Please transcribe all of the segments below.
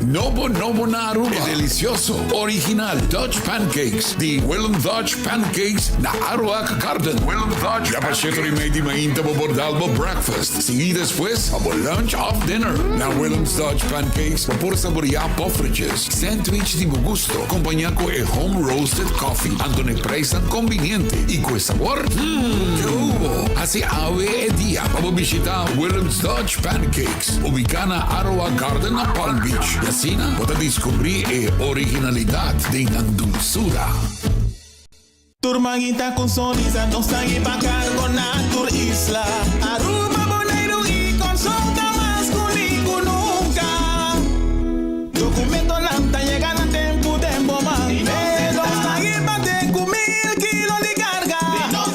Nobo nobo na Aruba, e delicioso, original Dutch Pancakes di Willem Dutch Pancakes na Aruac Garden. Willem Dutch Ya pa shete y mei di mainta bo por dal bo breakfast, sigui despues pa bo lunch of dinner. Na Willem's Dutch Pancakes bo por saborea poffertjes, sandwich di bo gusto, acompaña cu e home roasted coffee, anto n'e prijsnan conveniente y cu e sabor, mmm, ke hubo! Haci awe e dia pa bo bishita Willem's Dutch Pancakes, ubica na Aruac Garden na Palm Beach, y asina bo ta descubri e originalidad den nan dulzura. Tur mainta cu sonrisa nos ta hiba cargo na tur isla. Aruba, Boneiru y Corsou ta mas uni cu nunca. Documentonan ta yega na tempo den bo man. Nos ta hiba te cu 1000 kilo di carga.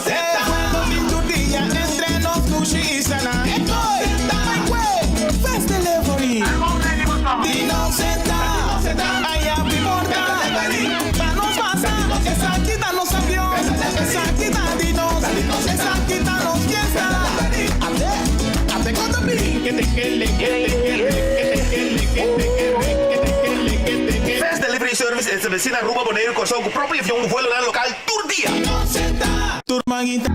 E vuelo tin tur dia entre nos dushi islanan. Fast Delivery di nos ta aya bi porta. Pa nos pasa, esaki ta nos avion, esaki ta di nos, esaki ta nos fiesta. Ate, ate con ta bin. Fast Delivery Service estableci na Aruba, Boneiru, Corsou cu propio avion cu vuelonan local tur dia. Tur mainta.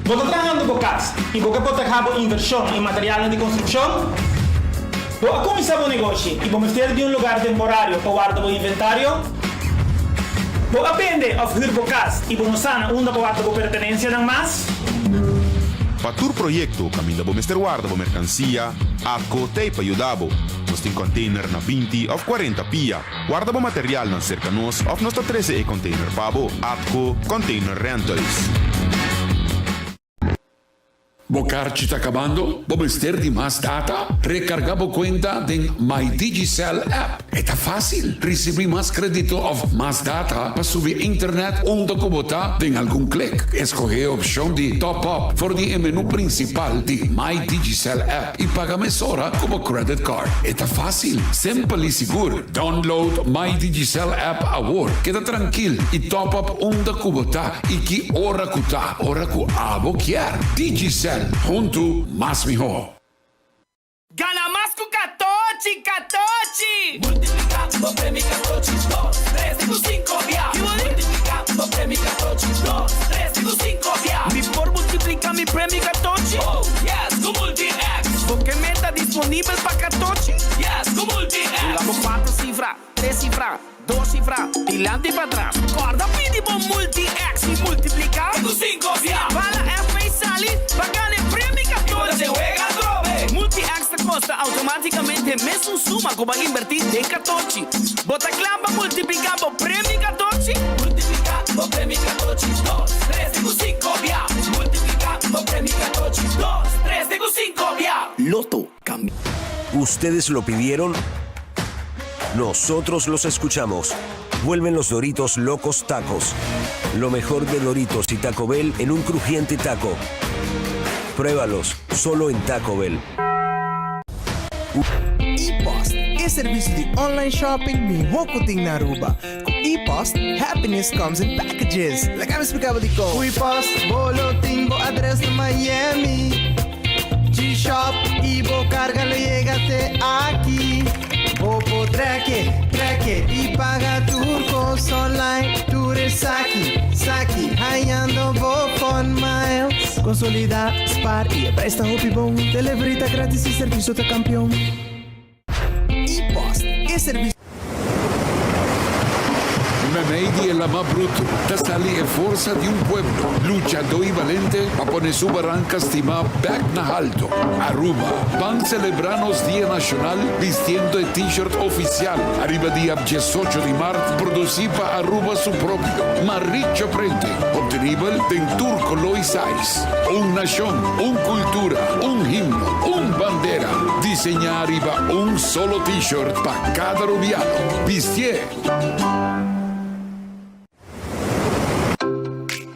Bo ta trahando bo cas y bo ke proteha bo inversion y materialnan di construccion? Bo a cuminsa bo negoshi y bo mester di un lugar temporario pa warda bo inventario? Bo a bende of huur bo cas y bo no sa na unda pa warda bo pertenencianan mas? Pa tur proyecto caminda bo mester warda bo mercancia, ATCO t'ey pa yuda bo. Nos tin container na 20 of 40 pia. Warda bo materialnan cerca nos of nos ta trece e container pa bo. ATCO Container Rentals. Bo karchi ta kabando? Bo mester di mas data? Rekargá bo kuenta den My Digicel app. E ta fásil! Risibí mas krédito òf mas data pa subi internet unda ku bo ta den algun klik. Eskohé e opshon di Top Up for di e menú prinsipal di My Digicel app i paga mesora ku bo credit card. E ta fásil, simpel i sigur. Download My Digicel app awor. Keda trankil i top up unda ku bo ta i ki ora ku ta. Ora ku abo kier. Digicel, huntu mas mihó. Gana mas ku Catochi, Catochi! Multiplica bo premio Catochi, dos, tres, te cu cinco bia. Multiplica bo premio Catochi, dos, tres, te cu cinco bia. Mi por multiplica mi premio Catochi? Oh, yes, cu Multi-X. Bo ke meta disponibel pa Catochi? Yes, cu Multi-X. Hunga bo cuatro cifra, tres cifra, dos cifra, dilanti y patras. Corda pidi bo Multi-X y multiplica. Te cu cinco bia. Bala FP sali pa gana e premio Catochi. Y bo ta wega atrobe. Multi-X ta costa automaticamente mesun suma cu bo a inverti den Catochi. Bo ta cla pa multiplica bo premio Catochi? Multiplica bo premio Catochi, dos, tres te cu cinco bia. Multiplica bo premio Catochi, dos, tres te cu cinco bia. Lotto, cambia. Ustedes lo pidieron, nosotros los escuchamos. Vuelven los Doritos Locos Tacos. Lo mejor de Doritos y Taco Bell en un crujiente taco. Pruébalos solo en Taco Bell. E-Post, e servicio di online shopping miho cu tin na Aruba. Cu E-Post, happiness comes in packages. Laga mi splica bo dicon. Cu E-Post, bo lo tin bo adres na Miami. G-Shop y bo carga lo yega te aki. Bo por track e, track e y paga tur cos online. Tur esaki, saki, hayando bo fun miles. Consolida, spaar y e prijs ta hopi bon. Delivery ta gratis y servicio ta campeon. E-Post, e servicio. Meimei di e lama brutu ta sali e forsa di un pueblo luchadó i balente pa pone su baranka stimá bèk na halto. Aruba, ban selebrá nos Dia Nashonal bistiendo e T-shirt ofisial ariba dia 18 di mart produsí pa Aruba su propio Maricho Printing, obtenibel den tur koló i size. Un nashon, un kultura, un himno, un bandera, diseñá riba un solo T-shirt pa kada rubiano. Bistié!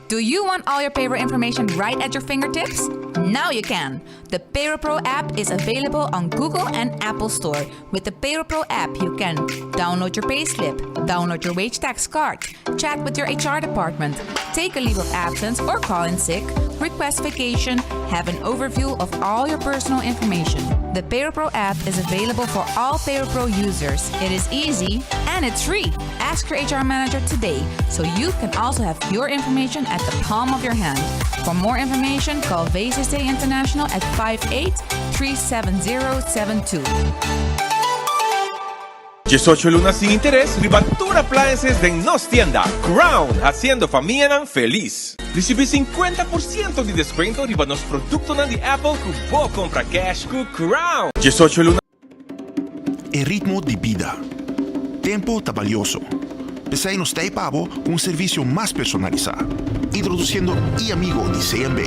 Do you want all your payroll information right at your fingertips? Now you can! The PayroPro app is available on Google and Apple Store. With the PayroPro app, you can download your payslip, download your wage tax card, chat with your HR department, take a leave of absence or call in sick, request vacation, have an overview of all your personal information. The PayroPro app is available for all PayroPro users. It is easy and it's free. Ask your HR manager today so you can also have your information at the palm of your hand. For more information, call VCC International at 58 37072. 18 luna sin interes riba tur appliances den nos tienda. Crown, haciendo famianan feliz. Ricibi 50% di descuento riba nos productonan di Apple cu bo compra cash cu Crown. 18 luna. E ritmo di bida. Tempo ta balioso. P'esei nos ta ei pa bo ku un servisio mas personalisá, introdusiendo e-Amigo di CMB.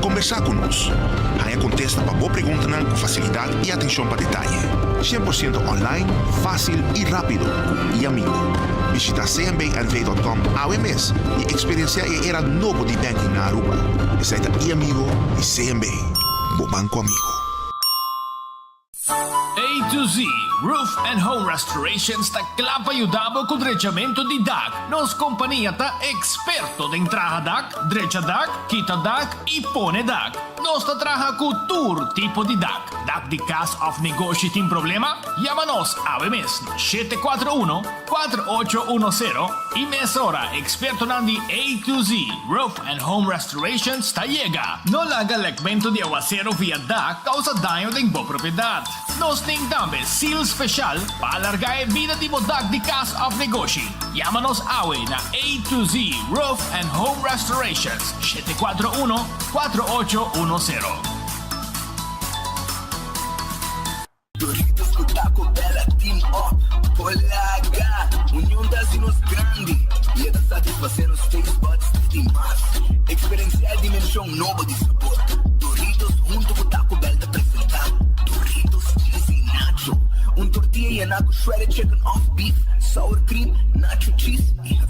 Kombersá ku nos. Haña kontesta pa bo preguntanan ku fasilidat i atenshon pa detaye. 100% online, fásil i rápido ku e-Amigo. Bishita cmbnv.com awe mes i eksperensiá e era nobo di banking na Aruba. Esei ta e-Amigo di CMB, bo banko amigo. A to Z Roof and Home Restorations ta kla pa yuda bo ku drechamentu di dak. Nos kompania ta eksperto den traha dak, drecha dak, kita dak i pone dak. Nos ta traha ku tur tipo di dak. Dak di kas òf negoshi tin problema? Yama nos awe mes na 741 4810 i mesora ekspertonan di A to Z Roof and Home Restorations ta yega. No laga lekmentu di awasero via dak kousa daño den bo propiedat. Nos tin tambe seal special pa alarga e bida di bo dak di kas òf negoshi. Yama nos awe na A to Z Roof and Home Restorations, 741 4810. Doritos ku Taco Bell a team up Por laga Union ta hasi nos grandi I e ta satisfasé nos taste buds di mas. Eksperensiá e dimenshon nobo di sabor. Doritos huntu ku Taco Bell ta presentá Doritos Cheesy Nacho, un tortilla yená ku shredded chicken òf beef, sour cream, nacho cheese i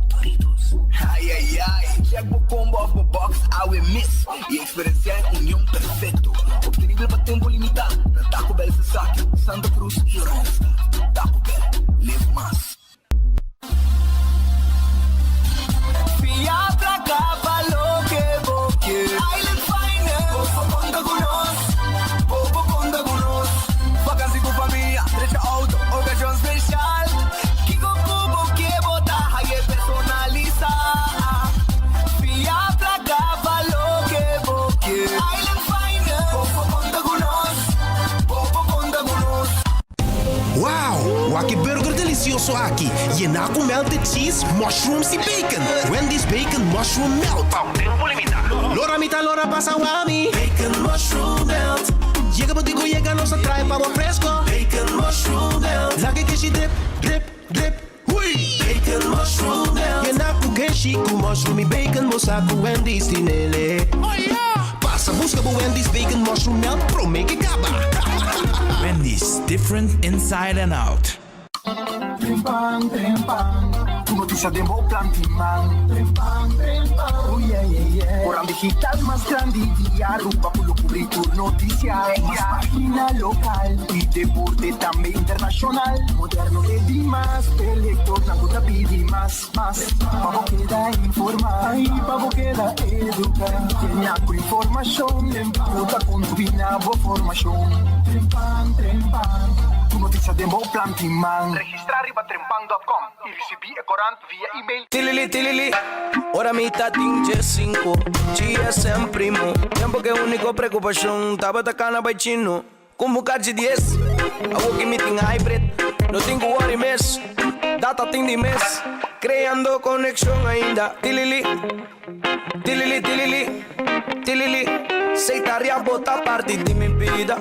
Doritos. Ai ai ai! Check bo combo òf bo box awe mes i Eksperensiá e union perfekto, optenibel pa tempu limitá na Taco Bell Sasaki, Santa Cruz i Oranjestad. Taco Bell, live mas. Fia placa pa loke bo kier. Island Finance, bo por conta cu nos, bo por conta cu nos. Vakantie cu famia, drecha auto, ocasion special. Kico cu bo kier bo ta haye personalisa. Fia placa pa loke bo kier. Island Finance, bo por conta cu nos, bo por conta cu nos. Wow! Wak e burger delicioso aki, yená cu melted cheese, mushrooms y bacon! Wendy's Bacon Mushroom Melt! Pa un tempo limita. Lora mi ta lora pasa wami. Bacon Mushroom Melt. Yega bo dico yega nos a trae pa bo fresco. Bacon Mushroom Melt. Laga e keshi drip, drip, drip. Hui! Bacon Mushroom Melt. Yena cu keshi cu mushroom y bacon bo sa cu Wendy's tin ele. Pasa busca bo Wendy's Bacon Mushroom Melt prome ke caba. Wendy's, different inside and out. Trempan, trempan, Tur noticia den bo plan tin man. Trempan, trempan, oh yeah, yeah, yeah. Koran digital mas grandi di Aruba cu lo cubri tur noticia. Mas pagina local y deporte tambe internacional. Moderno e di mas, p'e lectornan cu ta pidi mas, mas. Pa bo keda informa y pa bo keda educa. Yena cu informacion cu ta contribui na bo formacion. Trempan, trempan, tur noticia den bo plan tin man. Registra riba trempan dot com y ricibi e corant via email. Tilili tilili, ora mi ta tin djesinku, GSM primo. Tempo ke uniko preokupashon tabata kana bai chino. Ku mukachi dies, awo ki mi tin hybrid, no tin ku worry mes, data tin di mes. Kreando konekshon ainda, tilili, tilili tilili, tilili. Sei tarea bo ta parti di mi bida.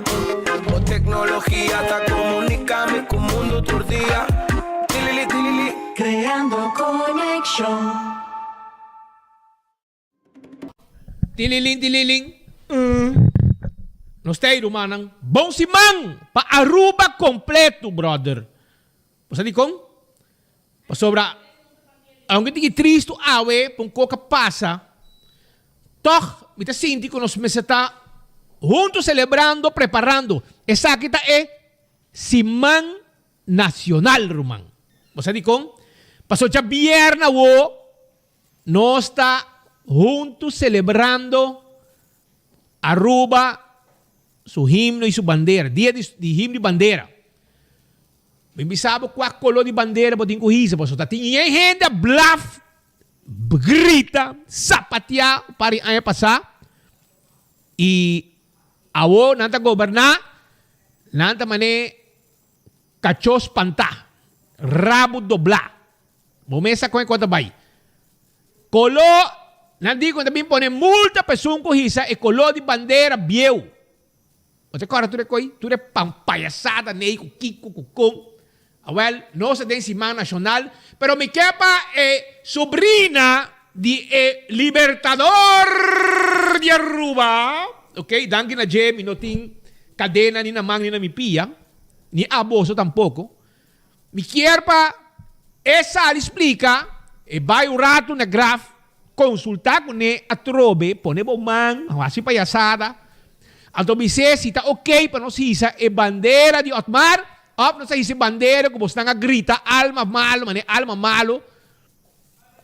Bo teknologia ta komunika mi ku mundu tur dia, tilili tilili. Kreando konekshon. Tililin tililin mm. Nos ta ei rumannan. Bon siman pa Aruba completo brother. Bo sa dikon? Pasobra aunke tiki tristu awe pa un koka pasa. Tòg mi ta sinti ku nos mester ta huntu selebrando, preparando. Esaki ta e siman nacional, ruman. Bo sa dikon? Pasobra djabièrnè awo nos ta huntu selebrando Aruba su himno i su bandera, dia di himno i bandera. Mi bisa bo kua koló di bandera bo tin ku hisa, pasobra ta tin yen hende a blaf, grita, sapateá un par di aña pasá i awo nan ta goberná, nan ta man'é Kachó spantá, rabu doblá. Bo mes sa kon e kos ta bai. Koló, nan di ku nan ta bin pone multa pa esun ku hisa e koló di bandera bieu. Bo ta kòrda tur e koi? Tur e payasada nei ku kiko ku kon. Awèl, nos ta den siman nashonal, pero mi ke pa e sobrina di e libertador di Aruba, ok, danki na dje mi no tin kadena ni na man ni na mi pia. Ni a boso tampoco. Mi kier pa e sali splica, e bay un rato na graf, consulta cune atrobe, pone bo man, haci payasada. Anto bis'é si ta ok pa nos hisa e bandera di Otmar of nos a hisa e bandera cu bosnan a grita alma malo, mane alma malo,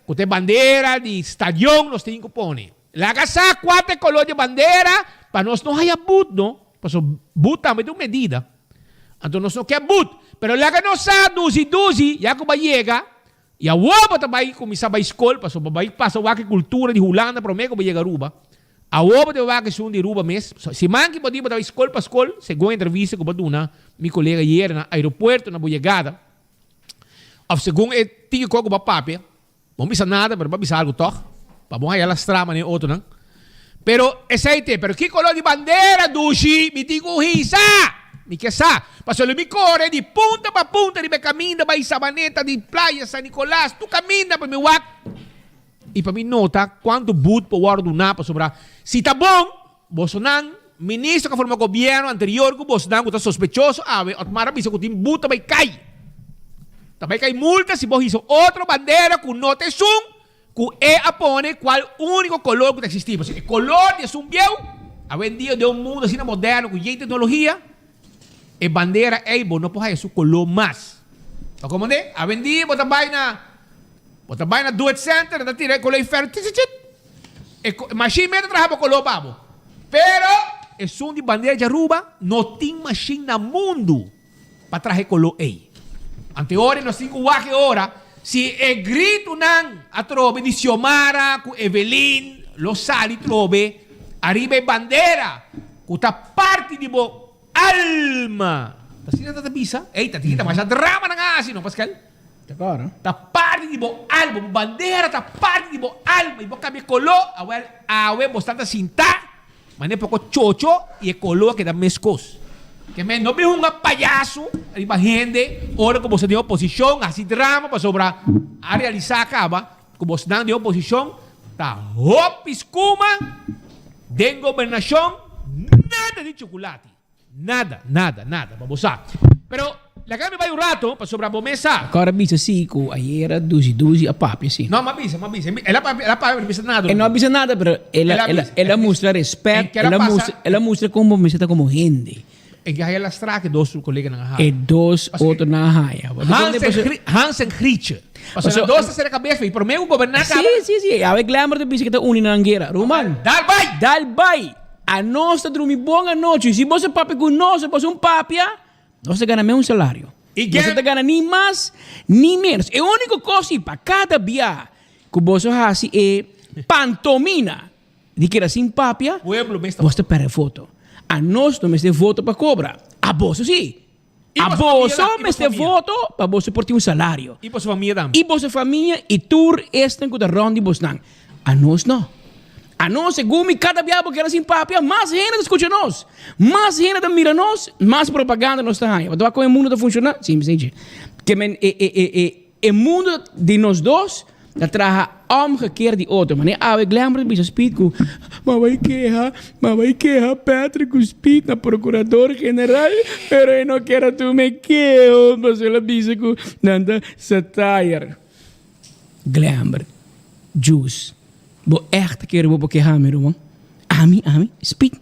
cu ta e bandera di stadion nos tin cu pone. Laga sa cua ta e color di e bandera pa nos no haya but no. Pasobra but tambe ta un medida. Anto nos no ke but. Pero laga nos sa duzi duzi ya ku bo a yega i awor bo ta bai kuminsá bai skol pasobra bo bai pasa wak e kultura di Hulanda promé ku bo yega Aruba. Awor bo ta bai wak esun di Aruba mes. Siman ki bo di bo ta bai skol pa skol segun e entrevista ku bo a duna mi kolega ayera na aeropuerto na bo yegada òf segun e tiki kos ku bo a papia. Bo no bisa nada, pero bo a bisa algu tòg, pa bo haya lastrá manera e otronan. Pero esei te, pero ki koló di bandera, dushi, mi tin ku hisa? Mi ke sa. Pasobra lo mi kore di punta pa punta riba e kaminda bai Sabaneta, di Playa San Nicolas, tur kaminda pa mi wak i pa mi nota kuantu but por wòrdu duná, pasobra si ta bon, bosonan, ministro ku a forma gobièrnu anterior ku bosonan ku ta sospechoso awe, Otmar a bisa ku tin but ta bai kai. Ta bai kai multa si bo hisa otro bandera ku no ta esun ku e a pone kual úniko kolor ku ta eksistí. Pasobra e kolor di esun bieu, awendia den un mundu asina moderno ku yen teknologia, e bandera ei bo no por haya su kolor mas. Ta komprendé? Awendia bo ta bai na bo ta bai na Do It Center, nan ta tira e kolor ei fèr tchitchitchit. E mashin mes ta traha bo kolor pa bo. Pero esun di bandera di Aruba no tin mashin na mundu. pa traha e koló ei. Anteori nos tin ku wak e ora si e gritunan atrobe di Xiomara ku Evelyn lo sali trobe ariba e bandera ku ta parti di bo alma. Ta asina ta ta bisa? Ey, ta tin ta masha drama nan a hasi no, Pascal? Ta parti di bo alma, bo bandera ta parti di bo alma i bo kambia e koló, awel awe bo sta ta sinta. Mane poko chocho y e kolo a keda meskos. Ke men no bin hunga payaso riba hende ora ku boso den oposishon hasi drama pasobra a realisa kaba ku bosnan den oposishon ta hopi skuma den gobernashon nada di chukulati. Nada, nada, nada, pa bo sa. Pero laga mi bai un rato, pasobra bo mes sa. Kòrda bisa si ku ayera duzi duzi a papia si. No, m'a bisa, m'a bisa. El a papia, el a papia, pero no bisa nada. E no a bisa nada, pero el a, el a, el a mustra respèt, el a mustra, el a mustra kon bo mester ta komo hende. E ke haya lastra ku e dos koleganan a haya. E dos otronan a haya. Hans en, Hans en Grietje. Pasobra nan dos ta sera kabes, i promé ku goberná kaba. Si, si, si. Awe Glamour ta bisa ku ta uni nan guera. Ruman. Dal bai! Dal bai! Anos ta drumi bon anochi. Si bo sa papia ku nos, bo un papia, nos ta gana mes un salario. Nos no ta gana ni mas ni menos. E úniko kos si pa kada bia ku boso hasi e pantomina di keda sin papia, boso ta pèrdè voto. Anos no mester voto pa kobra. A boso si. A boso mester voto pa boso por tin un salario. I boso famia tambe. I boso famia i tur esnan ku ta rònt di bosnan. Anos no. Anos segun mi kada bia bo keda sin papia, mas hende ta skucha nos. Mas hende ta mira nos, mas propaganda nos ta haña. Bo ta wak kon e mundu ta funshoná? Si, mi sinchi. Ke men e e e e E mundo di nos dos ta traha omgekeerd di otro. Manera awe Glenbrook ta bisa Speed ku ma bai keha, ma bai keha Patrick ku Speed na procurador general, pero e no kier a tuma e keho pasobra el a bisa ku nan ta satire. Glenbrook, Juice. Bo ègt ta kere bo por keha mi, ruman? Ami, ami? Speed.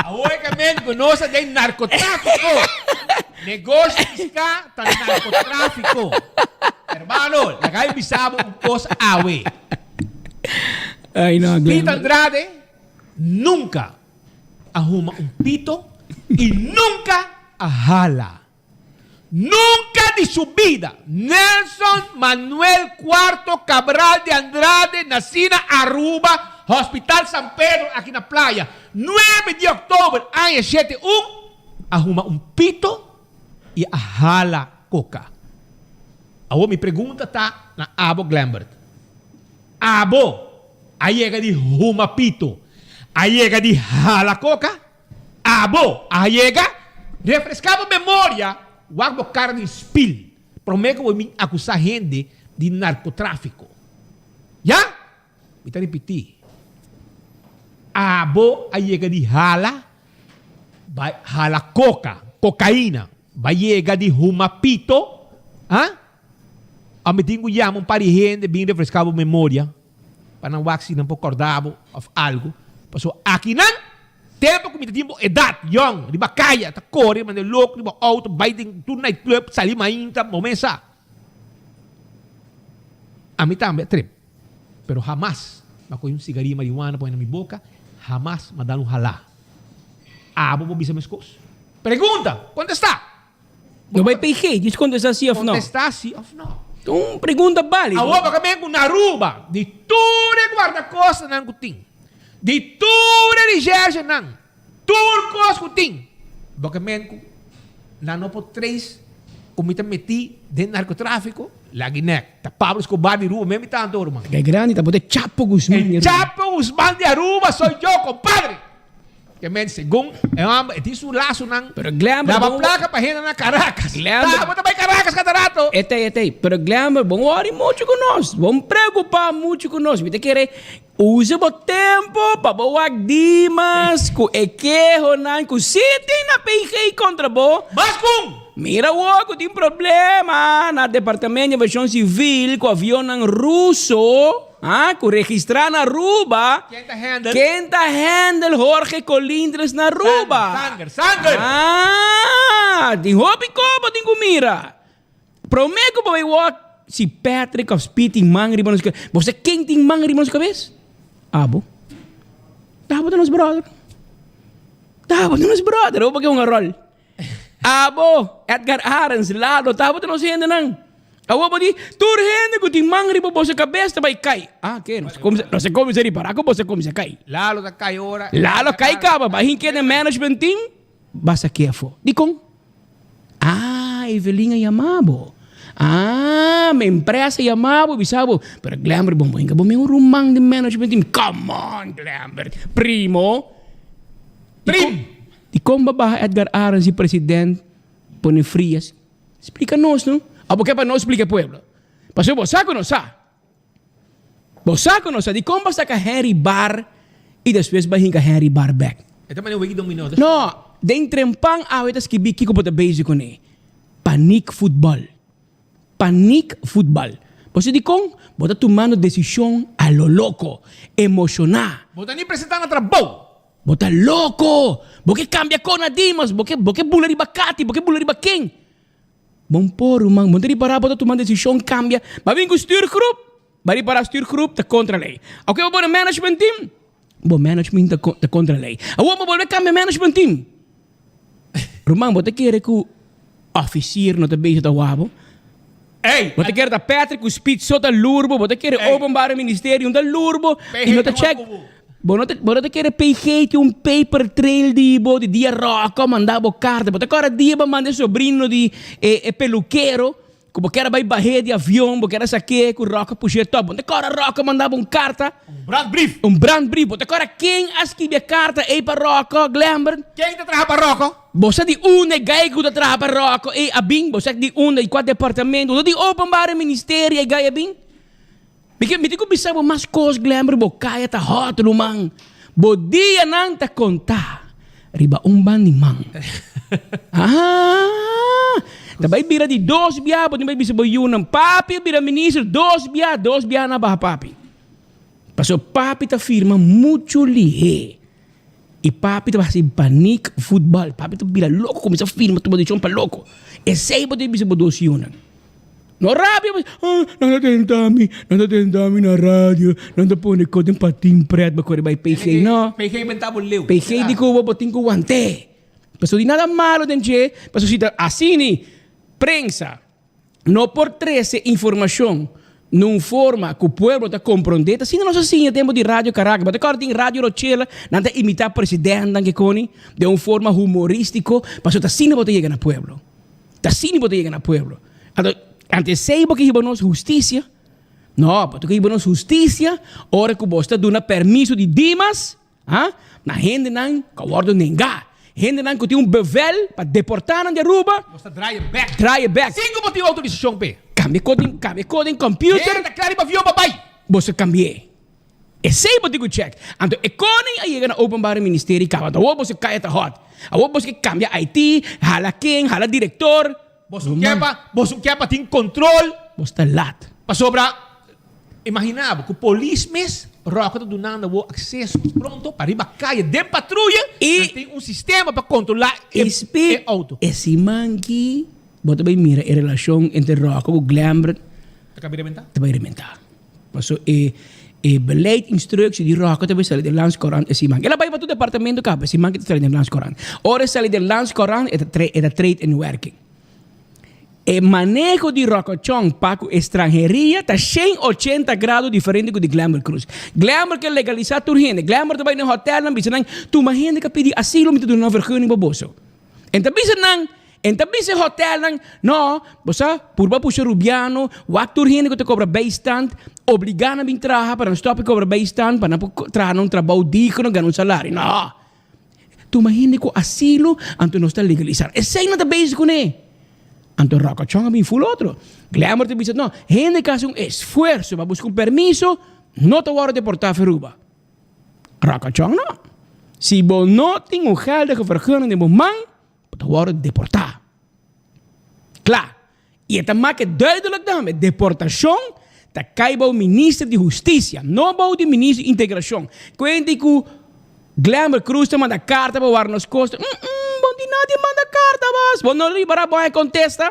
Awor e kamen ku nos a den narkotráfiko. Negoshi piská ta narkotráfiko. Hermano, laga mi bisa bo un kos awe. Ay, no, Speed Glenn. Andrade nunka a huma un pito i nunka a hala. Nunca di su bida Nelson Manuel Cuarto Cabral de Andrade nací na Aruba, Hospital San Pedro aki na Playa, nuebe di october aña shete un, a huma un pito y a hala coca. Awor mi pregunta ta na abo Glenbert, abo a yega di huma pito, a yega di hala coca? Abo a yega? Refreská bo memoria, wak bo kara den spil promé ku bo bin akusá hende di narkotráfiko. Ya? Mi ta ripití, Abo a yega di hala, bai hala koka, kokaina, bai yega di huma pito, ha? A mi tin ku yama un par di hende bin refreská bo memoria. Pa nan wak si nan por kòrda bo òf algu. Pasobra akinan, tempu ku mi ta tin bo edat, yòn, riba kaya, ta kore manera loko riba outo, bai den tur nightclub, sali mainta, bo mes sa. Ami tambe a trip, pero hamas mi a kohe un sigaria marihuana pone na mi boka, hamas mi a dal un halá. Abo por bisa meskos? Pregunta! Kontestá! No bai PG, djis kontestá si òf no. Kontestá si òf no. Ta un pregunta bálido. Awor bo ka men ku na Aruba, di tur e guardakostanan ku tin, di tur e recherchenan, tur kos ku tin, bo ka men ku nan no por trace ku mi ta metí den narkotráfiko? Lagi nèk, ta Pablo Escobar di Aruba men mi ta anto, ruman. Ke grandi ta bo ta e Chapo Guzman di El Aruba. Chapo Guzman di Aruba soy yo, compadre! Ke men segun e homber e tin su lasonan Pero Glenber laba bon plaka pa hende na Caracas. Glenber Ta, bo ta bai Caracas kada rato. E tei, e tei. Pero Glenber bon worry mucho ku nos. Bon preocupa mucho ku nos. Mi ta kere usa bo tempo pa bo wak Dimas ku e kehonan ku si tin na PG kontra bo. Mas ku un! Mira awor ku tin problema na Departamento di Aviacion Civil ku avionnan Ruso. Ah, ku registrá na Aruba. Ken ta handle? Ken ta handle Jorge Colindres na Aruba? Sanger, sanger! Ah, tin hopi kobo tin ku mira. Promé ku bo bai wak si Patrick of Speed tin man riba nos kabes. Bo sa ken tin man riba nos kabes? Abo. Abo ta nos brother. Abo ta nos brother. Abo ke hunga ròl. Abo, Edgar Arends, Lalo, tabata nos hendenan. Awor bo di, tur hende ku tin man riba boso kabes ta bai kai. Ah, ke? Nos a nos a kuminsá ripará ku boso a kuminsá kai. Lalo ta kai ora. Lalo kai kaba, bai hinke den management team, basa ke afó. Dikon? Ah, Evelyn a yama bo. Ah, mi empresa a yama bo, bisa bo, pero Glenbert, bo hinka bo meun ruman den management team. Come on, Glenbert, primo. Prim! Dikon bo baha Edgar Arends di president pone Frias? Splika nos no. Abo ke pa nos splika e pueblo? Pasobra bo sa ku nos sa. Bo sa ku nos sa. Dikon bo saka Henry Barr i despues bo hinka Henry Barr bek? E ta manera wiki dominó. No, den trempan awe ta skibi kiko bo ta bezig kuné. Paniek futbal. Paniek futbal. Bo sa dikon? Bo ta tumando desishon a lo loko, emoshoná. Bo ta ni presentá na trabou. Bo ta loko! Bo ke kambia kor na Dimas, bo ke bo ke bula riba Katy, bo ke bula riba ken? Bon por ruman, bo no ta ripará bo ta tuma desishon kambia, ba bin ku stuurgroep, ba ripará stuurgroep ta kontra lei. Oke bo pone management team, bo management ta ta kontra lei. Awor bo bolbe kambia management team. Ruman bo ta kere ku officier no ta bezig ta wak bo? Ey! Bo ta kere ta Patrick ku Speed so ta lur bo, bo ta kere Openbare Ministerie ta lur bo i no ta check. Bo no ta bo no ta kere PG tin un paper trail di bo di dia Rocco manda bo carta. Bo ta kora dia bo manda e sobrino di e e pelukero ku bo kier a bai bah'é di avion, bo kier a sak'é ku Rocco push'é top. Bo no ta kora Rocco manda bo un carta. Un brandbrief. Un brandbrief. Bo ta kora ken a skibi e carta ei pa Rocco, Glenbert? Ken ta traha pa Rocco? Bo sa di unda e gai ku ta traha pa Rocco ei a bin? Bo sa di unda, di kua departamento? Unda di Openbare Ministerie e gai a bin? Mi ke mi tin ku bisa bo mas kos Glenbury bo kaya ta hot ruman. Bo dianan ta konta riba un ban di man. Ahaa. Ta bai bira di dos bia bo tin bai bisa bo yunan papi a bira minister dos bia dos bia nan a baha papi. Pasobra papi ta firma muchu lihé i papi ta hasi panik futbal papi ta bira loko kuminsá firma tuma desishon pa loko. Esei bo tin bisa bo dos yunan. No rabia bo ah nan ta tenta mi nan ta tenta mi na radio nan ta pone kos den patin pret bo kore bai PG no. PG benta bo leu. PG di ku bo bo tin ku want'é. Pasobra di nada malo den dje, pasobra si ta asina prensa no por trese informashon na un forma ku pueblo ta komprondé, ta asina nos a siña tempu di Radio Caracas. Bo ta kòrda tin Radio Rochela, nan ta imitá presidentnan ke koni den un forma humorístiko, pasobra ta asina bo ta yega na pueblo. Ta asina bo ta yega na pueblo. Anto, ante esei bo ke hiba nos hustisia? No, bo ta ke hiba nos hustisia ora ku bo ta duna permiso di Dimas. Ha? Na hendenan ku a wòrdu nengá. Hendenan ku tin un bevel pa deportá nan di Aruba. Nos ta draai e bèk. Draai e bèk. Sin ku bo tin outorisashon p'e. Kambia e kod, kambia e kod den kòmpiuter. Hende ta kla riba avion pa bai. Boso kambi'é. Esei bo tin ku chèk. Anto e koning a yega na Openbare Ministerie kaba. Anto awor boso kaya ta hòt. Awor boso ke kambia IT, hala ken, hala direktor. Boso ke pa, boso ke pa tin kontrol. Boso ta lat. Pasobra, imagina bo ku polis mes Ròke ta dunando bo akseso pronto pa riba kaya den patruya I nan tin un sistema pa kontrolá e e outo. E siman ki bo ta bai mira e relashon entre Ròke ku Glembert Ta kabi rebentá? Ta bai rebentá. Paso e e beleid instructie di Ròke ta bai sali den Landscourant e siman. El a bai pa tur departamento kaba e siman ki ta sali den Landscourant. Ora e sali den Landscourant e ta e ta trade in werking. E maneho di Rocochon pa ku estranheria ta shen ochenta grado diferente ku di Glenbrook Cruz. Glenbrook ke legalisá tur hende. Glenbrook ta bai den hotelnan bisa nan, tuma hende ka pidi asilo mi ta duna nan vergunning pa boso. En ta bisa nan, en ta bisa e hotelnan, no, bo sa, purba pusha rubiano, wak tur hende ku ta kobra bijstand, obligá nan bin traha pa nan stòp di kobra bijstand pa nan por traha na un trabou digno, gana un salario. No! Tuma hende ku asilo, anto nos ta legalisá. Esei nan ta bezig kuné. Anto Ròkòchòn a bin ful otro. Glenbert ta bisa, no, hende ku hasi un esfuerso pa buska un permiso, no ta wòrdu deportá for Aruba. Ròkòchòn no. Si bo no tin un geldige vergunning den bo man, bo ta wòrdu deportá. Kla. I e ta make duidelijk tambe, deportashon ta kai bou Minister di Hustisia, no bou di Minister di Integrashon. Kuenti ku Glenbert Cruz ta manda karta pa wara nos kosta, mm-mm, bon di nadie manda karta bas, bo no riba bo a kontesta.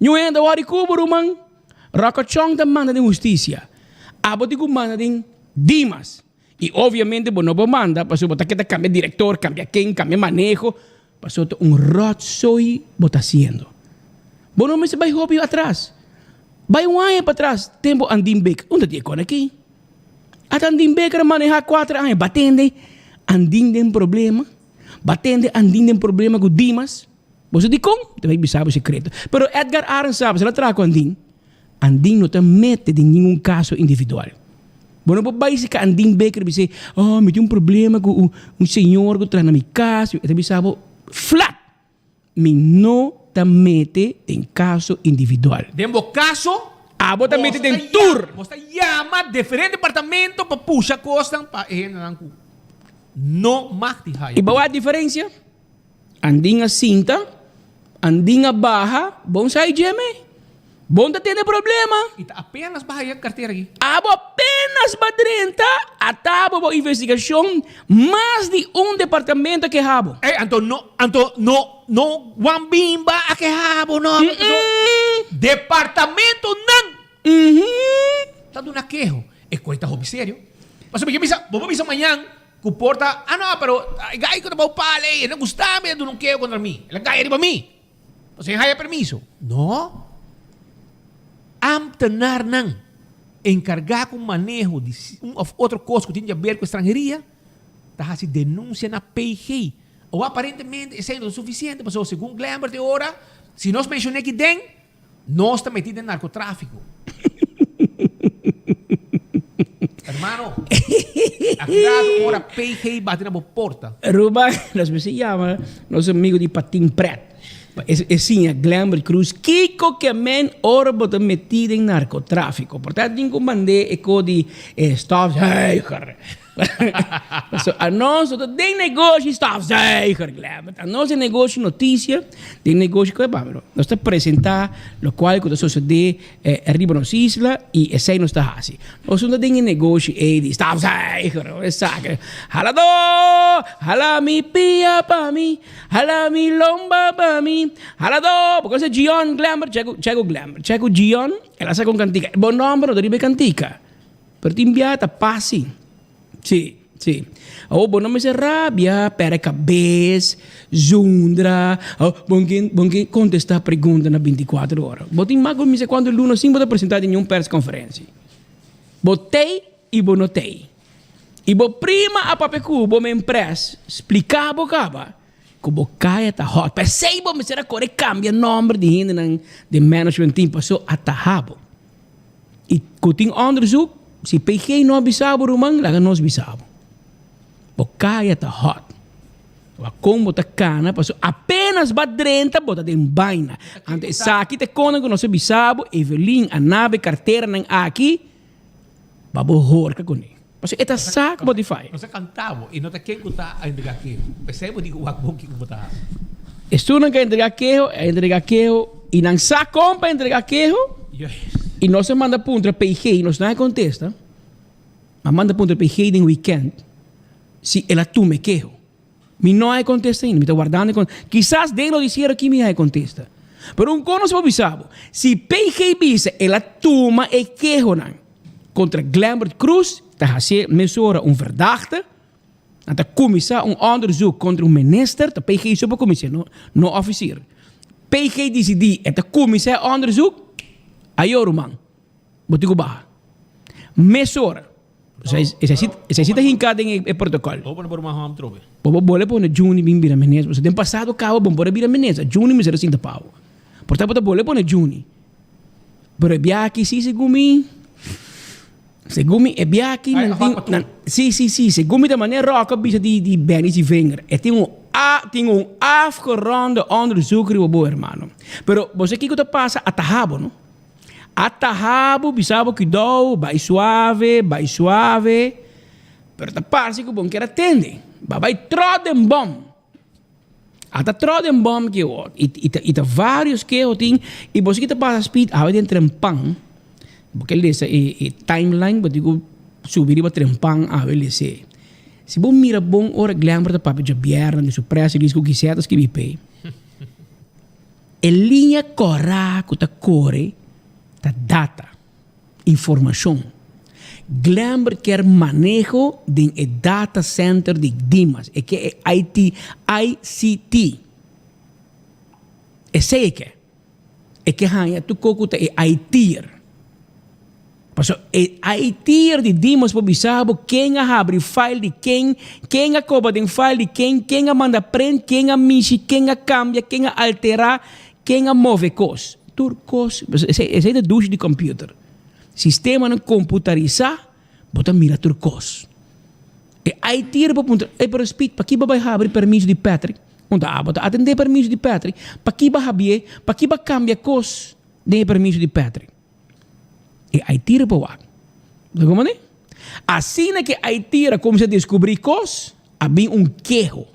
Ñu hende wòrdu ku bo ruman. Ròkòchòn ta manda den hustisia, abo tin ku manda den Dimas. I obviamente bo no por manda pasobra bo ta keda kambia direktor, kambia ken, kambia maneho. Pasobra ta un ròtsooi bo ta hasiendo. Bo no mester bai hopi atras. Bai un aña patras, tempu Andin Baker. Unda tin e kon aki? Ata Andin Baker a manehá kuater aña. Batende Andin den problema. Batende Andin den problema ku Dimas. Bo sa dikon? Mi ta bai bisa bo sekreto. Pero Edgar Arends sa, pasobra el a traha ku Andin. Andin no ta mete den ningun kaso individual. Bo no por bai sika Andin Baker i bis'é, Oh, mi tin un problema ku un señor ku traha na mi kas. E ta bisa bo flat, Mi no ta mete den kaso individual. Den bo kaso, Abo ta mete den tur. Bo ta yama diferente departamento pa pusha kosnan pa e hendenan ku no mag di haya. I bo wak diferensia? Andin a sinta, andin a baha, bon sai djeme. Bon ta tene problema. I ta apenas baha e kartera aki. Abo apenas ba drenta, ata bo bo investigashon, mas di un departamento a keha bo. Ey, anto no, anto no, no Juan Bimba a keha bo no. Departamentonan ta duna keho. E koe ta hopi serio. Pasobra mi ke bisa, bo por bisa mañan Ku por ta, ah no, pero e gai ku ta bou pala ei, e no gusta mi, e duna un keo kontra mi, el a gaya riba mi. Pasobra e haya permiso. No. Ambtenarnan enkargá ku maneho di un òf otro kos ku tin di aber ku estranheria ta hasi denunsia na PG. Awor aparentemente esei no ta sufisiente pasobra segun Glenbert e ora, si nos menshoné aki den, Nos ta metí den narcotráfico. Hermano, aki rato ora PG bati na bo porta. Ruben, nos mester yama nos amigo di Patin Pret pa e siña Glenbert Cruz kiko ke men ora bo ta metí den narcotráfico. Por ta tin ku mand'é e ko di e stofzuiger. So anos no ta den negoshi stofzuiger, Glembert. Anos den negoshi noticia, den negoshi koe pa, pero nos ta presenta locual cu ta sucede riba nos isla y esey nos ta haci. Nos no ta den e negoshi ey di stofzuiger of esaki. Haladó! Hala mi pia pa mi, hala mi lomba pa mi, haladó! Bo conoce Gion, Glembert? Checo, checo Glembert. Checo Gion, el a saca un cantica. Bo nomber no ta riba e cantica. Pero tin biaha ta pasi. Sí, sí. Awor bo no mester rabia, perde kabes, zundra. Awor bo ke bo ke kontestá pregunta na bintikuater ora. Bo tin mas ku mester kuantu luna sin bo ta presentá den niun perskonferensia. Bo tei i bo no tei. I bo prima a papia ku bo men pres spliká bo kaba ku bo kaya ta hòt. P'esei bo mester a kore kambia nòmber di hendenan den management team paso a taha bo. I ku tin onderzoek, si PG no a bisa bo ruman, laga nos bisa bo. Bo kaya ta hot. Wak kon bo ta kana paso apenas ba drenta bo ta den baina. Anto esaki ta e konan ku nos a bisa bo, Evelyn a nabe karteranan aki pa bo horka kuné. Paso e ta sa ku bo di faya. Nos a kanta bo i no ta ken ku ta a entrega keho. P'esei bo di ku wak bon kiko bo ta hasi. Esunnan ku a entrega keho, a entrega keho i nan sa kon pa entrega keho i nos a manda puntra PG, nos no a kontesta, a manda puntra PG den wikènt si el a tuma e keho. Mi no a kontesta ainda, mi ta wardando e kontesta. Kisas den notisiero aki mi a kontesta. Pero un kos nos por bisa bo, si PG bisa el a tuma e kehonan kontra Glembert Cruz, ta hasié mesora un verdachte, nan ta kuminsá un onderzoek kontra un minister, ta PG so por kuminsá, no, no ofisier. PG disidí e ta kuminsá e onderzoek, ayo ruman, bo tin ku baha. Mesora. Esei si ta hinká den e protokòl. Bo por ruman hòm trobe. Bo por bole pone Juni bin bira minister. Pasobra den pasado kaba bo no por a bira minister. Juni mester a sinta pau. Por ta bo ta bole pone Juni. Pero e biaha aki si segun mi, segun mi e biaha aki nan tin, nan, si si si, segun mi ta manera Rock a bisa di di Benny Zivinger. E tin un a tin un afgeronde onderzoek riba bo hermano. Pero bo sa kiko ta pasa? A taha bo no. A taha bo bisa bo kudou, bai suave, bai suave. Pero ta parse ku bo no kier a tende. Ba bai tròt den bòm. A ta trò den bòm ki awor. I i ta i ta vários keho tin i bo si ki ta pasa speed awe den trempan bo ke lesa e e timeline bo tin ku subi riba trempan awe les'é. Si bo mira bon ora Glenbert ta papia djabièrnè den su press release ku Gisette ta skibi p'e e liña kòrá ku ta kore ta data. Informashon. Glenbert kier maneho den e data center di Dimas. E ke e IT, ICT. Esei e ke. E ke haña tur kos ku ta e IT'er. Pasobra e IT'er di Dimas por bisa bo ken a habri file di ken, ken a koba den file di ken, ken a manda prent, ken a mishi, ken a kambia, ken a altera, ken a move kos. Tur kos, esei esei ta dushi di computer. Sistemanan komputarisá, bo ta mira tur kos. E IT por puntra, ey pero Speed, paki bo bai habri permiso di Patrick? Un ta, ah, bo ta atendé permiso di Patrick, paki bo habié, paki bo kambia kos den e permiso di Patrick? E IT por wak. Bo ta komprendé? Asina ku e IT a kuminsá deskubrí kos, a bin un keho.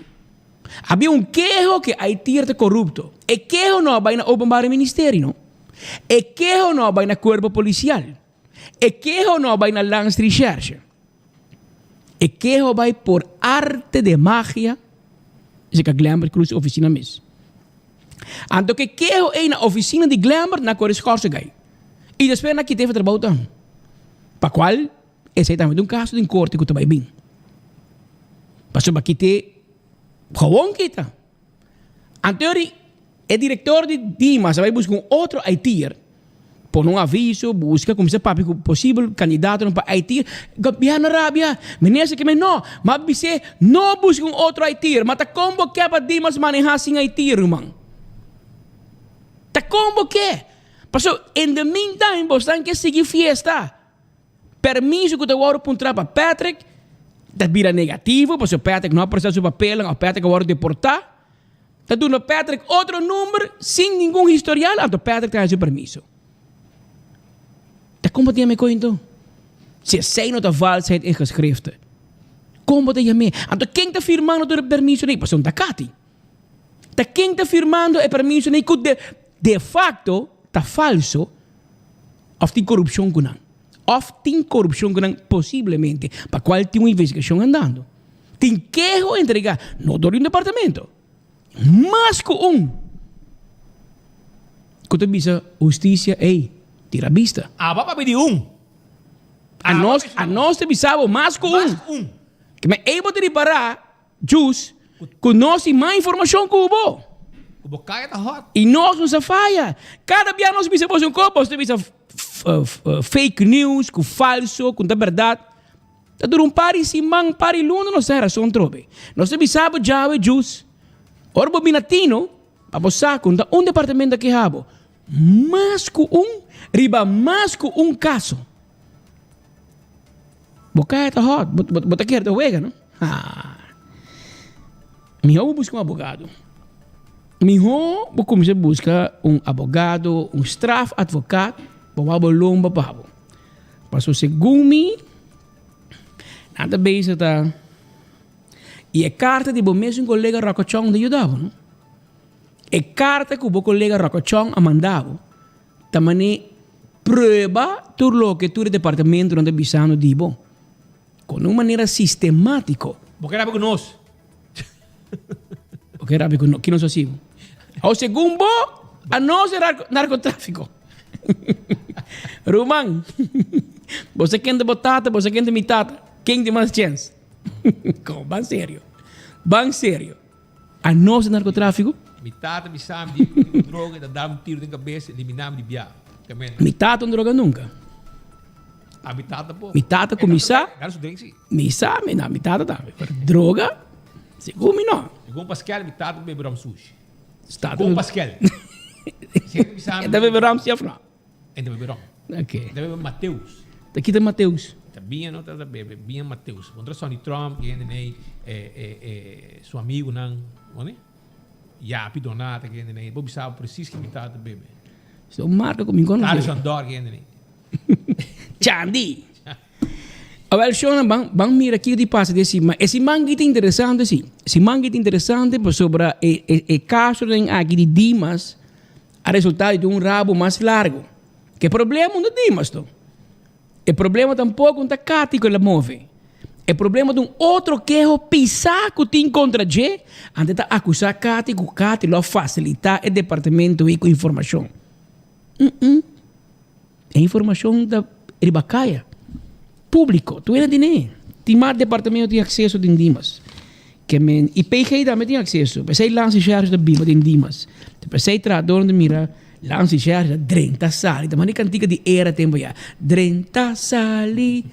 A bin un keho ku IT ta korupto. E keho no a bai na Openbare Ministerie no. E keho no a bai na Kuerpo Polisial. E keho no a bai na Landsrecherche. E keho a bai por arte de magia esei ka Glembert Cruz ofisina mes. Anto ku e keho ei na ofisina di Glembert nan kore skòrse gai. I despues nan kita e trabou tambe. Pa kual esei tambe ta un kaso den korte ku ta bai bin. Pasobra kit'é gewoon kita. Anto e direktor di Dimas a bai buska un otro IT'er, pone un aviso, buska, kuminsá papia ku posibel kandidatonan pa IT'er. Gobièrnu rabia, minister ke men no, ma bis'é no buska un otro IT'er, ma ta kon bo ke pa Dimas manehá sin IT'er ruman? Ta kon bo ke? Pasobra in the meantime bosnan ke sigui fiesta. Permiso ku ta wòrdu puntrá pa Patrick ta bira negativo pasobra Patrick no a presentá su papelnan òf Patrick a wòrdu deportá. Ta duna Patrick otro number sin ningun historial anto Patrick ta haña su permiso. Ta kon bo tin e mekoi anto? Si esei no ta valsheid in geschriften. Kon bo ta yam'é? Anto ken ta firmando tur e permiso ei? Pasobra ta Kati. Ta ken ta firmando e permiso ei ku de de facto ta falso òf tin korupshon ku nan? Òf tin korupshon ku nan posiblemente pa kual tin un investigashon andando. Tin keho entregá, no dor di un departamento, mas ku un ku ta bisa hustisia, ey, tira bista. Aba papia di un. A nos, a nos ta bisa bo mas ku un. Ke men ey bo ta ripará, Jus, ku nos tin mas informashon ku bo. Ku bo kaya ta hot. I nos no sa faya. Kada bia nos bisa boso un kos, boso ta bisa fake news, ku falso, ku no ta bèrdat. Ta dura un par di siman, un par di luna nos ta rason trobe. Nos ta bisa bo djawe, Jus, ora bo bini Tino, pa bo sa ku no ta un departamento a keha bo. Mas ku un riba mas ku un kaso. Bo kaya ta hot, bo, bo, bo ta kere ta wega, no? Ha. Mihó bo buska un abogado. Mihó bo kuminsá buska un abogado, un strafadvokaat, pa wak bo lomba pa bo. Pasobra segun mi, nan ta bezig ta. I e karta di bo mesun kolega Ròkòchòn ta yuda bo, no? E karta ku bo kolega Ròkòchòn a manda bo ta man'é prueba tur loke tur e departamentonan ta bisando di bo kon un manera sistemátiko. Bo ke rabia ku nos? Bo ke rabia ku nos? Ki nos hasi bo? Awo segun bo, anos e narkotráfiko. Ruman, bo sa ken ta bo tata, bo sa ken ta mi tata. Ken tin mas chèns? Kom, ban serio. Ban serio. Anos e narkotráfiko? Mi tata bisa mi di ku droga e ta dal un tiro den kabes e limina mi di bia. Mi tata no droga nunka. A mi tata tampoco. Mi tata kuminsá. Gana su drink si. Mi sa, mi na mi tata tambe. Pero droga, segun mi no. Segun Paskel mi tata bebe rum sushi. Tata Segun Paskel. E ta bebe rum si of no? E ta bebe rum. Ok. E ta bebe Mateus. Ta kita Mateus? Ta biña no ta bebe, biña Mateus. Contra Sonny Trump y hende nei e su amigunan, wone? Yapi Donata ki hende nei. Bo bisa bo precies ki mi tata ta bebe. So marca cu mi conoce. Carlos Andor ki hende nei. Chandi! Awel shownan ban ban mira kiko di pasa den siman. E siman aki ta interesante si. Siman aki ta interesante pasobra e e e kasonan aki di Dimas a resulta di un rabo mas largo. Ke problema no Dimas to. E problema tampoko no ta Katy ku el a move. E problema ta un otro keho pisá ku tin kontra dje, ante ta akusá Katy ku Katy lo a fasilitá e departamento ei ku informashon. E informashon ta riba kaya. Públiko. Tur hende tin e. Tin mas departamento tin akseso den Dimas. Ke men i PG tambe tin akseso. P'esei Lansi Sherge ta biba den Dimas. Ta p'esei trahadornan ta mira Lansi Sherge ta drenta sali. Ta manda e kantika di era tempu ya. Drenta sali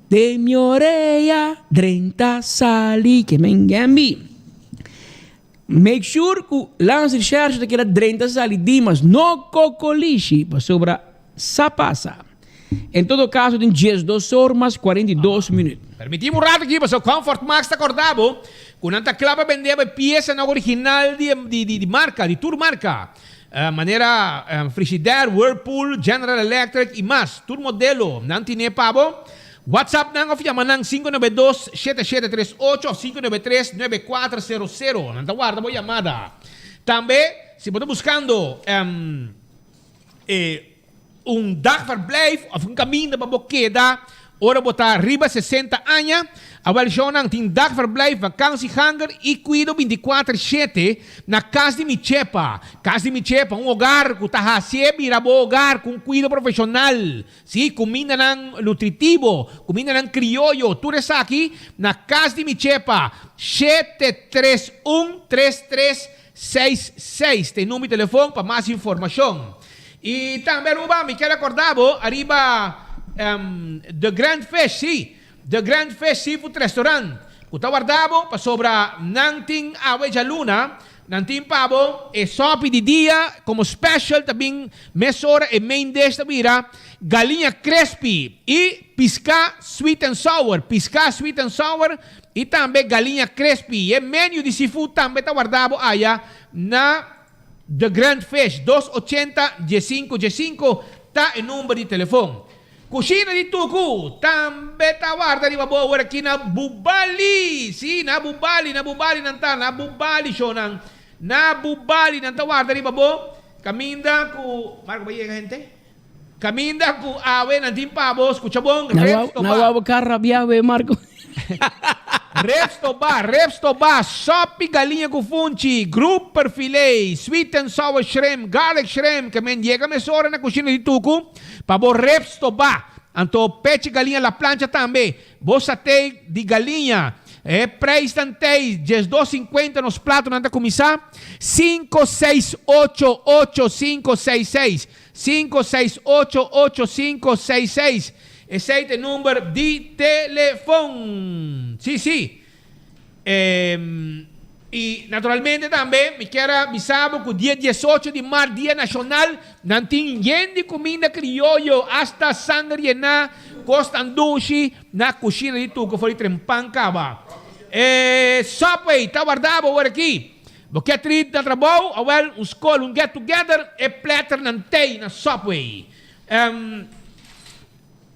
den mi orea, drenta sali. Ke men Gembi. Make sure ku Landsrecherche ta keda drenta sali Dimas, no kokolishi, pasobra sa pasa. En todo kaso tin 12 or mas 42 minüt. Permitim un rato aki pasobra Comfort Max ta korda bo ku nan ta kla pa bende bo e piesanan original di di marka, di tur marka, manera Frigidaire, Whirlpool, General Electric i mas. Tur modelo nan tine pa bo. WhatsApp nan of yama nan 592 7738 of 593 9400. Nan ta warda bo yamada. Tambe si bo ta buscando e un dagverblijf of un caminda pa bo keda ora bo ta riba 60 aña, awel shownan tin dagverblijf, vakantieganger y cuido 24 shete Na Cas di Mi Chepa. Cas di Mi Chepa, un hogar cu ta hacié bira bo hogar cu un cuido profesional. Sí, cumindanan nutritivo, cumindanan crioyo, tur esaki na Cas di Mi Chepa, 731 3366 ta e number di telefon pa mas informacion. Y tambe Aruba, mi kier acorda bo ariba The Grand Fish, sí, The Grand Fish Seafood Restaurant cu ta warda bo pasobra nan tin awe djaluna, nan tin pa bo e sopi di dia como special ta bin mesora e main dish ta bira galiña crispy y pisca sweet and sour, pisca sweet and sour y tambe galiña crispy. E menu di seafood tambe ta warda bo aya na The Grand Fish, dos ochenta diesinco diesinco ta e number di telefon. Kushina di Tuku tambe ta warda riba bo awor aki na Bubali. Sí, na Bubali, na Bubali nan ta, na Bubali shownan. Na Bubali nan ta warda riba bo. Kaminda ku, Marco bo yega hente? Kaminda ku awe nan tin pa bo, skucha bon, Resto Na Bar. wou ka rabia we Marco. Resto Bar, Resto Bar, sopi galiña ku funchi, grouper filet, sweet and sour shrimp, garlic shrimp, ke men yega mesora na kushina di Tuku pa bo Resto Bar. Anto pechi galiña la plancha tambe, bo satey di galiña. E prijsnan tey diesdos sinkuenta nos platonan ta kuminsá, sinku seis ocho ocho sinku seis seis. Sinku seis ocho ocho sinku seis seis Esei ta e number di telefon. Sí, sí. I naturalmente tambe mi kier a bisa bo ku dia diesocho di mart, Dia Nashonal, nan tin yen di kuminda krioyo, asta sanger yená, kos tan dushi na kushina di Tuko for di Trempan kaba. E Subway ta warda bo awor aki. Bo ke treat na trabou? Awel, un skol, un get together, e pletternan tei na Subway.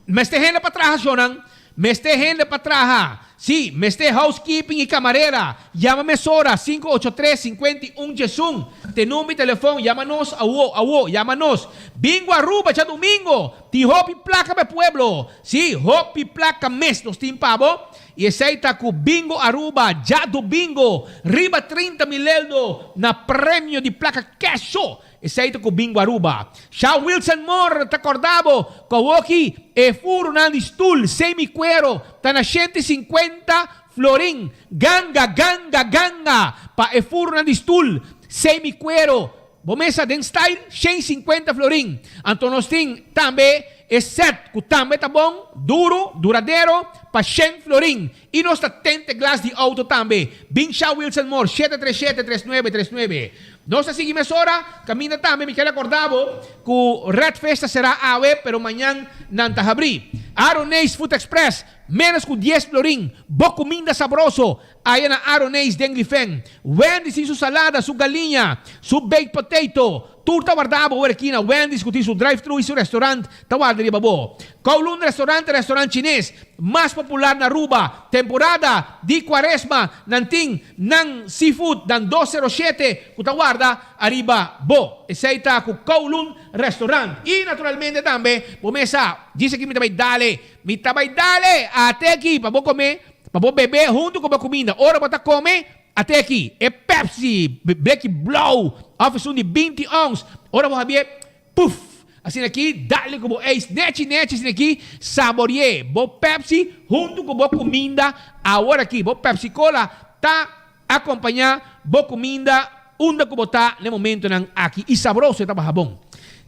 Mester hende pa traha, shownan. Mester hende pa traha. Sí, mester housekeeping i kamarera. Yama mesora, 583 51 11. Te number di telefon, yama nos awo, awo, yama nos. Bingo Aruba djadumingo! Tin hopi plaka pa e pueblo. Sí, hopi plaka mes nos tin pa bo. I esei ta ku Bingo Aruba djadumingo riba 30 mil eldo na premio di plaka cash so. Esei ta ku Bingo Aruba. Sha Wilson Moore ta korda bo ku awoki e furunan di stul semi kuero ta na 150 florin. Ganga, ganga, ganga pa e furunan di stul semi kuero. Bo mesa den style 150 florin. Anto nos tin tambe e set ku tambe ta bon, duru, duradero, pa shen florin. I nos ta tente glas di auto tambe. Bin Sha Wilson Moore, 737 39 39. Nos ta sigui mesora, kaminda tambe mi ker akorda bo ku Red Fish ta será awe pero mañan nan ta habrí. Aroneis Food Express, ménos ku dies florin, bo kuminda sabroso. Aya na Aroneis den Lifen. Wendy's tin su salada, su galiña, su baked potato. Tur ta warda bo ora aki na Wendy's ku tin su drive-thru i su restaurant ta warda riba bo. Kowloon Restaurant ta restaurant chines mas popular na Aruba. Temporada di Cuaresma nan tin nan seafood nan 207 ku ta warda ariba bo. Esei ta ku Kowloon Restaurant. I naturalmente tambe bo mesa djis aki mi ta bai dale, mi ta bai dale ate aki pa bo kome Pa bo bebe huntu ku bo kuminda. Ora bo ta kome, ate aki, e Pepsi, bleki blou, òf esun di 20 ons. Ora bo habié, puf! Asina aki, dale ku bo eis nechi nechi asina aki, saborié bo Pepsi huntu ku bo kuminda awor aki. Bo Pepsi Cola ta akompañá bo kuminda unda ku bo ta na e momentonan aki i sabroso e ta baha bon.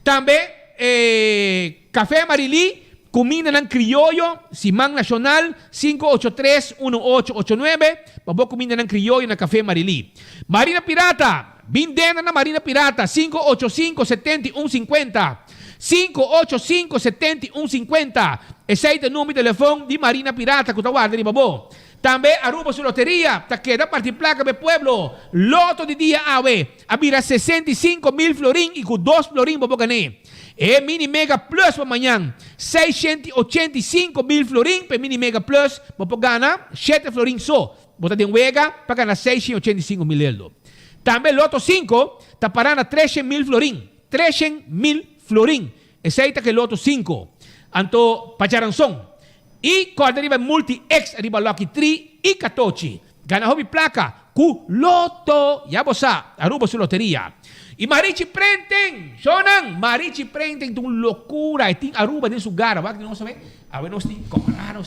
Tambe e Café Marilí, kumindanan krioyo, siman nashonal, sinku ocho tres, unu ocho ocho nuebe, pa bo kumindanan krioyo na Café Marilí. Marina Pirata, bin dena na Marina Pirata, sinku ocho sinku, 71 50, 585 71 50, esei ta e number di telefon di Marina Pirata ku ta warda riba bo. Tambe Aruba su loteria ta keda parti placa p'e pueblo. Loto di dia awe a bira 65 mil florin y cu dos florin bo por gané. E Mini Mega Plus pa mañan, 685 mil florin p'e Mini Mega Plus bo por gana shete florin so. Bo ta den wega pa gana 685 mil euro. Tambe Loto 5 ta para na 300 mil florin. 300 mil florin. Esey ta cu Loto 5. Anto pa djaranson. Y corda riba Multi X riba Lucky 3 y Catochi. Gana hopi placa cu Lotto. Ya bo sa, Aruba su loteria. Y Marichi Printing. Shonan, Marichi Printing ta un locura. E tin Aruba den su gara. Wak nos sabe. Awe nos tin cora nos.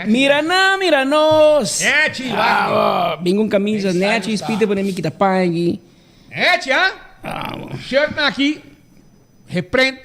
Mira na, mira nos. Nechi, ah, bin con camisa, nechi, spite pone mi kita pan aquí. Nechi, ah? Shirt na aki, reprint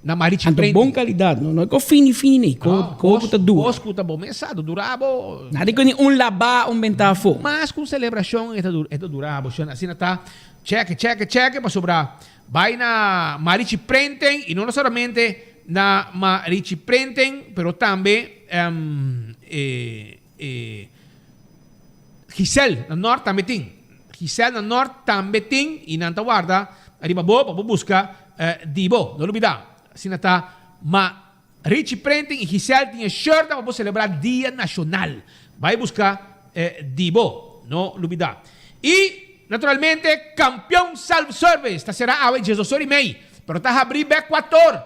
na Marichi Anto Printing. bon calidad, no, no ko fini fini, ko ko ku ta dura. Kos ku ta bo mesado, durabo. Nada ku ni un laba, un bentafo. Mas ku celebracion e ta e ta durabo. Asina ta cheque, cheque, cheque pasobra bai na Marichi Printing y no solamente na Marichi Printing, pero tambe e Giselle na Noord tambe tin. Giselle na Noord tambe tin y nan ta warda ariba bo pa bo busca di bo. No lubida, asina ta Marichi. Richie Printing y Giselle tin e shirtnan pa bo celebra Dia Nacional. Bay busca di bo, no lubida. Y naturalmente Campeon Self Service ta cera awe diesdos or y mei, pero ta habri bek cuator.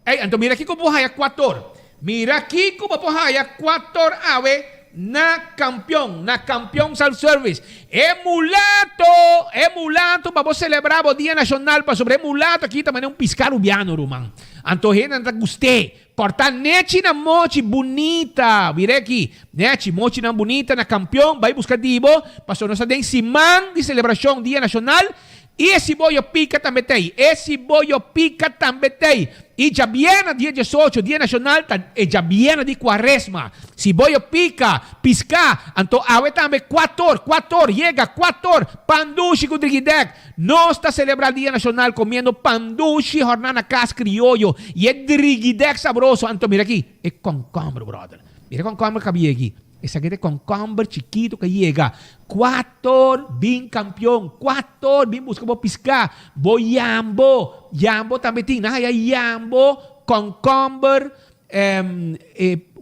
Ey, anto mira kico bo haya cuator. Mira kico bo por haya cuator awe na Campeon, na Campeon Self Service. E mulato, e mulato pa bo celebra bo Dia Nacional pasobra e mulato aki ta manera un pisca rubiano, ruman. Anto hendenan ta gust'é. Corta nechi na mochi bunita. Mira aki, nechi, mochinan bunita na Campeon. Bay busca di bo pasobra nos ta den siman di celebracion Dia Nacional. I e siboyo pika tambe t'ei. E siboyo pika tambe t'ei. I djabièrnè dia diesocho, dia nashonal, ta e djabièrnè di kuaresma. Siboyo pika, piská, anto awe tambe kuator, kuator, yega, kuator, pan dushi ku drigidèk. Nos ta selebrá dia nashonal komiendo pan dushi hòrná na kas krioyo i e drigidèk sabroso. Anto mira aki, e kònkòmber, bròder. Mira e kònkòmber kabi aki. Esaki ta e kònkòmber chikitu ku a yega. Kuator bin kampion, kuator bin buska bo piská, bo yambo, yambo tambe tin. Nan haya yambo, kònkòmber,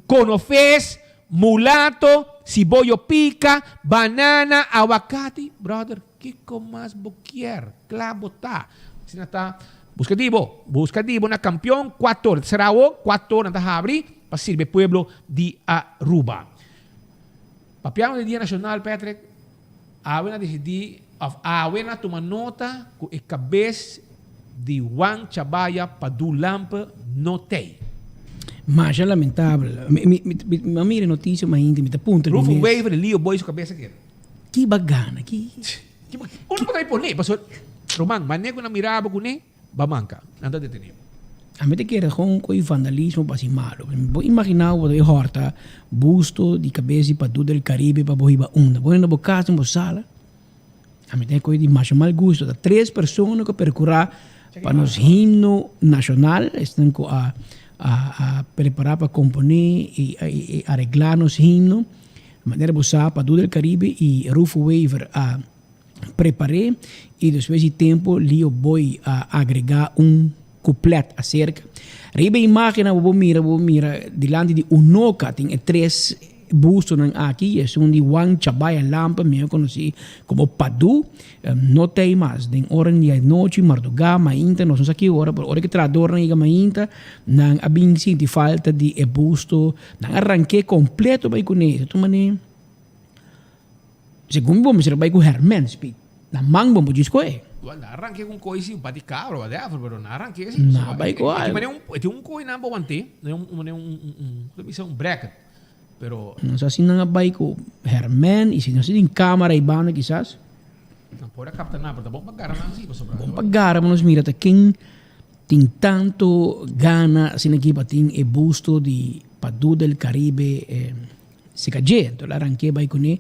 konofes, mulato, siboyo pika, banana, awakati. Bròder, kiko mas bo kier? Kla bo ta. Asina ta. Buska di bo, buska di bo na kampion, kuator. Ta sera awo, kuator nan ta habri pa sirbi e pueblo di Aruba. Papiando di Dia Nacional, Patrick, awe na dicidi of awe na tuma nota cu e cabes di Juan Chabaya Padu Lampe no t'ey. Masha lamentabel. Mi, mi, mi, mi, mi a mira e noticia mainta, mi ta puntra mi Rufo mes. Wever, Leo Boy su cabes a keda. Ki bagana, ki. Uno por ta pone, pasobra, Roman, mane cu nan mira bo cune, Ba manka, nan ta detene bo. A mi ta kere gewoon koe vandalismo pa hasi malo. Bo imagina bo ta bay horta busto di cabes di Padu del Caribe pa bo hiba unda? Bo na bo cas den bo sala? A mi ta koe di masha mal gusto. Ta tres persona cu a percura pa nos himno nacional, esnan cu a a prepara pa compone y aregla nos himno. Manera bo sa Padu del Caribe y Rufo Wever a prepar'é i despues di tempu Leo Boy a agregá un kuplet aserka. Riba e imágennan bo por mira, bo por mira dilanti di Unoca tin e tres bustonan aki, esun di Juan Chabaya Lampe, mihó konosí komo Padu, no t'ei mas. Den ora di anochi, mardugá, mainta, nos no sa ki ora, pero ora ku e trahadornan yega mainta, nan a bin sinti falta di e busto, nan a rank'é kompleto bai kuné. Ta tuma ne. Segun bo mester bai ku herment speed na man bo djis koe. Wel na arranke ku un koi si un pati cabra whatever pero na arranke si. Na bai ku algo. E tin e tin un koi nan bo wante un un un un bisa un bracket pero. No sa si nan a bai ku herment y si no si tin camara ei banda kisas. Nan por a capta nan pero ta bon pa gara nan si pasobra. Bon pa gara pa nos mira ta ken tin tanto gana asina aki pa tin e busto di Padu del Caribe. Si ka dje, enton el a rank'é bai kuné.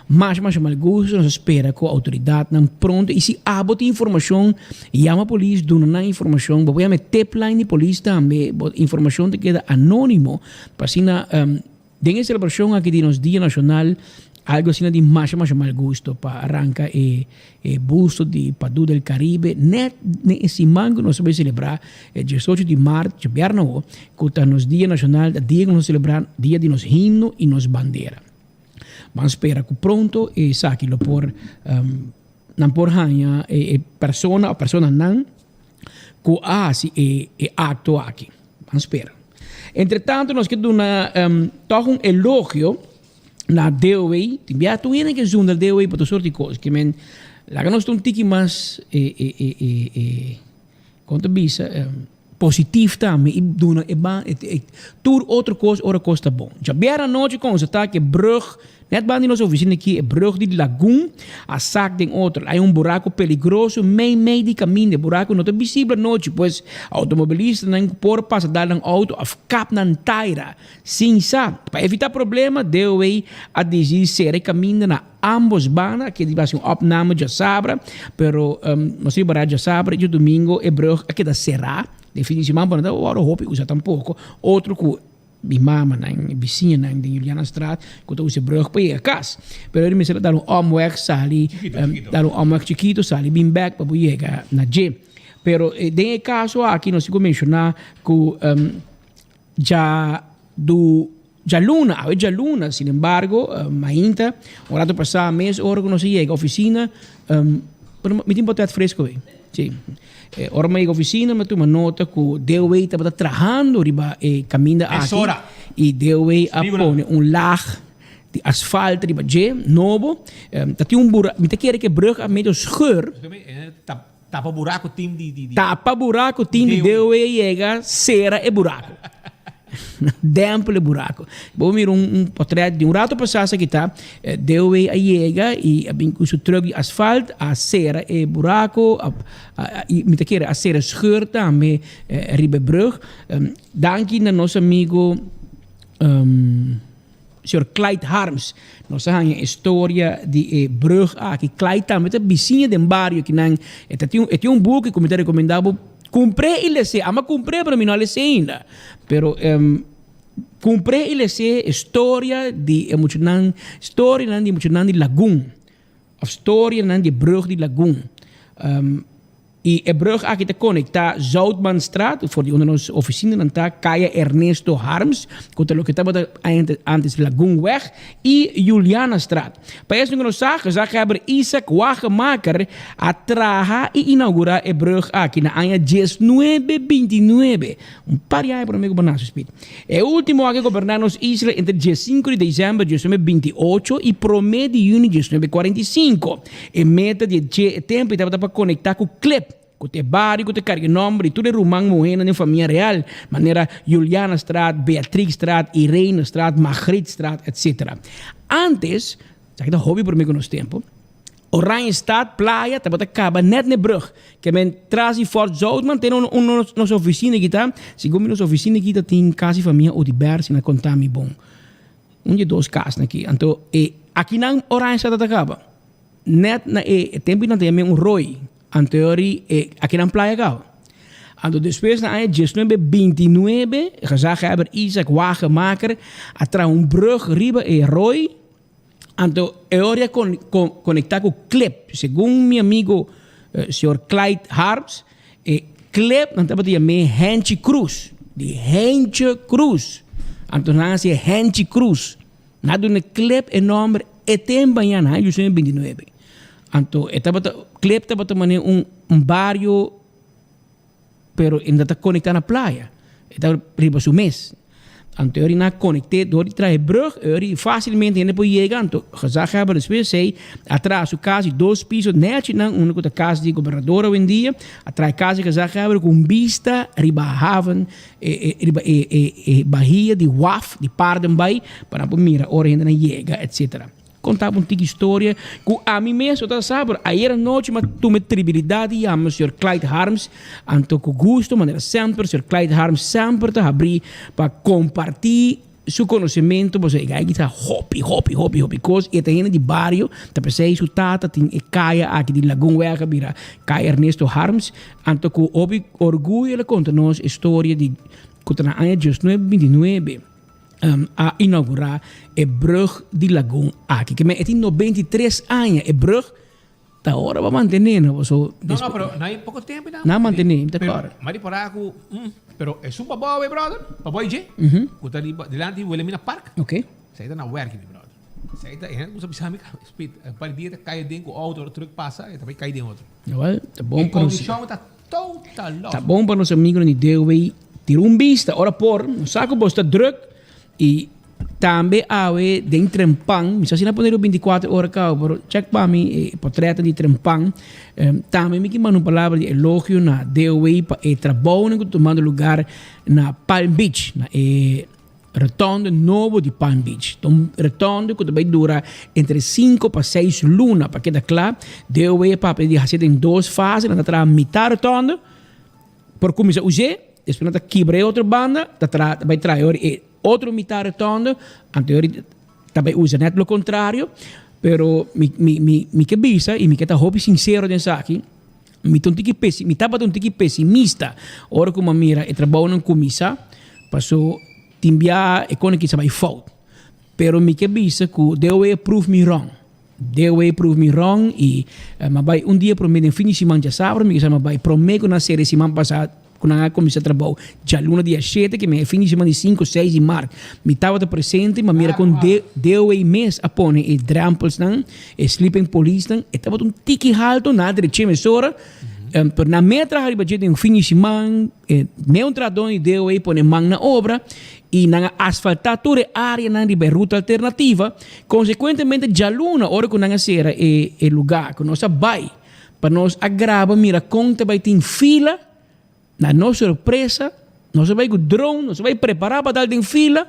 Masha masha mal gusto, nos a spera ku outoridatnan pronto i si abo tin informashon, yama polis, duna nan informashon. Bo por yama e tipline di polis tambe, bo informashon ta keda anónimo pa asina den e selebrashon aki di nos Dia Nashonal algu asina di masha masha mal gusto pa ranka e E busto di Padu del Caribe net den e siman ku nos ta bai selebrá e diesocho di mart, djabièrnè awo, ku ta nos dia nashonal, ta dia ku nos ta selebrá dia di nos himno i nos bandera. Ban spera ku pronto esaki lo por nan por haña e persona o personanan ku a hasi e akto aki. Ban spera. Entretanto nos ke duna tòg un elogio. Na DOW, tin bia tur hende ke zunda DOW pa tur sort di kos. Ke men laga nos ta un tiki mas e e e e e kon ta bisa positif tambe i duna e ban e tur otro kos ora kos ta bon. Djabièrnè anochi konstatá ke brùg nèt banda di nos ofisina aki e brùg di Lagun a sak den otro. Hay un buraku peligroso mei mei di kaminda. E buraku no ta visibel anochi pues outomobilistanan por pasa dal nan outo òf kap nan taira. Sin sa, pa evitá problema, DOW a disidí sera e kaminda na ámbos banda. Aki a hasi un opname djasabra, pero nos riba ra djasabra i djadumingu e brùg a keda será. Den fin di siman bo no ta wòrdu hopi usa tampoko. Otro ku mi mamanan, mi bisiñanan den Julianastraat ku ta usa e brùg pa yega kas. Pero eri mester a dal un omweg sali, dal un omweg chikitu sali bin bèk pa bo yega na dje. Pero den e kaso aki nos tin ku menshoná ku. Dja du djaluna, awe djaluna, sin embargo, mainta, un rato pasá mes ora ku nos a yega ofisina, pero mi tin potret fresco ei, si. Ora mi a yega ofisina mi a tuma nota ku DOW tabata trahando riba e kaminda aki i DOW a pone un laag di asfalt riba dje, nobo. Ta tin un bura, mi ta kere ku e brug a medio scheur. Tapa buraco tin di di. Tapa buraco tin di DOW yega sera e buraco. Dempel e buraco. Bo mira un un potret di un rato pasa sa kita DOW a yega y a bin cu su truck di asfalt a sera e buraco a a y mi ta kere a sera scheur tambe riba e brug. Danki na nos amigo. Señor Clyde Harms. Nos a haña e storia di e brug aki. Clyde tambe ta bisiña den bario kinan. E ta tin e tin un buki ku mi ta rekomendá bo kumpr'é i les'é. Amo a kumpr'é pero mi no a les'é ainda. Pero kumpr'é i les'é e storia di e muchanan, storianan di e muchanan di Lagun. Òf storianan di e brug di Lagun. I e brug aki ta konektá Zoutmanstraat, for di unda nos ofisinanan ta, Kaya Ernesto Harms, ku ta loke tabata antes Lagunweg, i Julianastraat. Pa esnan ku no sa, gezaghebber Isaac Wagemaker a traha i inaugurá e brug aki na aña diesnuebe bintinuebe, un par di aña promé ku bo nase, Speed. E último aki a goberná nos isla entre diesinku di desèmber diesnuebe binti'ocho i promé di yüni diesnuebe kuarenta i sinku. E meta di e dje e tempu ei tabata pa konektá ku Klip, ku ta e bario ku ta karga e nòmber di tur e ruman muhénan den famia real, manera Julianastraat, Beatrixstraat, Irenestraat, Margrietstraat, etc. Ántes, esaki ta hopi promé ku nos tempu, Oranjestad Playa tabata kaba nèt na e brùg, ke men tras di Fort Zoutman te na un nos ofisina aki ta, segun mi nos ofisina aki ta tin kasi famia Oduber si na konta mi bon. Un di e dos kasnan aki. Anto e akinan Oranjestad ta kaba. Net na e tempu nan ta yama un rooi. Anto e ori e akinan playa kaba. Anto despues na aña diesnuebe bintinuebe gezaghebber Isaac Wagemaker a traha un brug riba e rooi. Anto e ori a konekta ku Klip. Segun mi amigo señor Clyde Harms E klep nan tabata yam'é Henchi Cruz, di Hentje Cruz. Anto nan a hasi e Henchi Cruz. Nan a duna e klep e nòmber e tempu aña na aña diecinuebe bintinuebe. Anto e tabata, klep tabata manera un un bario pero e no ta konektá na playa. E ta riba su mes. Anto e ora nan a konekt'é dor di traha e brug, e ora fásilmente hende por yega. Anto gezaghebber despues esei a traha su kas di dos piso nèchi nan, unda ku ta kas di gobernador awendia, a traha e kas di gezaghebber ku un bista riba haven, riba e bahia di waf di Paardenbaai, pa nan por mira ora hendenan yega etcetera. Konta bo un tiki historia ku ami mes no ta sa, pero ayer anochi mi a tuma e tribilidat di yama señor Clyde Harms, anto ku gusto manera semper señor Clyde Harms semper ta habrí pa kompartí su konosementu, pasobra e guy ta hopi hopi hopi hopi kos i e ta hende di bario, ta p'esei su tata tin e kaya aki di Lagunweg a bira Kaya Ernesto Harms, anto ku hopi orguyo el a konta nos e storia di ku ta na aña diesnuebe bintinuebe. a inaugurá e brug di Lagun aki. Ke men e tin 93 aña e brug ta ora pa mantené no paso No, no, pero no hay poco tempo na. Na mantené, mi ta Pero, kòrda. mari por a ku, mm, pero esun pa bou, brother, pa bou dje, ku ta riba dilanti Wilhelmina Park. Oké. Esei ta na wèrki, mi brother. Esei ta, e hende kusa bisa mi, Speed, un par di dia ta kai aden ku outo, ora truck pasa, e ta bai kai den otro. Jawel, ta bon E pa nos. kondishon ta total los. Ta bon pa nos amigunan di DOW tira un bista ora por. Nos sa ku bos ta druk i tambe awe den Trempan, mi sa si nan pone riba bintikuater ora kaba, pero check pa mi e potretnan di Trempan. Tambe mi ke manda un palabra di elogio na DOW pa e trabounan ku ta tumando lugar na Palm Beach, na e Rotonde nobo di Palm Beach. Ta un rotonde ku ta bai dura entre sinku pa seis luna pa keda kla. DOW a papia di hasié den dos fase. Nan ta traha mitá rotonde por kuminsá us'é, despues nan ta kibra e otro banda, ta traha ta bai traha e ora e otro mitá rotonde, anto e ora ta bai usa nèt lo kontrario. Pero mi mi mi mi ke bisa i mi ke ta hopi sinsero den esaki, Mi ta un tiki pesi, mi tabata un tiki pesimista ora ku mi a mira e trabounan kuminsá, paso tin bia e kone kisa bai fout. Pero mi ke bisa ku DOW prove mi wrong. DOW prove mi wrong i mi a bai un dia promé den fin di siman djasabra mi kisa mi a bai promé ku nan sera e siman pasá. Ku nan a kuminsá trabou djaluna dia shete, ke men e fin di siman di sinku, seis di mart. Mi tabata presente, mi a mira kon DOA mes a pone e drempelsnan, e sleeping policenan. E tabata un tiki haltu, nan a dreché mesora, pero nan me a traha riba dje den un fin di siman, me un trahadó di DOA pone man na obra i nan a asfaltá tur e áreanan riba e ruta alternativa. Konsekuentemente djaluna ora ku nan a sera e lugá ku nos a bai, Pa nos a graba mira kon ta bai tin fila, na nos sorpresa, nos a bai ku drone, nos a bai prepará pa dal den fila,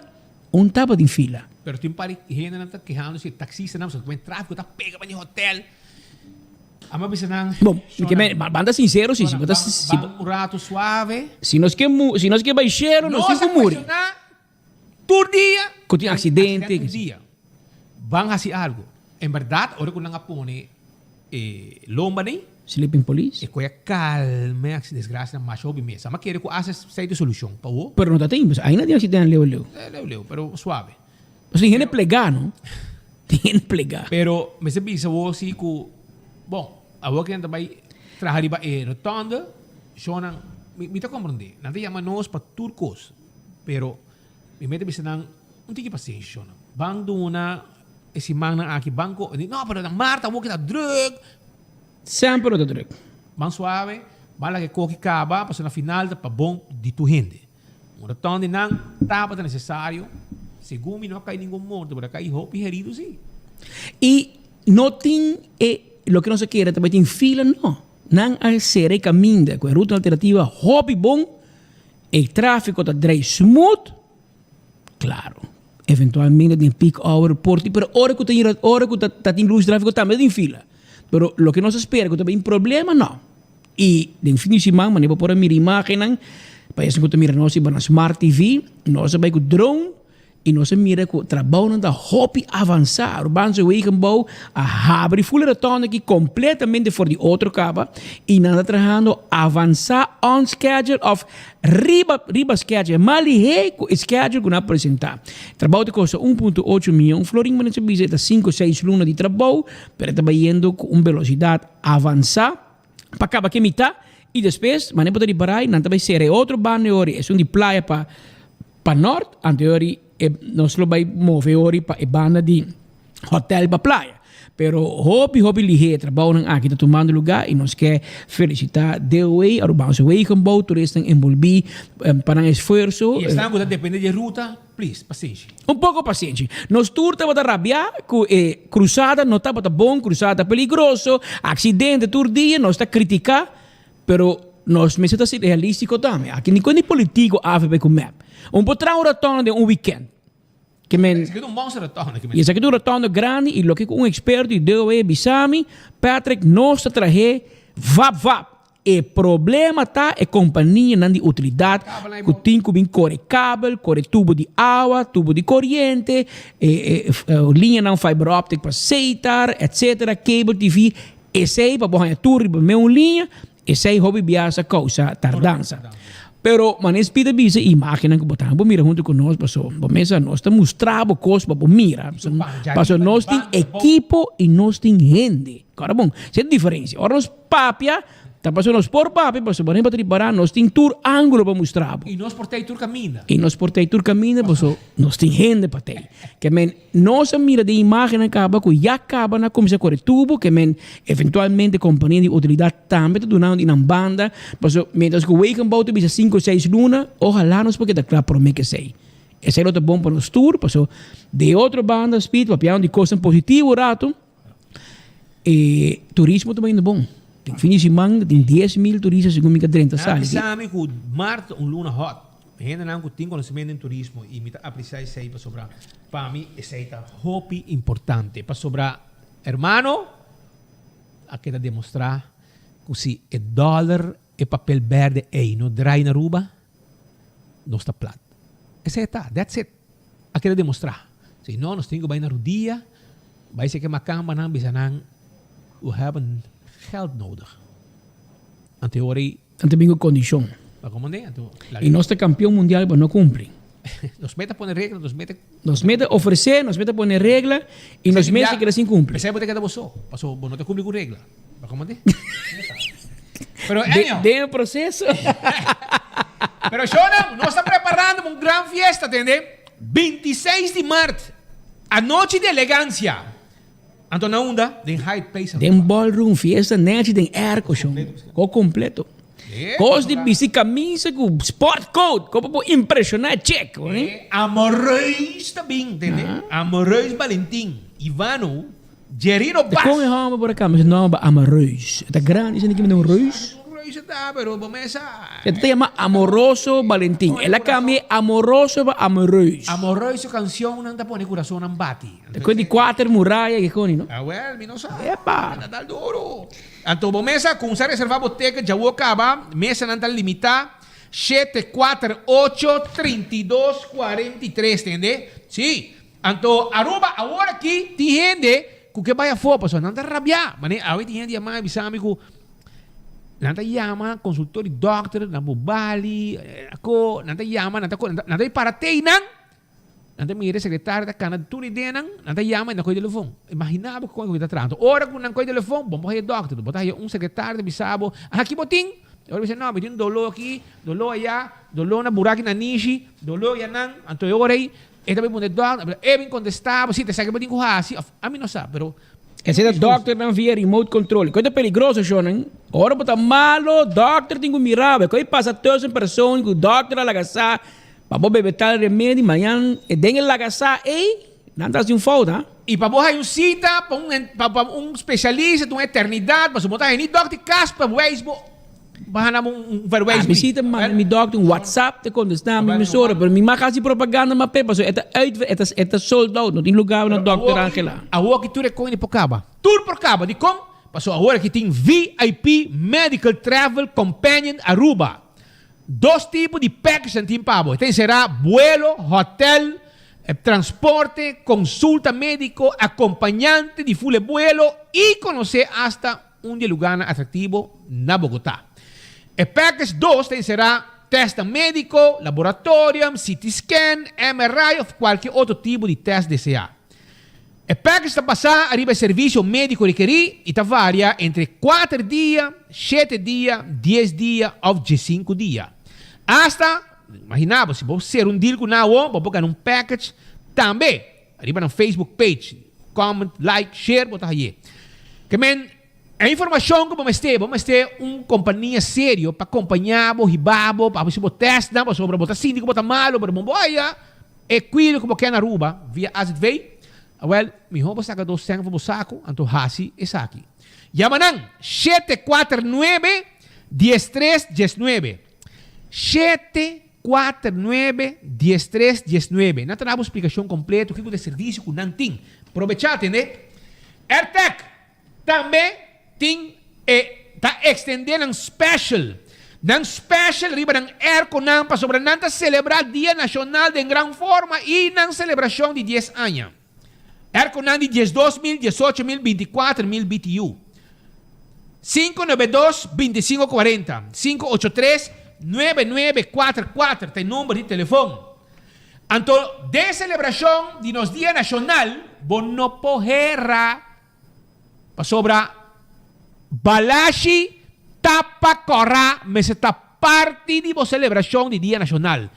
un tabatin fila. Pero tin par di hendenan ta kehando si e taxistanan pasobra ku tráfiko ta pega pa di hotel. Amo a bisa nan, Bon, mi ke men, ban ta sinsero si, si bo ta, si bo. Ban un rato suave. Si nos ke mu, si nos ke bai shelu, nos tin ku muri. Nos a kuestioná tur dia. Ku tin aksidente. Tur dia. Ban hasi algu. En bèrdat, ora ku nan a pone E lomba nei. Sleeping police. E koe a kalma e accidente desgracia nan masha hopi mes. Ama kere ku hace esei ta solucion pa wo. Pero no ta tin, pasobra ainda tin accidente leu leu. Eh leu leu, pero suave. Pasobra tin hende plegá no. Tin hende plegá. Pero mester bisa wo si ku, bon, awor ku nan ta bai traha riba e rotonde, shownan, mi mi ta komprondé. Nan ta yama nos pa tur kos, pero mi mester bisa nan un tiki pasenshi shownan. Ban duna E simannan aki banco di no pero na Marta awor ki ta druk. Semper lo ta druk. Ban suave, ban laga e koki kaba pasobra na final ta pa bon di tur hende. Un raton di nan tabata necesario, segun mi no a kai ningun morto pero a kai hopi herido si. Y no tin e loke nos a kere ta bai tin fila no. Nan a sera e caminda cu e ruta alternativa hopi bon, e trafico ta drei smooth. Claro, eventualmente den peak hour por tin, pero ora cu ta ora cu ta tin luz trafico tambe ta tin fila. Pero loke nos a spera cu ta bin problema, no. Y den fin di siman, manera bo por a mira imagennan, pa esnan cu ta mira nos riba na Smart TV, nos a bay cu drone y nos a mira cu trabounan ta hopi avansa. Urbanse Wegenbouw a habri full rotonde aki completamente for di otro caba y nan ta trahando avansa on schedule of Riba riba schedule, mas lihé ku e schedule ku nan a presentá. Trabou ta kosta un punto ocho mion florin, manera sa bisa e ta sinku seis luna di trabou, pero e ta bayendo ku un belosidat avansá pa kaba ku e mitá i despues, manera bo ta ripará, nan ta bai sera e otro banda e ora, esun di playa pa pa nort, anto e ora e nos lo bai move e ora pa e banda di hotel pa playa. Pero hopi hopi lihé e trabounan aki ta tumando lugá i nos ke felisitá DOA, Arubaanse Wegenbouw, tur esnan enbolbí pa nan esfuerso. I esnan ku ta dependé di e ruta, please, pasenshi. Un poko pasenshi. Nos tur tabata rabiá ku e krusada no tabata bon, krusada ta peligroso, aksidente tur dia, nos ta kritiká, pero nos mester ta ser realístiko tambe. Aki ni kon di politiko avp ku mep. Un por traha un ratòn den un wikènt. Ke men, Esaki ta un monster rotonde. I esaki ta un rotonde grandi i loke ku un eksperto di DOE bisa mi, Patrick, nos ta trah'é vap vap. E problema ta e kompanianan di utilidat ku tin ku bin kore kabel, kore tubo di awa, tubo di koriente, e liñanan fiber optic pa Setar, etcetera, cable TV. Esei pa bo haña tur riba meun liña, Esei hopi biaha sa kousa tardansa. Pero manera Speed a bisa, imagennan ku bo ta por mira huntu ku nos paso bo mesa nos ta mustra bo kos pa bo mira. Paso nos tin ekipo i nos tin hende. Kòrda bon, esei ta diferensia. Ora nos papia, ta paso nos por papia paso bo ta ripará nos tin tur ángulo pa mustra bo. I nos por tei tur kaminda. I nos por tei tur kaminda paso nos tin hende pa tei. Ke men Nos a mira den imagennan kaba ku ya kaba na kuminsá kore tubo, ke men eventualmente kompania di utilidat tambe ta dunando di nan banda, pasobra mientras ku Wegenbouw ta bisa sinku o seis luna, ohalá nos por keda kla promé ke esei. Esei lo ta bon pa nos tur, pasobra di e otro banda, Speed, papiando di kosnan positivo un ratu, e turismo ta bayendo bon. Den fin di siman tin 10,000 turista segun mi ka drenta Nan sali. bisa mi ku mart ta un luna hot. Hendenan ku tin konosementu den turismo i mi ta apresiá esei pasobra pa mi esei ta hopi importante. Pasobra hermano a keda demostrá ku si e dòler, e papel bèrdè ei no drai na Aruba, nos ta plat. Esei ta, that's it. A keda demostrá. Si no, nos tin ku bai na rudia, bai seke makambanan bisa nan, We hebben geld nodig. Anto e ora ei. Nan ta bin ku kondishon. Pa komo ne? Anto I nos ta kampion mundial pa no kumpli. Nos meta pone regla, nos meta. Nos meta ofresé, nos meta pone regla i nos mes ta keda sin kumpli. P'esei bo ta keda bo so, pasobra bo no ta kumpli ku regla. Pa komo ne? Pero anyhow. Den e proseso. Pero shownan, nos ta preparando pa un gran fiesta, tende? 26 di mart, anochi di elegancia. Anto na unda? Den Hyde Place Aruba. Den ballroom, fiesta nechi den airco, shon. Ko completo. Kos di bisti camisa ku sport coat, ko pa por impresiona e chick, hoor. Amoreus ta bin, tende? Amoreus Valentin, Ivano, Jerino Bas. Kon e hòmber por a kambia su nòmber pa Amoreus? E ta grandi esei ki mende un reus? Reus e ta, pero bo mes sa. E ta yama Amoroso Valentin. El a kambia e Amoroso pa Amoreus. Amoreus su kanshonnan ta pone kurasonnan bati. Ta kue di kuater muraya ke koni, no? Awel, mi no sa. Epa! Ta dal duru. Anto bo mes a kumsa reserva bo ticket djawo kaba, mesanan ta limitá, shete, kuater, ocho, 32, 43, tende? Sí. Anto Aruba awor aki tin hende ku ke bai afó pasobra nan ta rabiá. Manera awe tin hende yama i bisa mi ku nan ta yama konsultor di dòkter na Bobali, ako, nan ta yama, nan ta nan ta para tei nan, nan ta mira e sekretario ta kana tur ideanan, nan ta yama i nan kohe telefon. Imaginá bo kon ku ta traha. Anto ora ku nan kohe telefon, bo no por haya dòkter, bo ta haya un sekretario ta bisa bo, aha ki bo tin? E ora bisa no, mi tin un doló aki, doló ayá, doló na buraki nanishi, doló ayanan. Anto e ora ei E ta bin puntra e dokter, e bin contesta bo, si ta esaki bo tin cu haci of ami no sa, pero. Esei ta dokternan via remote control. Koe ta peligroso shownan. Ora bo ta malo, dokter tin cu mira bo. E koe pasa tussen persoon cu dokter a laga sa pa bo bebe tal remedi, mañan e den e laga sa ey, nan ta haci un fout ha. Y pa bo haci un cita pa un pa un specialista ta un eternidad, pasobra bo ta haci ni dokter cas pa wijs bo. Baha un verwijsbrief. Mi si ta manda mi dokter un WhatsApp ta contesta mi mesora, pero mi mag haci propaganda mas p'e pasobra e ta uit e ta e ta sold out, no tin lugar na dokter Angela. Awor aki tur e koini por kaba. Tur por kaba. Dikon? Pasobra awor aki tin VIP Medical Travel Companion Aruba. Dos tipo di package nan tin pa bo. E ta enserá buelo, hotel, transporte, konsulta médiko, akompañante di ful e buelo i konosé asta un di e lugarnan atractivo na Bogotá. E package dos ta encerá testnan médico, laboratorium, CT scan, MRI of cualkier otro tipo di test deseá. E package ta basá ariba e servicio médico rekerí y ta varia entre kuater dia, shete dia, dies dia of diesinku dia. Asta, imagina bo, si bo sera un deal cu nan awor, bo por gana un package tambe. Riba nan Facebook page, comment, like, share bo ta haye. Ke men e informacion ku bo mester, bo mester un compania serio pa compaña bo, hiba bo, pa haci bo testnan, pasobra bo ta sinti ku bo ta malo, pero bo no haya e cuido ku bo ke na Aruba via AZV, awel miho bo saca dos cent for bo saco, anto haci esaki. Yama nan 749 13 19. 749 13 19. Nan ta dabo splikashon kompleto kiko ta e servisio ku nan tin. Probechá tende. Airtec tambe tin e ta ekstendé nan special nan special riba nan airconan pasobra nan ta selebrá Dia Nashonal den gran forma i nan selebrashon di dies aña. Airconan di 12 mil, 18 mil, 24 mil BTU. 592 25 40, 583 9944 ta e number di telefon. Anto den celebracion di nos Dia Nacional bo no por hera pasobra Balashi tapa cora mester ta parti di bo celebracion di Dia Nacional.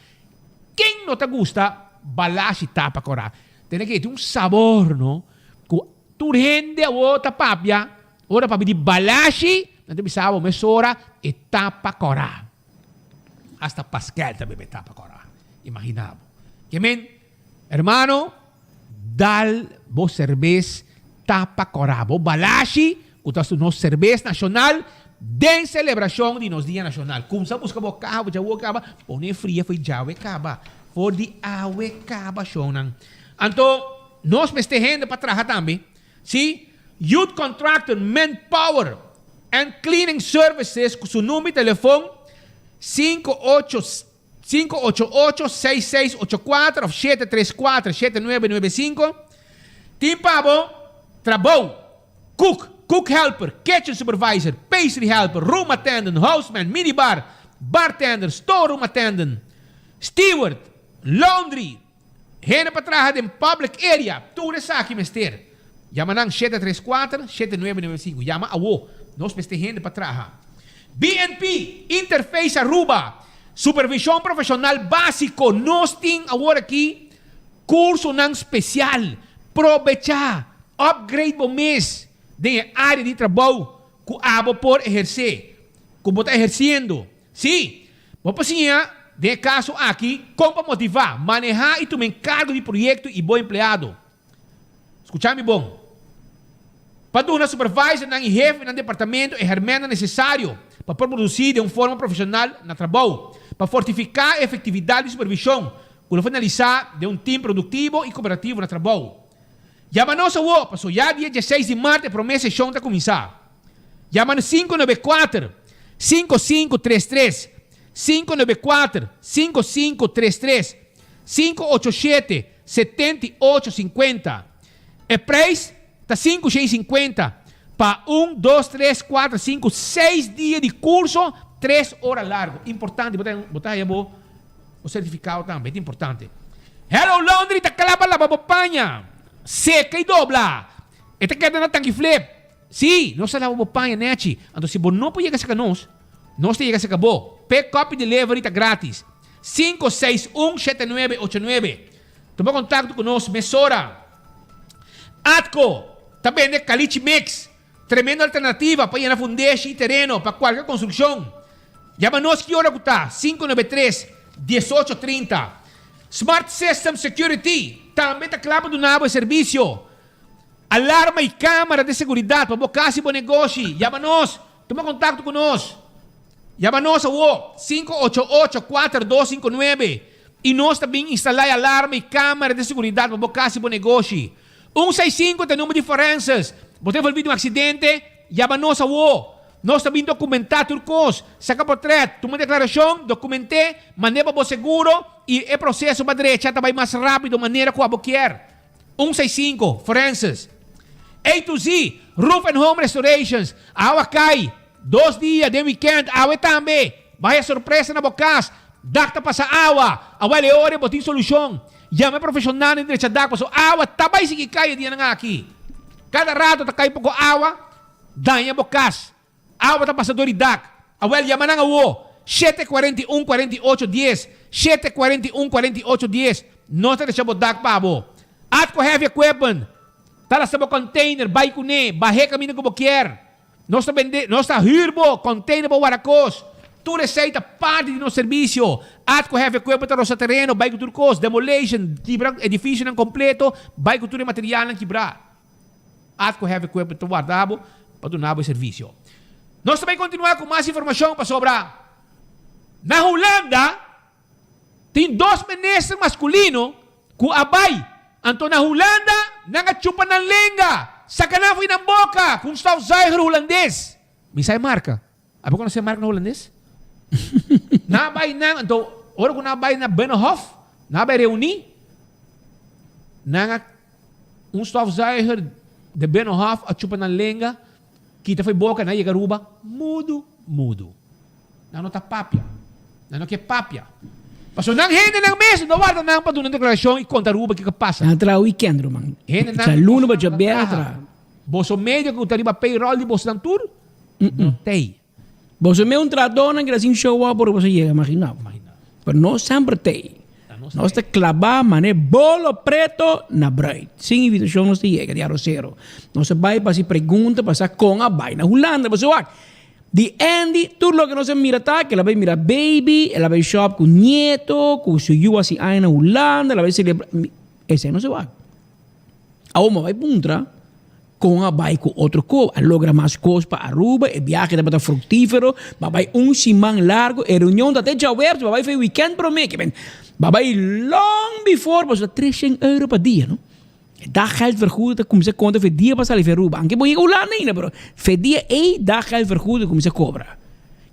Ken no ta gusta Balashi tapa cora? Tene ke tin un sabor no ku tur hende awor ta papia ora papia di balashi nan ta bisa bo mesora e tapa kòrá. Hasta Paskel ta bebe tapa kòrá. Imagina bo. Ke men, hermano, dal bo serbes tapa kòrá. Bo balashi ku ta nos serbes nashonal den selebrashon di nos dia nashonal. Kumsa buska bo kaha bo djawo kaba pone fria for di djawe kaba. For di awe kaba shonnan. Anto nos mester hende pa traha tambe. Si, Youth Contractor Manpower and Cleaning Services ku su number di telefon 588 6684 of 734 7995 tin pa bo trabou, cook, cook helper, kitchen supervisor, pastry helper, room attendant, houseman, minibar, bartender, storeroom attendant, Steward, laundry, hende pa traha den public area, tur esaki mester. Yama nan 734 7995. Yama awo. Nos mester hende pa traha. BNP, Interface Aruba. Supervishon profeshonal básiko nos tin awor aki kursonan spesial. Probechá, upgrade bo mes den e área di trabou ku abo por ehersé, ku bo ta ehersiendo. Sí, bo por siña den e kaso aki kon pa motivá, manehá i tuma enkargo di proyekto i bo empleado. Skucha mi bon. Pa duna supervisornan i hefenan departamento e hermennan nesesario pa por produsí den un forma profeshonal na trabou, pa fortifiká e efektividat di supervishon ku lo finalisá den un tim produktivo i kooperativo na trabou. Yama nos awor, pasobra ya dia dieseis di mart e promé seshon ta kuminsá. Yama na 594 5533, 594 5533, 587 78 50. E prijs ta 550 pa un, dos, tres, kuater, sinku, seis dia di kurso, tres ora largu. Importante, bo ta bo ta haya bo bo sertifikado tambe, ta importante. Hello Laundry ta kla pa laba bo paña, seka i dobla. E ta keda na Tanki Flip. Sí, nos ta laba bo paña nechi. Anto si bo no por yega seka nos, nos ta yega seka bo. Pick up i delivery ta gratis. 561 7989. Tuma kontakto ku nos mesora. Atco ta bende Caliche Mix, tremendo alternativa pa yena fundeshi i tereno pa kualke konstrukshon. Yama nos ki ora ku ta, 593 18 30. Smart System Security tambe ta kla pa duna bo e servisio. Alarma i kamera di seguridat pa bo kas i bo negoshi. Yama nos! Tuma kontakto ku nos! Yama nos awo, 588 4259, i nos ta bin instalá e alarma i kamera di seguridat pa bo kas i bo negoshi. Un seis sinku ta e number di forenses. Bo ta envolví den un aksidente? Yama nos awo! Nos ta bin dokumentá tur kos, saka potrèt, tuma deklarashon, dokument'é, mand'é pa bo seguro i e proseso pa drecha ta bai mas rápido manera ku abo kier. Un seis sinku, Francis. A to Z, Roof and Home Restorations, Awa kai, dos dia den weekend, awe tambe. Baya sorpresa na bo kas, dak ta pasa awa, awel e ora bo tin solushon. Yama e profeshonalnan di drecha dak pasobra awa ta bai sigui kai e dianan aki. Kada rato ta kai poko awa, daña bo kas. Awa ta pasa dor di dak. Awel, yama nan awo. 7 41 48 dies. 7 41 48 dies. Nos ta desha bo dak pa bo. Atco Heavy Equipment ta lasa bo container, bai kuné, bah'é kaminda ku bo kier. Nos ta bende, nos ta hür bo container pa wara kos. Tur esei ta parti di nos servisio. Atco Heavy Equipment ta rosa tereno, bai ku tur kos, demolition, kibra edifisionan kompleto, bai ku tur e materialnan kibrá. Atco Heavy Equipment ta warda bo pa duna bo e servisio. Nos ta bai kontinuá ku mas informashon pasobra na Hulanda tin dos minister maskulino ku a bai anto na Hulanda nan a chupa nan lenga saka nan for di nan boka ku un stofzuiger hulandes. Mi sa e marka. Abo konosé marka na hulandes? Nan a bai nan anto ora ku nan a bai na Binnenhof nan a bai reuní nan a Un stofzuiger de Binnenhof a chupa nan lenga, kita fo'i boka, nan yega Aruba mudu mudu. Nan no ta papia. Nan no ke papia. Pasobra nan hendenan mes no warda nan pa duna un deklarashon i konta Aruba kiko a pasa. Nan a traha weekend ruman. Hendenan Djaluna pa djabièrnè a traha. Boso medio ku ta riba payroll di bosonan tur no tei. Boso mes un trahadónan keda sin show up ora boso yega, imagina bo. Pero nos semper t'ei. Nos ta klabá manera bolo preto na bruid. Sin invitashon nos ta yega di arosero. Nos ta bai pa hasi pregunta pa sa kon a bai na Hulanda. Boso wak, di Andy tur loke nos a mira ta ke el a bai mira baby, el a bai shop ku nieto, ku su yu hasi aña na Hulanda, el a bai selebra. Esei nos a wak. Awor mi a bai puntra kon a bai ku otro ko, a logra mas kos pa Aruba, e biahe tabata fruktífero, mi a bai un siman largu, e reunion ta te djaweps, mi a bai for e wikènt promé, ke men mi a bai long before, pasobra ta treshen euro pa dia, no? E daggeldvergoeding ta kuminsá konta for e dia pa sali for Aruba, anke bo yega Hulanda ainda, pero for e dia ei daggeldvergoeding ta kuminsá kobra.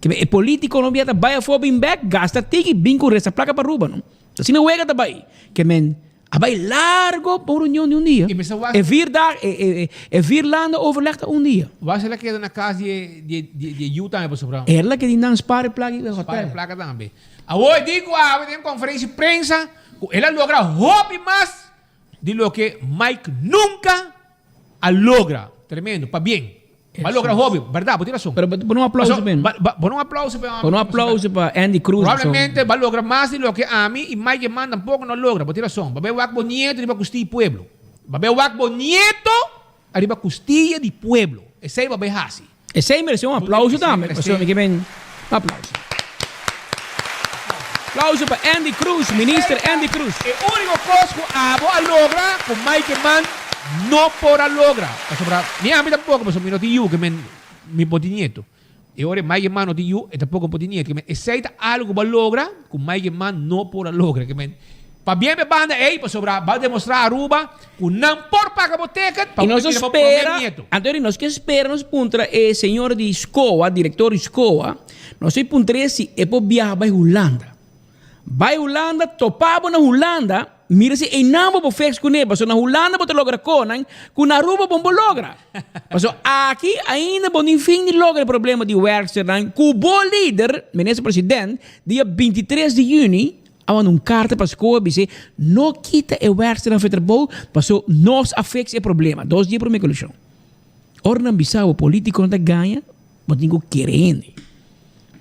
Ke men e polítiko no bia ta bai afó bin bèk, gasta tiki, bin ku resta plaka pa Aruba, no? Asina wega ta bai. Ke men A bai largo pa un reunion di un dia. E vier dag, e, e, e, e vier landen overleg ta un dia. Wak el a keda na kas di e, di e, di e yu tambe pasobra. El a keda nan spaar e plaka i hotel. Spaar e plaka tambe. Awor e di ku awe den konferensia di prensa ku el a logra hopi mas di loke Mike nunka a logra. Tremendo. Pabien. Ba logra hopi, berdad, bo tin rason. Pero pon un aplauso pa Ba, pon un aplauso pa Pon un aplauso pa Andy Cruz. Probablemente ba logra mas di loke ami y Mike Eman tampoco no logra, bo tin rason. Ba bay wak bo nieto riba custilla di pueblo. Ba bay wak bo nieto ariba custilla di pueblo. Esey ba bay haci. Esey merece un aplauso tambe, pasobra mi ke ben aplauso. Aplauso pa Andy Cruz, Minister Andy Cruz. E unico cos cu abo a logra cu Mike Eman no por a logra, pasobra ni ami tampoco, pasobra mi no tin yu ke men mi por tin nieto. E ora e Mike Eman no tin yu, e tampoco por tin nieto. Ke men esey ta algo cu bo a logra cu Mike Eman no por a logra. Ke men pabien pa e banda ey, pasobra bo a demostra Aruba cu nan por paga bo ticket pa Y bo nos a mira bo prome spera, nieto. Antonio, nos ke spera nos puntra e señor di SCOA, director di SCOA, Nos a puntr'é si e por biaha bai Hulanda. Bai Hulanda, topa bo na Hulanda, mira si einan bo por feks kuné, pasobra na Hulanda bo ta logra konan ku na Aruba bo no por logra. Pasobra aki ainda bo no fin di logra e problema di wèrksternan ku bo lider, minister president, dia 23 di yüni a manda un karta pa skoa bis'é no kita e wèrksternan for e trabou pasobra nos a feks e problema. Dos dia promé kolushon. Ora nan bisa bo politikonan ta gaña, Bo tin ku kere hende.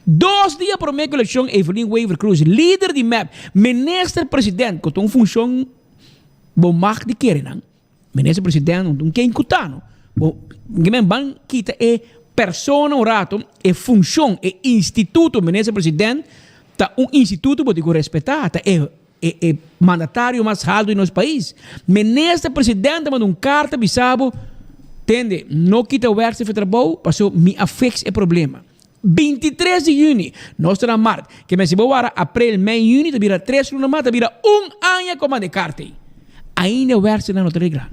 Dos dia promé ku elekshon Evelyn Wever-Croes, lider di mep, minister president ku ta un funshon bo mag di kere nan. Minister president no ta un ken ku ta no. Bo men ban kita e persona un rato, e funshon, e instituto minister president ta un instituto bo tin ku respetá, ta e e mandatario mas halto di nos pais. Minister president ta manda un carta bisa bo, tende, no kita werk for trabou, paso mi a fix e problema. 23 di juni, nos ta na mart, ke men si bo wara april, mei, juni ta bira tres luna mas, ta bira un aña ku a manda e carta ei. Ainda werksternan no ta regla.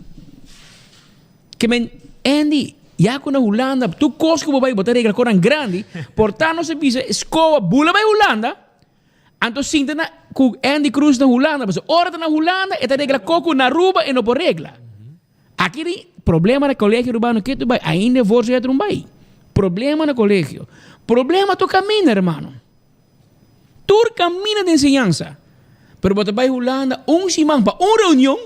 Ke men, Andy, ya ku na Hulanda tur kos ku bo bai bo ta regla konan grandi, por ta nos a bisa skoa bula bai Hulanda, Anto sinta na ku Andy Cruz na Hulanda pasobra ora ta na Hulanda e ta regla koko na Aruba e no por regla. Aki tin problema na colegio arubano ketu bai ainda e voorzitter un bai. Problema na colegio. Problema tur kaminda hermano. Tur kaminda den enseñansa. Pero bo ta bai Hulanda un siman pa un reunion.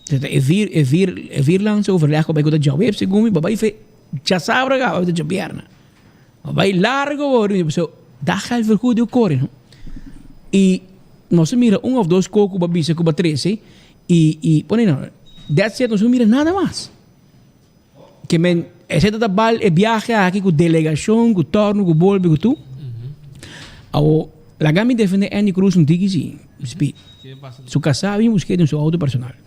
E vier e vier e vierlandse overleg ku bai ku ta djaweps segun mi bo bai fe djasabra kaba bai ta djabierna. Bo bai largo bo ri so daggeldvergoeding ku kore no. I nos a mira un of dos kos ku bo a bisa ku bo a trese i i pone no that's it nos no mira nada mas. Ke men esei ta ta bal e biahe aki ku delegashon ku torno ku bolbe ku tur. Awo laga mi defende Andy Cruz un tiki si. Spi. Su kasá bin busk'é den su outo personal.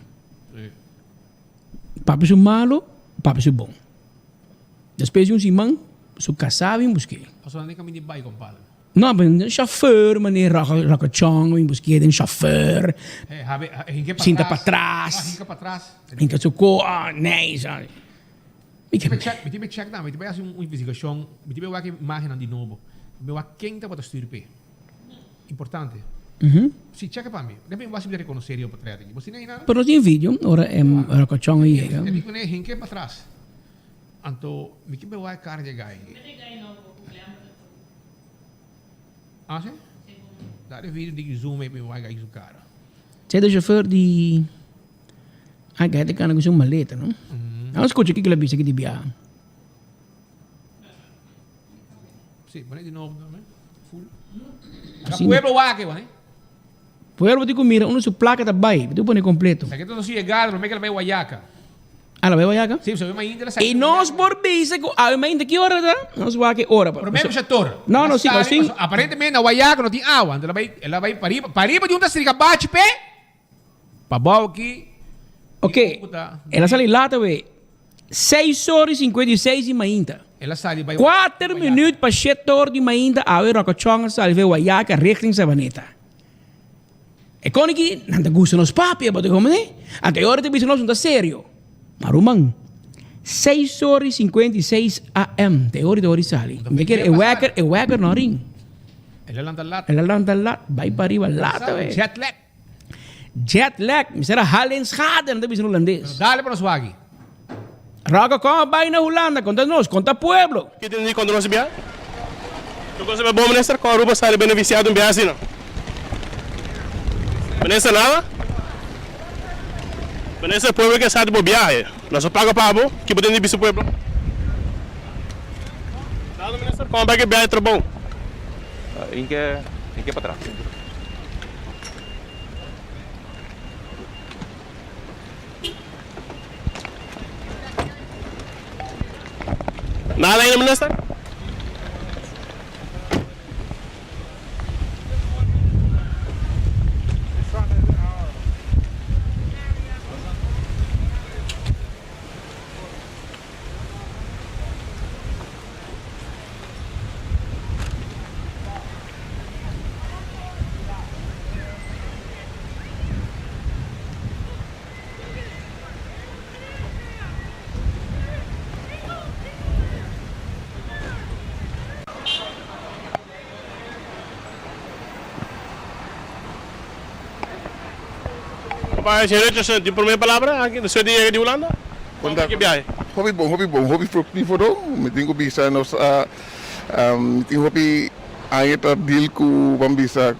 Papia su malo, papia su bon. Despues di un siman su kasá bin busk'é. No, pero chauffeur, meneer Rockachong, mi busqué den chauffeur. Sinta pa tras. Hinka su ko, ah, nee, sa. Mi tin check, mi tin check na, mi tin haci un investigacion, mi tin wak imagennan di nobo. Mi wak ken tabata stuur p'e. Importante. Si, check pa mi. Debe wak si mi ta reconoce riba portret aki. Bo si na Pero no tin video, ora Rockachong a yega. E di cune hinke pa tras. Anto, mi ke wak e cara di e guy aki. Ah, si? Daar e video di zoom e wak su cara. Zij de chauffeur di... Ah, kijk, de kan ook zo'n maleta, no? Nou, escucha kiko la bisa ki di biaha. Si, pone di nobo dan, Full. Asina. Pueblo wak, eh? Pueblo tin ku mira unda su plaka ta bai, bo tin ku pone kompleto. Sa ke ta su yegada, prome ke el bai Wayaca. Ah, el a bai Wayaca? Si, pasobra mainta el a sali. I nos por bisa ku awe mainta ki ora ta? Nos wak e ora. Prome ku Shator. No, no, si, nos tin. Aparentemente na Wayaca no tin awa, anto el a bai, el a bai pariba, pariba di un ta strika bachi p'e, pabou aki. Ok, el a sali laat awe, seis ora i 56 di mainta. El a sali bai Kuater minuut pa shete or di mainta awe Rocochon a sali bai Wayaca richting Savaneta. E koni ki nan ta gusta nos papia, bo ta komprende? Anto e ora ta bisa nos no ta serio. Ma ruman, seis ora i 56 AM ta e ora di ora di sali. Mi ta kere e wekker, e wekker no a ring. El a lanta lat. El a lanta lat, bai pa riba lat awe. Jet lag. Jet lag, mi sera hal en schade, nan ta bisa na hulandes. Pero dale pa nos wak aki. Rocco, kon a bai na Hulanda? Konta nos, konta pueblo. Ki tin di konta nos bia? Tur cosa bai bon minister? Kon Aruba sali beneficiado un bia asina? Minister nada? Minister pueblo ke sa di bo biahe. Nos a paga pa bo, ki bo tin di bisa pueblo? Minister, kon a bai ku e biahe trabou? Inke inke patras. Nada ainda minister? Papá, señor Richardson, tin promé palabra aki despues di yega di Hulanda? Kon ta ki biahe? Hopi bon, hopi bon, hopi fructífero. Mi tin ku bisa nos a, mi tin hopi aña ta deal ku, ban bisa,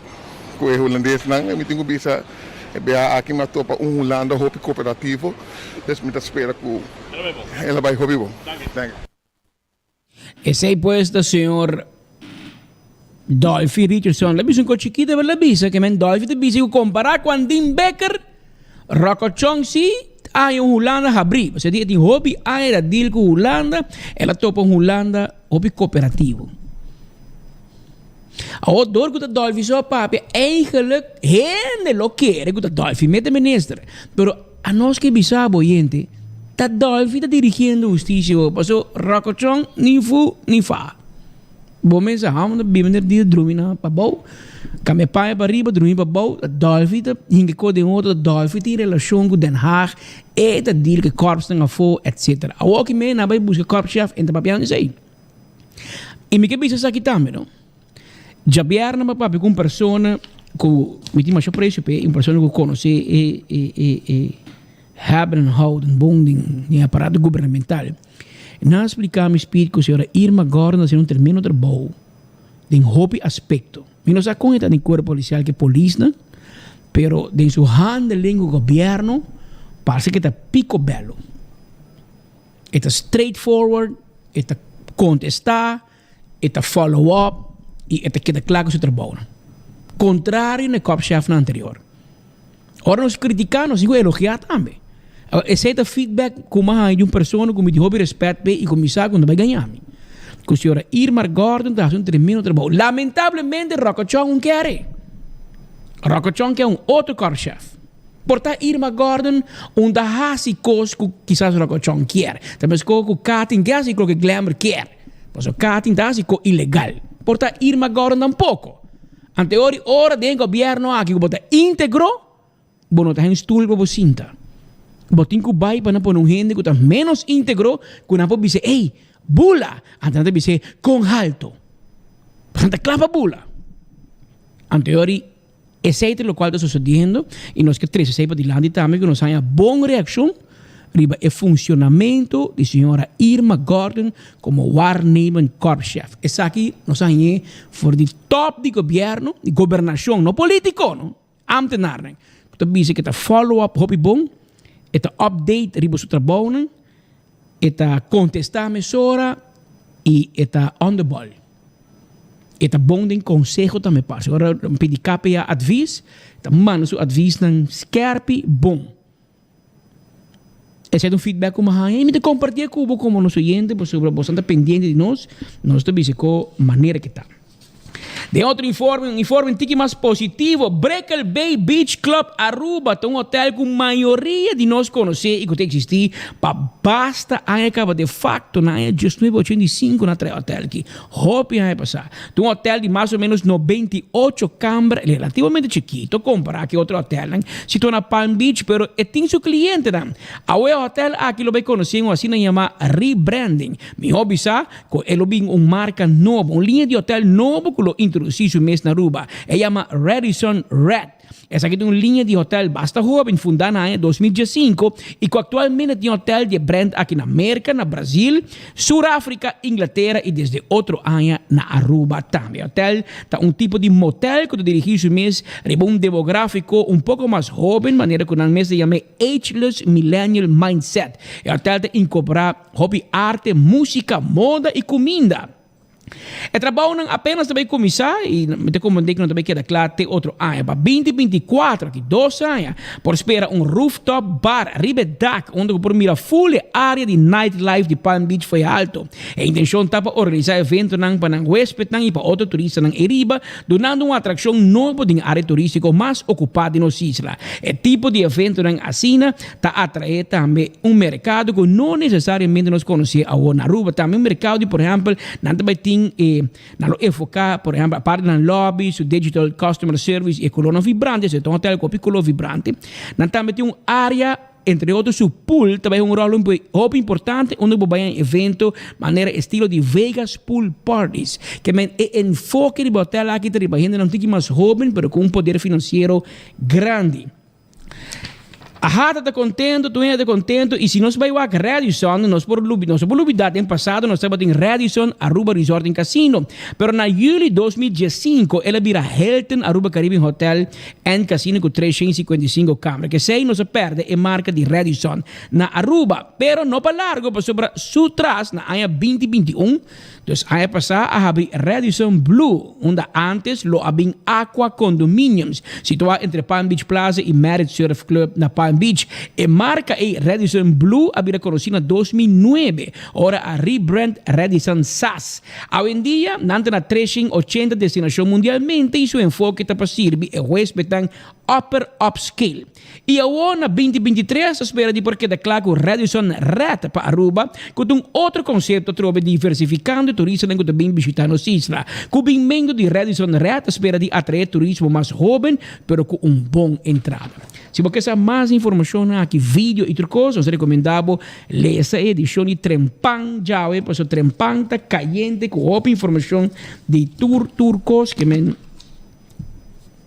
ku e hulandesnan. Mi tin ku bisa e biaha aki mi a topa un Hulanda hopi kooperativo. Dus mi ta spera ku el a bai hopi bon. Danki. Esey pues ta señor Dolphy Richardson. La bisa un ko chikito pero la bisa ke men Dolphy ta bisa ku kompara ku Andin Becker, Rokochon si aña un Hulanda habri. Pasobra di e tin hopi aña ta deal ku Hulanda, el a topa un Hulanda hopi kooperativo. Awor dor ku ta Dolphy so a papia eigenlijk hende lo kere ku ta Dolphy mete minister. Pero anos ke bisa bo oyente ta Dolphy ta dirigiendo husticia bo paso Rokochon ni fu ni fa. Bo mester hou ta biba ner dia drumi na pabou kambia paña pa riba drumi pabou ta Dolphy ta hinka ko den otro ta Dolphy tin relashon ku Den Haag e ta deal ku e korpsnan afo etcetera. Awor ki men a bai buska korpschef en ta papiando esei. I mi ke bisa esaki tambe no. Djabièrnè mi a papia ku un persona ku mi tin masha apresio p'e, un persona ku konosé e e e e hebben en houden bon den den aparato gubernamental. Nan a splika mi spit ku señora Irma Gordon ta hasiendo un tremendo trabou den hopi aspekto. Mi no sa kon e ta den kuerpo polisial ku e polisnan, pero den su handeling ku gobièrnu parse ku e ta pikobèlo. E ta straight forward, e ta contesta, e ta follow up y e ta keda cla cu su trabounan. Contrario na e korpschefnan anterior. Ora nos critica nos tin cu elogia tambe. Esey ta feedback cu mi a haya di un persona cu mi tin hopi respet p'e y cu mi sa cu no ta bay gaña mi. Cu señora Irmar Gordon ta haci un tremendo trabou. Lamentablemente Rocochon un kere. Rocochon ke un otro korpschef. Por ta Irma Gordon un ta hasi kos ku kisas Rokochon kier. Ta meskos ku Katin ke hasi loke Glemmer kier. Pasobra Katin ta hasi kos ilegal. Por ta Irma Gordon tampoko. Anteori ora den gobièrnu aki ku bo ta íntegro, bo no ta hen stul pa bo sinta. Bo tin ku bai pa nan pone un hende ku ta ménos íntegro ku nan por bisa, ey, bula! Anto nan ta bis'é, kon halto. Pasobra nan ta kla pa bula. Anteori. Esei ta lokual ta sosodiendo i nos ke trese esei padilanti tambe ku nos haña bon reakshon riba e funshonamentu di señora Irma Gordon komo waarnemend korpschef. Esaki nos a hañ'é for di tòp di gobièrnu, di gobernashon, no polítiko no, ámtenarnan, ku ta bisa ku e ta follow up hopi bon, e ta update riba su trabounan, e ta kontestá mesora i e ta on the ball. E ta bon den konseho tambe parce. Ora pidi KPA advies, ta manda su adviesnan skerpi bon. Esei ta un feedback ku mi haña i mi ta kompartié ku bo komo nos oyente pasobra boso ta pendiente di nos, nos ta bisa ko manera ke ta. Den otro informe, un informe un tiki mas positivo, Brickell Bay Beach Club Aruba ta un hotel ku mayoria di nos konosé i ku ta eksistí pa basta aña kaba. De fakto, na aña diesnuebe ochenta i sinku nan a trae hotel aki. Hopi aña pasá. Ta un hotel di mas o ménos 98 kamber, relativamente chikito kompará ku e otro hotelnan situá na Palm Beach, pero e tin su klientenan. Awe e hotel aki lo bai konosé un asina yamá rebranding. Mihó bisá Cu e lo bin un marca nobo, un liña di hotel nobo cu lo introduci su mes na Aruba. E yama Radisson Red. Esaki ta un liña di hotel basta hoben, funda na aña 2015 y cu actualmente tin hotel di e brand aki na Merca, na Brasil, Sur Africa, Inglatera y desde otro aña na Aruba tambe. E hotel ta un tipo di motel cu ta dirigi su mes riba un demografico un poco mas hoben, manera cu nan mes ta yam'e ageless millennial mindset. E hotel ta incorpora Hopi arte, músika, moda i kuminda. E trabounan apenas ta bay cuminsa y mi ta comprende cu no ta bay keda cla te otro aña. Pa 2024, aki dos aña, por spera un rooftop bar riba e dak unda cu por mira full e area di nightlife di Palm Beach fo'i halto. E intencion ta pa organisa eventonan pa nan huespednan y pa otro turistanan eriba, dunando un atraccion nobo den area turistico mas ocupa di nos isla. E tipo di eventonan asina ta atrae tambe un mercado cu no necesariamente nos conoce awor na Aruba. Tambe un mercado di, por ehempel, nan ta bay tin e, nan lo enfoca, por ehempel, aparte nan lobby, su digital customer service y e colornan vibrante, esey ta un hotel cu hopi color vibrante. Nan tambe tin un area, entre otro su pool ta bay hunga un rol hopi importante unda bo bay un evento manera estilo di Vegas Pool Parties. Ke men e enfoke riba hotel aki ta riba hendenan un tiki mas hoben pero cu un poder financiero grandi. Ahata ta contento, tur hende ta contento y si nos bay wak Radisson, nos por lubi, nos no por lubida den pasado nos tabatin Radisson Aruba Resort and Casino, pero na juli 2015 el a bira Hilton Aruba Caribbean Hotel and Casino cu 355 camera. Kesey nos a perde e marca di Radisson na Aruba, pero no pa largo pasobra su tras na aña 2021, Dus aña pasá a habri Radisson Blu, unda ántes lo a bin Aqua Condominiums, situá entre Palm Beach Plaza i Marriott Surf Club na Palm Beach. E marka ei Radisson Blu a bira konosí na 2009, ora a rebrand Radisson sas. Awendia nan ta na 380 destinashon mundialmente i su enfoke ta pa sirbi e huéspednan upper upscale. I awor na 2023 ta spera di por keda kla ku Radisson Red pa Aruba, ku ta un otro konsepto atrobe diversifikando e turistanan ku ta bin bishita nos isla. Ku binmentu di Radisson Red ta spera di atraé turismo mas hóben pero ku un bon entrada. Si bo ke sa mas informashon aki, video i tur kos, nos ta rekomendá bo lesa e edishon di Trempan djawe, pasobra Trempan ta kayente ku hopi informashon di tur tur kos ke men.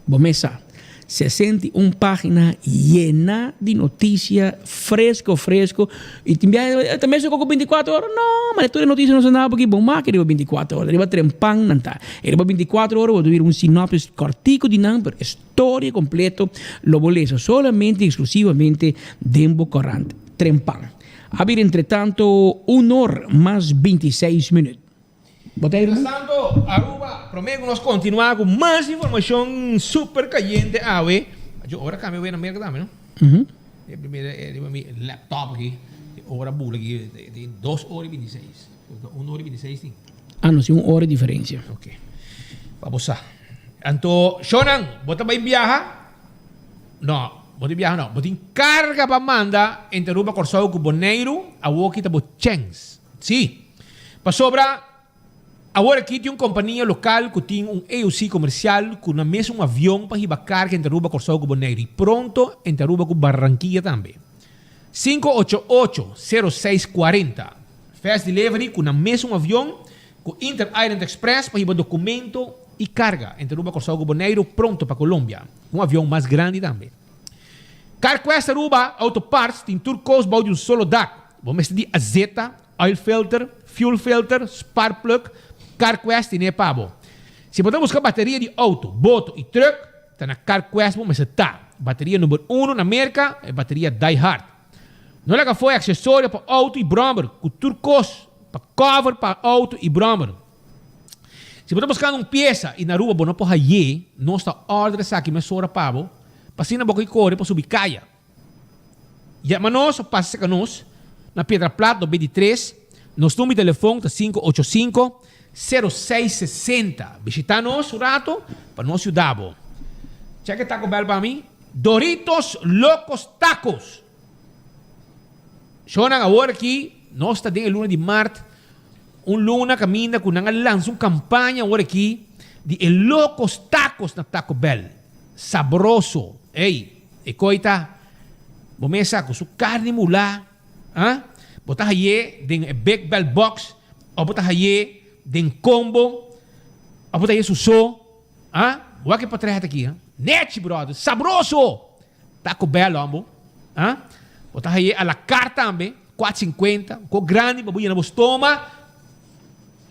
Bo mes sa, 61 pagina yena di noticia fresco fresco y tin biaha ta mesun cu 24 ora? No, ma tur e noticia no sa nada porque bo maki riba 24 ora, riba trempan nan ta. E riba 24 ora bo ta mira un sinopsis cortico di nan, pero e storia completo lo bo lesa solamente y exclusivamente den bo corant Trempan. A bira entretanto un or mas 26 minuut. Bo ta Mientras tanto, Aruba, prome cu nos continua cu mas informacion super cayente awe, yo ora cambia awe na Merca tambe, no? E primera e riba mi laptop aki, e ora bula aki, tin dos ora y bintiseis. Un ora y bintiseis tin. Ah, nos tin un ora diferencia. Ok. Pa bo sa. Anto, shownan, bo ta bay biaha? No, bo tin biaha no. Bo tin carga pa manda entre Aruba, Corsou cu Boneiru, awoki ta bo chens. Sí. Pasobra awor aki tin un kompania lokal ku tin un AOC komersial ku na mes un avion pa hiba karga entre Aruba, Kòrsou ku Boneiru i pronto entre Aruba ku Barranquilla tambe. 588 06 40 Fast Delivery ku na mes un avion ku Inter Island Express pa hiba dokumento i karga entre Aruba, Kòrsou ku Boneiru pronto pa Colombia. Un avion mas grandi tambe. CarQuest Aruba Auto Parts tin tur kos bou di un solo dak. Bo mester di azeta, oil filter, fuel filter, spark plug, CarQuest tine pa bo. Si bo ta buska bateria di auto, boto y truck, ta na CarQuest bo mester ta. Bateria number uno na Merca, e bateria Die Hard. No laga fo'i accesorio pa auto y brommer, cu tur cos pa cover pa auto y brommer. Si bo ta buskando un piesa y na Aruba bo no por haye, nos ta order esaki mesora pa bo, pa asina bo koe kore pa subi kaya. Yama nos o pasa serka nos na Piedra Plat 93, nos number di telefon ta 585 0660. Bishita nos un rato pa nos yuda bo. Check e Taco Bell pa mi. Doritos Locos Tacos. Shownan awor aki nos ta den e luna di mart. Un luna kaminda ku nan a lansa un kampaña awor aki di e Locos Tacos na Taco Bell. Sabroso. Ey, e koi ta bo mesa ku su karni mulá, ah, bo ta hay'é den e Big Bell Box òf bo ta hay'é den combo òf bo ta hay'é su so, ah, wak e potrèt aki, ah. Nechi, bròder. Sabroso! Taco Bell hombo ah bo ta haye a la carte tambe 4.50 un ko grandi pa bo yena bo stoma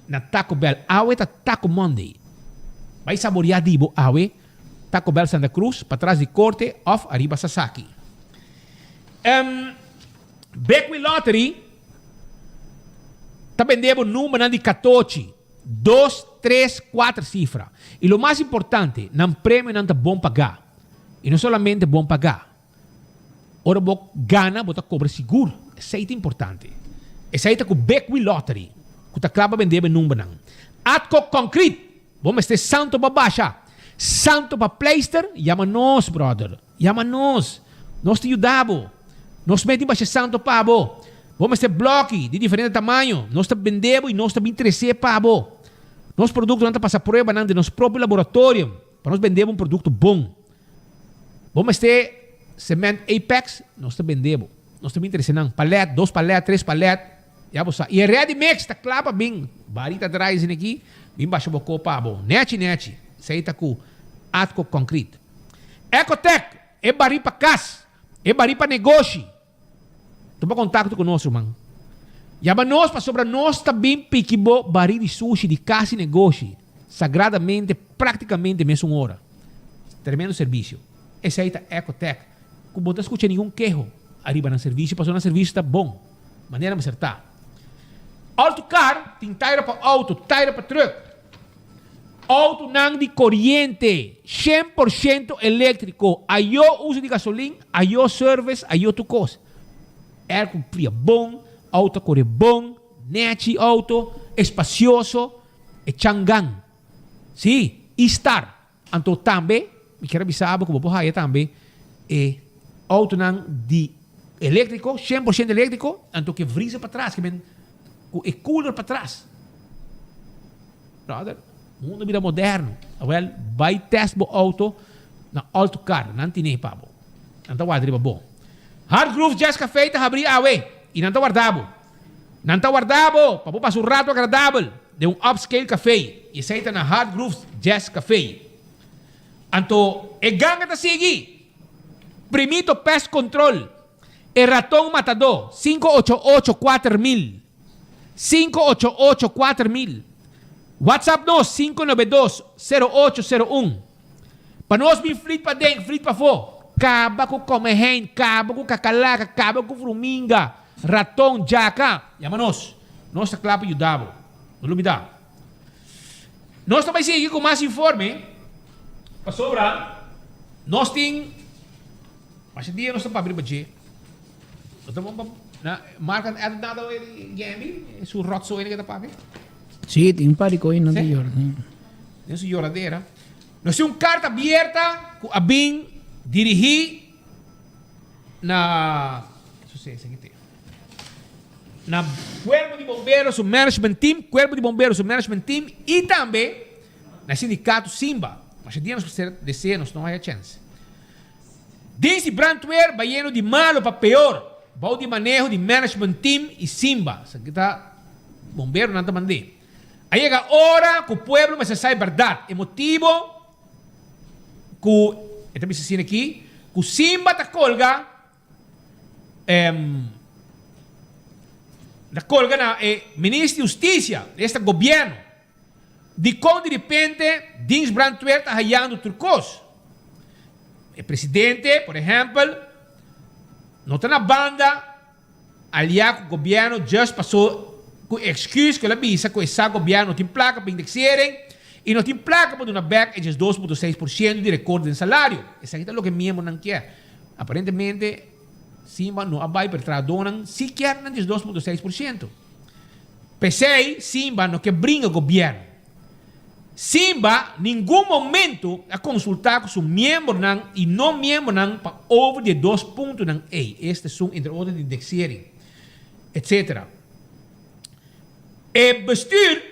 na Taco Bell awe ta Taco Monday bai saboria di bo awe Taco Bell Santa Cruz patras di corte of ariba Sasaki um, Big Wheel Lottery ta bende bo numbernan di katochi. Dos, tres, kuater sifra. I lo mas importante, nan premionan ta bon pagá. I no solamente bon pagá. Ora bo gana, bo ta kobra sigur. Esei ta importante. Esei ta ku Big Wheel Lottery, ku ta kla pa bende bo e numbernan. Atco Concrete, bo mester santo pa basha, santo pa pleister, yama nos, brother. Yama nos. Nos ta yuda bo. Nos mete basha santo pa bo. Bo mester bloki di diferente tamaño. Nos ta bende bo y nos ta bin trece pa bo. Nos productonan ta pasa pruebanan den nos propio laboratorio pa nos bende bo un producto bon. Bo mester cement Apex, nos ta bende bo. Nos ta bin trece nan. Palet, dos palet, tres palet. Ya bo sa. Y e ready mix ta cla pa bin. Bari ta draai esaki aki, bin basha bo ko pa bo. Nechi nechi. Esey ta cu Atco Concrete. Ecotec, e bari pa cas, e bari pa negoshi. Tuma contacto cu nos ruman. Yama nos pasobra nos ta bin piki bo bari di sushi di cas y negoshi sagradamente practicamente mesun ora. Tremendo servicio. Esey ta Ecotec cu bo ta scucha ningun keho ariba nan servicio pasobra nan servicio ta bon. Manera mester ta. Auto car tin taira pa auto, taira pa truck. Autonan di koriente, 100% eléktriko, ayó uso di gasolin, ayó service, ayó tur kos. Airco fria bon, auto a kore bon, nechi auto, espasioso, e changan. Sí, E-Star. Anto tambe mi kier a bisa bo ku bo por haya tambe e autonan di eléktriko, 100% eléktriko, anto ke vriezer patras, ke men ku e cooler patras. Brother, mundo bira moderno. Awel, bai test bo auto na Autocar, nan tine pa bo. Nan ta warda riba bo. Hard Groove Jazz Café ta habri awe i nan ta warda bo. Nan ta warda bo pa bo pasa un rato agradabel den un upscale café i esei ta na Hard Grooves Jazz Café. Anto e ganga ta sigui! Primito Pest Control, e raton matadó, 588 4000, 588 4000. WhatsApp nos 592 0801. Pa nos bin flit paden, flit pafó. Kaba ku komehein, kaba ku kakalaka, kaba ku fruminga, raton, djaka. Yama nos. Nos ta kla pa yuda bo. No lubida. Nos ta bai sigui ku mas informe pasobra nos tin masha dia nos ta papia riba dje. Nos ta bon pa na marka edit nada oe di Gambi, su rotzooi ke ta papia. Sí, tin un par di koe nan ta yora. Den su yoradera. Nos tin un karta abierta ku a bin dirigí na na Kuerpo di Bombero su management team, Kuerpo di Bombero su management team i tambe na sindikato Simba. Masha dia nos por desea nos no haya chèns. Dins di brandweer bayendo di malo pa peor bou di maneho di management team i Simba. Esaki ta bomberonan ta mand'é. A yega ora ku pueblo mester sa e bèrdat, e motibo ku e ta bisa asina aki, ku Simba ta kolga ta kolga na e minister di hustisia, esta gobièrnu, dikon direpente Dienst Brandweer ta hayando tur kos. E presidente, por ehèmpel, no ta na banda. Aliá ku gobièrnu just pasó ku excuse ku el a bisa ku e sa gobièrnu no tin plaka pa indexering i no tin plaka pa duna bèk e 12.6% di rekord den salario. Esaki ta loke miembronan kier. Aparentemente Simba no a bai pero trahadónan si kier nan 12.6%. P'esei Simba no ke bringa gobièrnu. Simba ningun momento a konsultá ku su miembronan i no miembronan pa over di e dos puntonan ei, esta esun entre otro di indexering, etc. E bestuur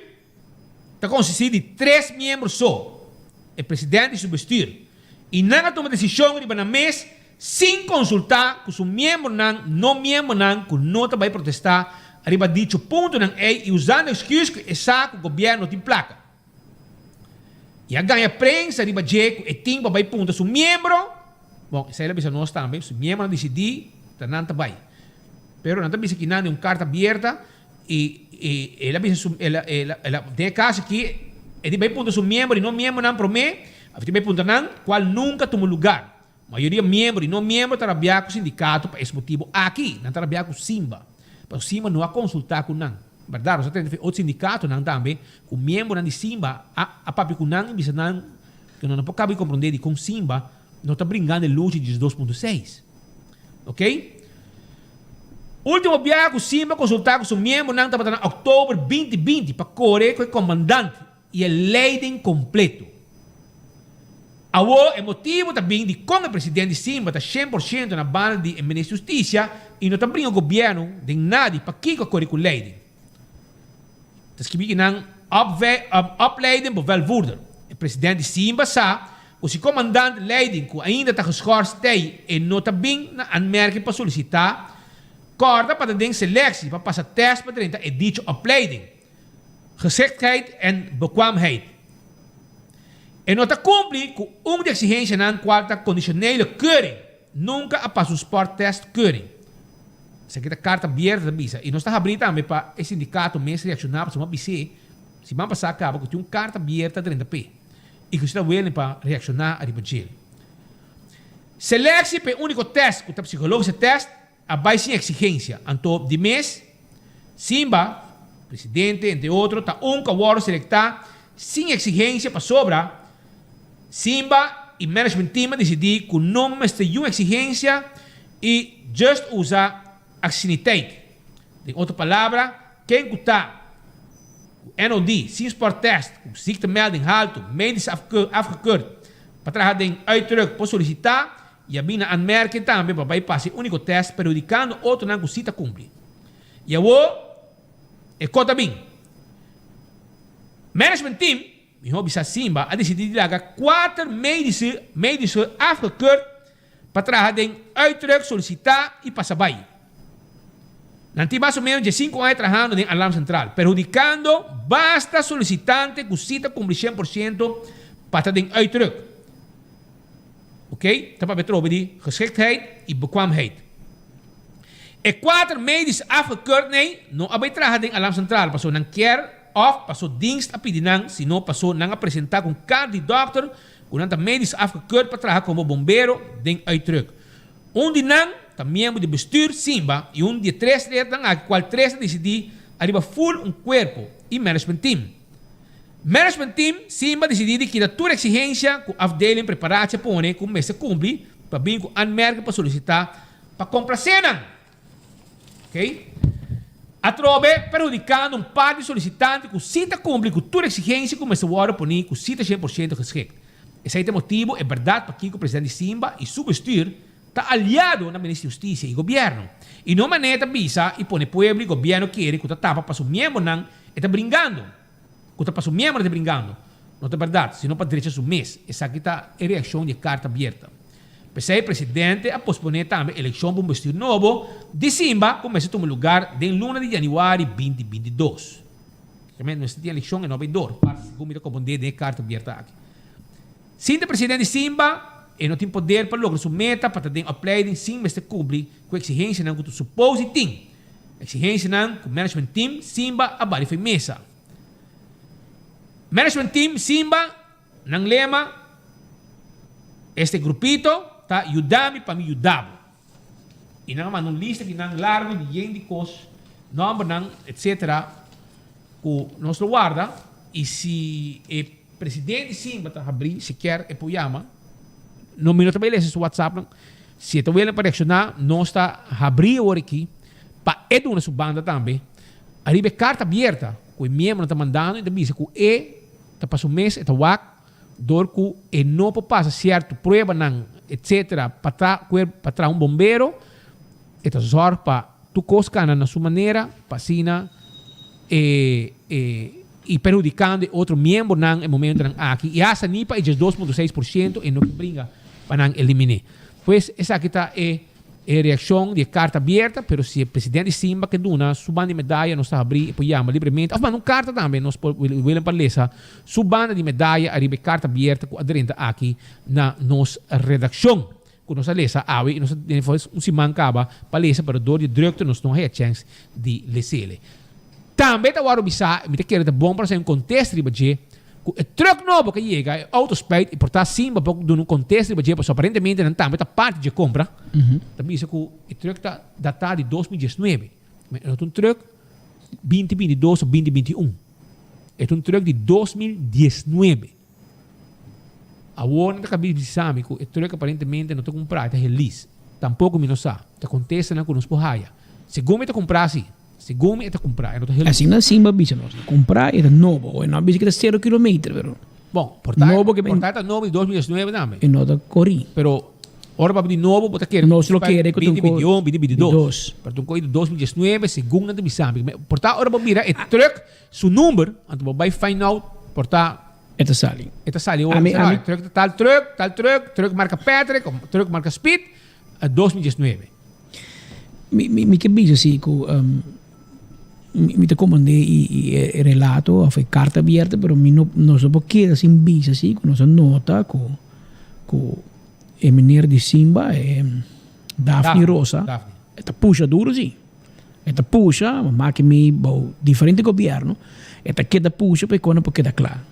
ta konsistí di tres miembro so, e president i su bestuur, i nan a tuma desishon riba nan mes sin konsultá ku su miembronan no miembronan ku no ta bai protestá riba dicho puntonan ei i usando excuse ku e sa ku gobièrnu no tin plaka. I a gaña prensa riba dje ku e tin pa bai punta su miembro, bon esei el a bisa nos tambe, su miembronan disidí ta nan ta bai. Pero nan ta bisa ki nan den un karta abierta i i el a bisa su el a el a el a den e kaso aki e tin bai punta su miembro i no miembronan promé, a tin bai punta nan kual nunka tuma lugar. Mayoria miembro i no miembro ta rabiá ku sindikato pa es motibu aki. Nan ta rabiá ku Simba, pasobra Simba no a konsultá ku nan. Berdad, nos a tende otro sindicatonan tambe cu miembronan di Simba a a papia cu nan y bisa nan cu nan no por caba di comprende dicon Simba no ta bringando e lucha di 12.6. Ok? Ultimo biaha cu Simba consulta cu su miembronan tabata na october 2020 pa core cu e comandante y e leiding completo. Awor e motibo ta bin di con e president di Simba ta shen por shento na banda di e minister di Husticia y no ta bringa gobierno den nadi pakico a core cu leiding. Ta skibi ki nan opleiding bevelvoerder. E president di Simba sa cu si comandant leiding cu ainda ta geschorst tey e no ta bin na aanmerking pa solicita corda pa ta den selectie pa pasa test pa drenta e dicho opleiding. Geschiktheid en bekwaamheid. E no ta kumpli ku un di eksigensianan kual ta kondisionele keuring. Nunka a pasa un sporttest keuring. Esaki ta karta abierto ta bisa i nos ta habrí tambe pa e sindikato mes reakshoná pasobra mi a bis'é siman pasá kaba ku tin un karta abierto a drenta p'e i ku si ta willing pa reakshoná ariba djel. Seleksie pa e úniko tèst ku ta psikologische tèst A bai sin exigencia. Anto di mes, Simba, presidente, entre otro, ta un cu a wordo selecta sin exigencia pasobra Simba y management team a dicidi cu no mester yun exigencia y just usa acciniteit. Den otro palabra, ken cu ta cu NOD, sin sporttest, cu ziektemelding halto, medisch afgekeurd pa traha den uitdruk por solicita I a bin na aanmerking tambe pa bai pasa e úniko tèst perhudikando otronan ku sí ta kumpli. I awor e kos ta bin. Management team, mihó bisa Simba, a disidí di laga kuater medische medische afgekeurd pa traha den uitdruk solisitá i pasa bai. Nan tin mas o ménos diesinku aña trahando den Alarm Central, perhudikando basta solisitante ku sí ta kumpli 100% pa ta den uitdruk. Oké, ta papia trobe di geschiktheid i bekwaamheid. E kuater medisch afgekeurd nee no a bai traha den Alarm Central paso nan kier of paso dienst a pidi nan sino paso nan a presenta ku un kaart di dokter ku nan ta medisch afgekeurd pa traha komo bombero den uitruk. Un di nan ta miembro di bestuur Simba i un di e tres lednan aki kual tres a disidi ariba full un kuerpo i management team. Management team Simba disidí di kita tur eksigensia ku afdeling preparatie a pone ku mester kumpli pa bin ku aanmerking pa solisitá pa komplasé nan. Ok. Atrobe perhudikando un par di solisitante ku sí ta kumpli ku tur eksigensia ku mester wòrdu poní ku sí ta shen por shento geschikt. Esei ta e motibu e bèrdat pakiko president di Simba i su bestuur ta aliado na Minister di Hustisia i Gobièrnu i no manera ta bisa i pone pueblo i gobièrnu kere ku ta tapa pa su miembronan e ta bringando. Ku ta pa su miembro ta bringando. No ta bèrdat, sino pa drecha su mes. Esaki ta e reakshon di e karta abierta. P'esei presidente a posponé tambe elekshon pa un bestur nobo di Simba ku mester tuma lugar den luna di yanüari 2022. Realmente mester tin elekshon e no bay dor, parse segun mi ta kompondé den e karta abierta aki. Sin ta presidente di Simba, e no tin poder pa logra su meta pa ta den opleiding sin mester kumpli ku eksigensianan ku ta supos di tin. Exigencianan cu management team Simba a bari fo'i mesa. Management team Simba nan lema Este grupito ta yudami pa mi yudabo. Y nan a manda un lista di nan largo di yen di cos, nombernan etc. Cu nos lo warda y si e presidente di Simba ta habri sikier e por yama. No mi no ta bay lesa su whatsappnan. Si e ta welen pa reakshoná, nos ta habrí awor aki pa e duna su banda tambe. Ariba e karta abierta ku e miembronan ta mandando i ta bisa ku e ta pa su mes, e ta wak dor ku e no por pasa sierto pruebanan etcetera pa tra kuer pa traha un bombero, e ta zòrg pa tur kos kana na su manera pa asina e e i perhudikando e otro miembronan e momentonan aki i hasta ni pa e 12.6 por siento e no ke bringa pa nan eliminé. Pues esaki ta e e reakshon di e karta abierta, pero si e presidente di Simba ke duna su banda di medaya nos ta habrí e por yama libremente òf manda un karta tambe nos por willen pa lesa su banda di medaya ariba e karta abierta ku a drenta aki na nos redakshon ku nos a lesa awe i nos a tene for un siman kaba pa lesa pero dor di drukte nos no haya chèns di les'ele. Tambe ta wòrdu bisá, mi ta kere ta bon pa nos haña un kontesta riba dje, ku e trùk nobo ku a yega, e outo spuit i por ta sin pa por duna un kontesta riba dje pasobra aparentemente nan tambe ta parti dje kompra, ta bisa ku e trùk ta datá di 2019. E no ta un trùk. 2022 of 2021. E ta un truck di 2019. Awor nan ta kabi bisa mi ku e truck aparentemente no ta kumprá, e ta helis. Tampoko mi no sa. Ta kontestanan ku nos por haya. Segun mi ta kumprá si. Segun mi e ta kumprá, e no ta helis. Asina sin bo a bisa nos. Ta kumprá e ta nobo. E no a bisa ku ta sero kilometer pero. Bon, por ta e por ta e ta nobo di 2019 tambe. E no ta korí. Pero ora papia di nobo bo ta kere Nos lo kere ku ta un ko. 2021, 2022. Pero ta un ko di 2019 segun nan ta bisa mi. Por ta ora bo mira e truck su number anto bo bai find out por ta. E ta sali. E ta sali ora. Ami, ami. Truck ta tal truck, tal truck, truck marka Patrick of truck marka Speed, 2019. Mi, mi, mi ke bisa si ku mi, mi ta komprendé i, i e relato of e karta abierto, pero mi no, nos no por keda sin bisa si ku nos a nota ku, ku e meneer di Simba, e Daphne Rosa, Daphne. e ta pusha duro si. E ta pusha, ma maki mi bou diferente gobierno, e ta keda pusha pa e kona por keda kla.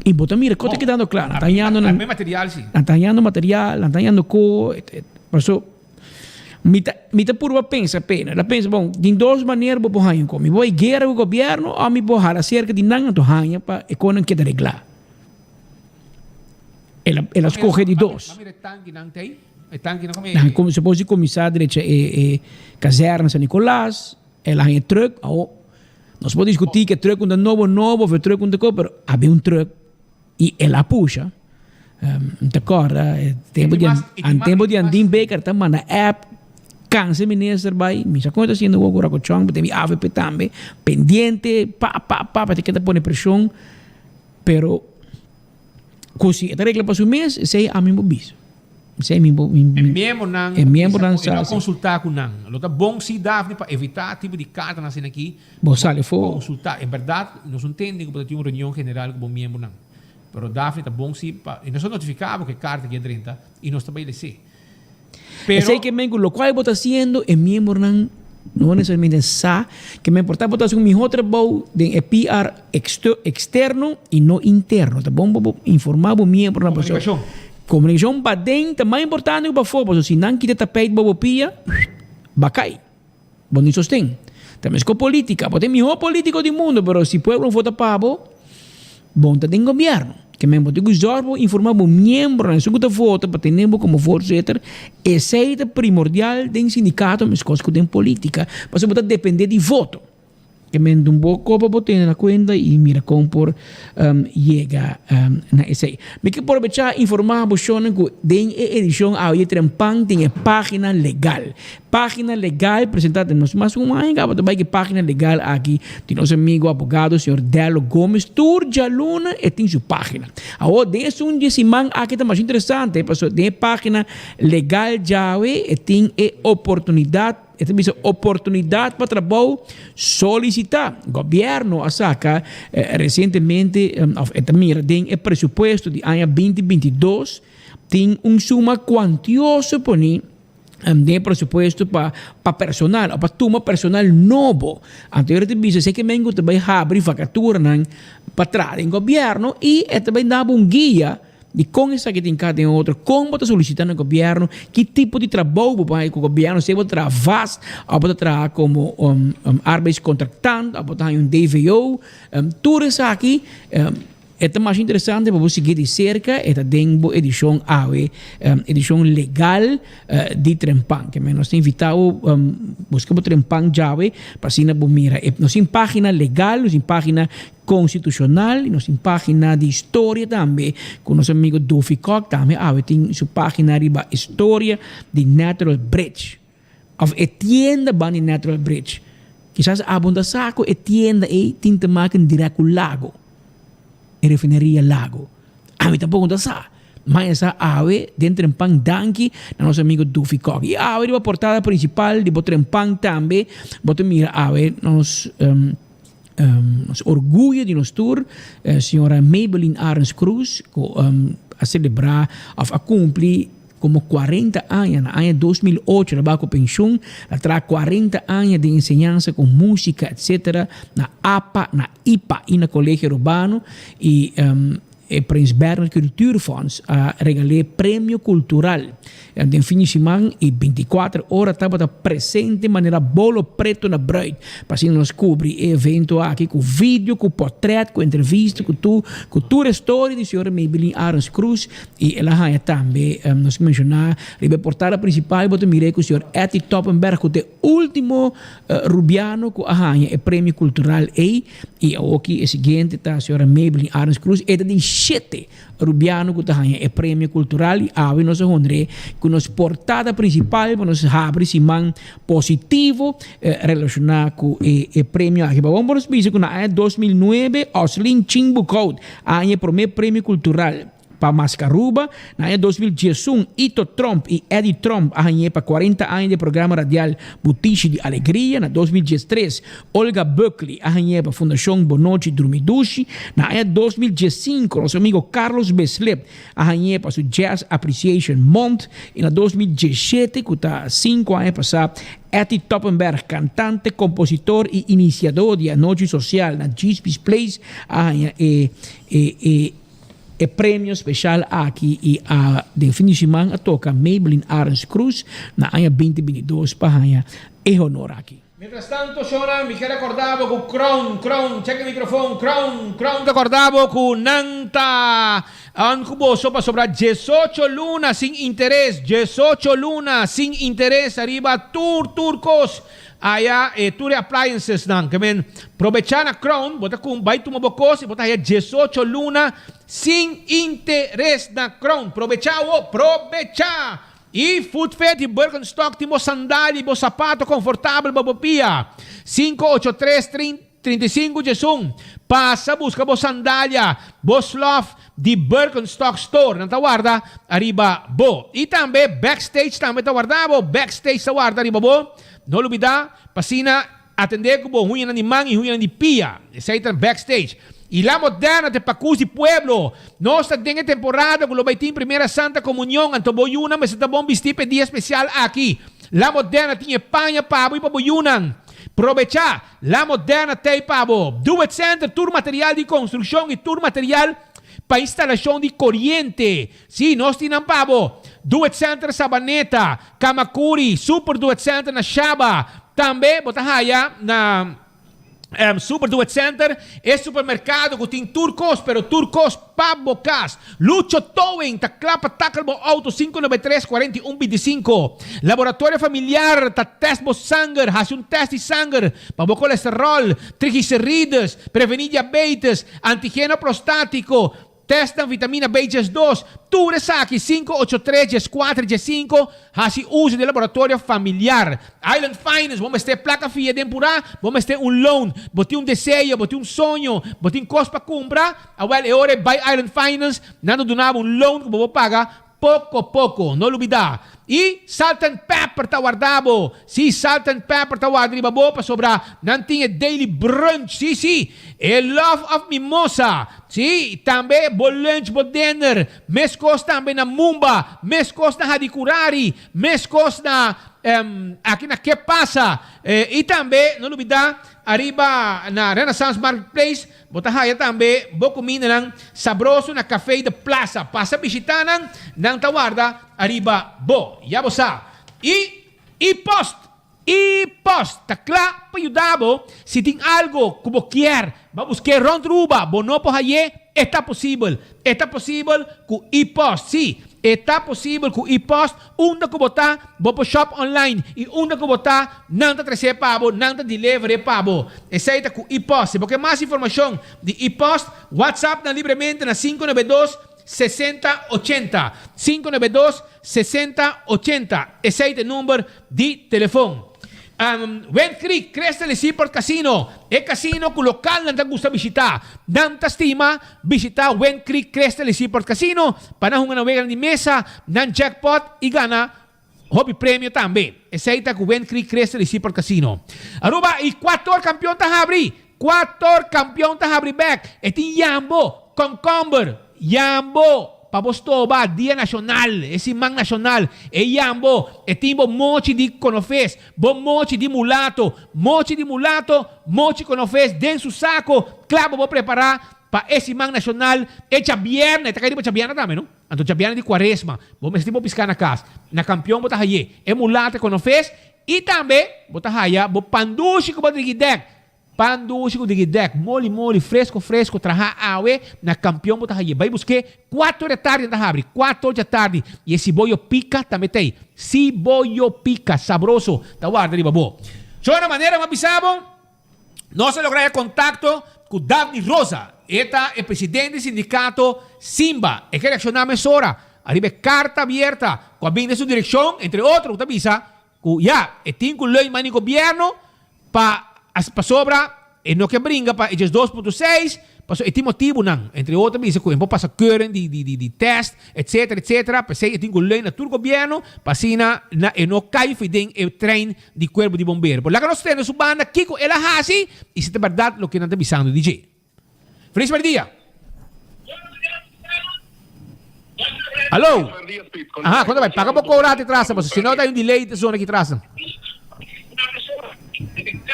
I bo ta mira kon ta kedando kla, nan ta hañando nan, nan ta hañando material, nan ta hañando ko, paso mi ta mi ta purba pensa pena, ta pensa bon tin dos manera bo por haña un ko, mi por bai guera ku gobierno o mi por hala serka di nan anto haña pa e konan keda reglá. El a el a skohe di dos. Nan a suppose di kuminsá drecha e e kazèrna San Nicolas, el a haña e trùk, awo nos por diskutí ku e trùk un ta nobo nobo of e trùk un ta kos, pero a bin un trùk i el a pusha. Mi ta kòrda e tempu di an tempu di Andin Baker ta manda app kansa e minister bai, mi sa kon e ta hasiendo awor ku Rakochon, mi avp tambe pendiente pa pa pa pa ta keda pone preshon, pero. Ku si e ta regla pa su mes, esei ami bo bisa. Esei mi bo. E miembronan E miembronan sa sa si. Konsultá ku nan. Lo ta bon si, Daphne, pa evitá tipo di kartanan asina aki. Bo sali afó. Konsultá. En bèrdat, nos no tende ku bo ta tin un reunion general ku bo miembronan. Pero Daphne, ta bon si pa i nos ta notifiká bo ku e karta aki a drenta i nos ta bai les'é. Pero. Esei ke men ku lokual bo ta hasiendo e miembronan no nesesariamente sa ke men por ta bo ta hasi un mihó trabou den e PR eksterno i no interno. Ta bon pa bo informá bo miembronan pasobra Komunikashon. Komunikashon paden ta mas importante ku pafó pasobra si nan kita tapeit bo bo pia, ba kai. Bo no sosten. Ta meskos politica. Bo ta e miho politico di mundo, pero si pueblo no vota pa bo, bo no ta den gobierno. Ke men bo tin ku zorg pa bo informa bo miembronan, esun ku ta vota pa tene bo komo voorzitter, esei ta primordial den sindicato meskos ku den politica, pasobra bo ta depende di voto. Ke men dun bo kopa bo tene na kuenta i mira kon por yega na esei. Mi ke probechá informá bo shonnan ku den e edishon awe di Trempan tin e página legal. Página legal presentá den nos mas un aña kaba ta bai ku e página legal aki di nos amigo abogado señor Dello Gomez. Tur djaluna e tin su página. Awor den esun di e siman aki ta masha interesante pasobra den e página legal djawe e tin e oportunidat. E ta bisa oportunidat pa trabou solisitá. Gobièrnu a saka resientemente òf e ta mira den e presupuesto di aña binti 22 tin un suma kuantioso poni den e presupuesto pa pa personal òf pa tuma personal nobo. Anto e ta bisa esei ke men ku ta bai habri vakaturanan pa traha den gobièrnu i e ta bai daba un guia. Di kon esaki tin ka den otro? Kon bo ta solisita na gobièrnu? Ki tipo di trabou bo por haña ku gobièrnu? Sea bo ta traha vast òf bo ta traha komo arbeidscontractant òf bo ta haña un DVO. Tur esaki e ta masha interesante pa bo sigui di serka. E ta den bo edishon awe, edishon legal di Trempan. Ke men nos ta invitá bo buska bo Trempan djawe pa asina bo mira. Nos tin página legal, nos tin página Constitucional y nos tin pagina di historia tambe cu nos amigo Duffy Kok tambe awe tin su pagina riba historia di Natural Bridge of e tienda ban di Natural Bridge. Kisas abo no ta sa cu e tienda ey tin te maken direct cu Lago, e refineria Lago. Ami tampoco no ta sa. Ma e sa awe den Trempan danki na nos amigo Duffy Kok. Y awe riba portada principal di bo Trempan tambe bo ta mira awe nos Nos orguyo di nos tur, señora Maybelline Arends Cruz, cu a celebra of a cumpli como 40 aña na aña 2008 el a baha cu pensioen, el a traha 40 aña den enseñansa cu musica etc. Na apa, na ipa y na Colegio Arubano y. E Prins Bernhard Cultuurfonds a regal'é premio kultural den fin di siman i bintikuater ora tabata presente manera bolo preto na bruid pa asina nos kubri e evento aki ku video, ku portret, ku entrevista, ku tur ku tur e storia di señora Maybelline Arends Croes i el a haña tambe nos menshoná riba e portada prinsipal bo ta mir'é ku señor Etty Toppenberg ku ta e ultimo Rubiano ku a haña e premio kultural ei. I awoki e siguiente ta señora Maybelline Arends Cruz. E ta di shete Rubiano ku ta haña e premio kultural i awe nos a honr'é ku nos portada prinsipal pa nos habri siman positivo relashoná ku e premio aki. Pabon por nos bisa ku na aña 2009 Oslin Chin Boekhout a haña e promé premio kultural. Pa Mascaruba, na aña 2011, Ito Tromp i Eddie Tromp a hañ'é pa 40 aña di e programa radial Butishi di Alegria. Na 2013, Olga Buckley a hañ'é pa Fundashon Bonochi Drumi Dushi. Na aña 2015, nos amigo Carlos Beslep a hañ'é pa su Jazz Appreciation Month. I na 2017, ku ta sinku aña pasá, Etty Toppenberg, kantante, kompositor i inisiadó di Anochi Sosial na Djispie's Place, a haña e e e. E premio special aki y a den fin di siman a toca Maybelline Arends Croes na aña 2022 pa haña e honor aki. Mientras tanto, shownan, mi kier a corda bo cu Crown, Crown, check e microfoon, Crown, Crown ta corda bo cu nan ta on cu boso pasobra diesocho luna sin interes, diesocho luna sin interes ariba tur, tur cos. Aya e tur e appliances nan ke men probecha na Crown bo ta cum bai tuma bo cos y bo ta haya diesocho luna sin interes na Crown probecha awo probecha y Footfit y Birkenstock tin bo sandalia y bo sapato confortabel pa bo pia 583 35 diesun pasa busca bo sandalia bo slof di Birkenstock store nan ta warda ariba bo y tambe Backstage tambe ta warda bo Backstage ta warda ariba bo no lubida pa asina atende cu bo huñanan di man y huñanan di pia esey ta Backstage y La Moderna ta e pacus di pueblo nos ta den e temporada cu lo bay tin primera Santa Comunion anto bo yunan mester ta bon bisti pa e dia especial aki La Moderna tin e paña pa bo y pa bo yunan probecha La Moderna t'ei pa bo. Do It Center, tur material di construccion y tur material pa instalacion di coriente. Sí, nos tin nan pa bo. Do It Center Sabaneta, Camacuri, Super Do It Center na Shaba. Tambe bo ta haya na Super Do It Center, e supermercado cu tin tur cos, pero tur cos pa bo cas. Lucho Towing ta kla pa tackle bo auto 593 41 25. Laboratorio Familiar ta test bo sanger, haci un test di sanger pa bo colesterol, triglicerides, preveni diabetes, antigeno prostatico, testnan vitamina B 12, tur esaki 583 14 15. Hasi uso di laboratorio familiar. Island Finance, bo mester placa fia den purá, bo mester un loan, bo tin un deseo, bo tin un soño, bo tin cos pa cumpra, awel e ora e bay Island Finance, nan ta duna bo un loan cu bo por paga poco poco. No lubida. Y Salt and Pepper ta warda bo. Si, Salt and Pepper ta warda riba bo pasobra nan tin e daily brunch. Si, si, e Love of Mimosa. Si, tambe bo lunch, bo dinner. Meskos tambe na Mumba, meskos na Hadicurari, meskos na aki na Ke Pasa i tambe no lubida ariba na Renaissance Marketplace bo ta haya tambe bo kumindanan sabroso na Café de Plaza. Pasa bishita nan, nan ta warda ariba bo. Ya bo sa. I i post! E post ta kla pa yuda bo si tin algo ku bo kier ba busk'é rònt Ruba bo no por hay'é, e ta posibel. E ta posibel ku e-post. Sí, e ta posibel ku e-post. Unda ku bo ta, bo por shop online i unda ku bo ta, nan ta tres'é pa bo, nan ta deliver'é pa bo. Esei ta ku e-post. Si bo ke mas informashon di e-post, WhatsApp nan libremente na 592 60 80. 592 60 80. Esei ta e number di telefon. Wind Creek, Crystal y Seaport Casino, e casino cu localnan ta gusta bishita. Nan ta stima bishita Wind Creek, Crystal y Seaport Casino pa nan hunga nan weganan di mesa, nan jackpot y gana hopi premio tambe. Esey ta cu Wind Creek, Crystal y Seaport Casino. Aruba y cuator campeon ta habri! Cuator campeon ta habri bek! E tin yambo, concomber, yambo pa bo stoba dia nacional, e siman nacional, e yambo, e tin bo mochi di conofes, bo mochi di mulato, mochi di mulato, mochi conofes den su saco, cla pa bo prepara. pa e siman nashonal e djabièrnè, ta kai riba djabièrnè tambe no? Anto djabièrnè di kuaresma, bo mester tin bo piská na kas. Na Kampion bo ta hay'é e mulata ku no fes i tambe bo ta haya bo pandushi ku bo drigi dèk. Pan dushi ku digi dèk, moli moli, fresko fresko, trahá awe, na Kampion bo ta haye. Bai busk'é, kuater di tardi nan ta habri, kuater dja tardi. I e siboyo pika tambe ta ei. Siboyo pika, sabroso, ta warda riba bo. So na manera mi a bisa bo, nos a logra e kontakto ku Daphne Rosa. E ta e presidente di sindikato Simba. E ke reakshoná mesora ariba e karta abierta ku a bini den su direkshon, entre otro ku ta bisa Ku ya, e tin ku leun mani gobièrnu pa pasobra e no ke bringa pa e 12.6, pasobra e tin motibunan, entre otro bisa ku e por pasa keuring di di di tèst etsetera etsetera, p'esei e tin ku leun na tur gobièrnu pa asina na e no kai fi den e trein di kuerpo di bombero. Por laga nos tende su banda kiko el a hasi i si ta bèrdat loke nan ta bisando di dje. Feliz merdia. Hallo. Aha, konta bai. Paga bo cobra te trasa, paso si no ta un delay te zona ki trasa.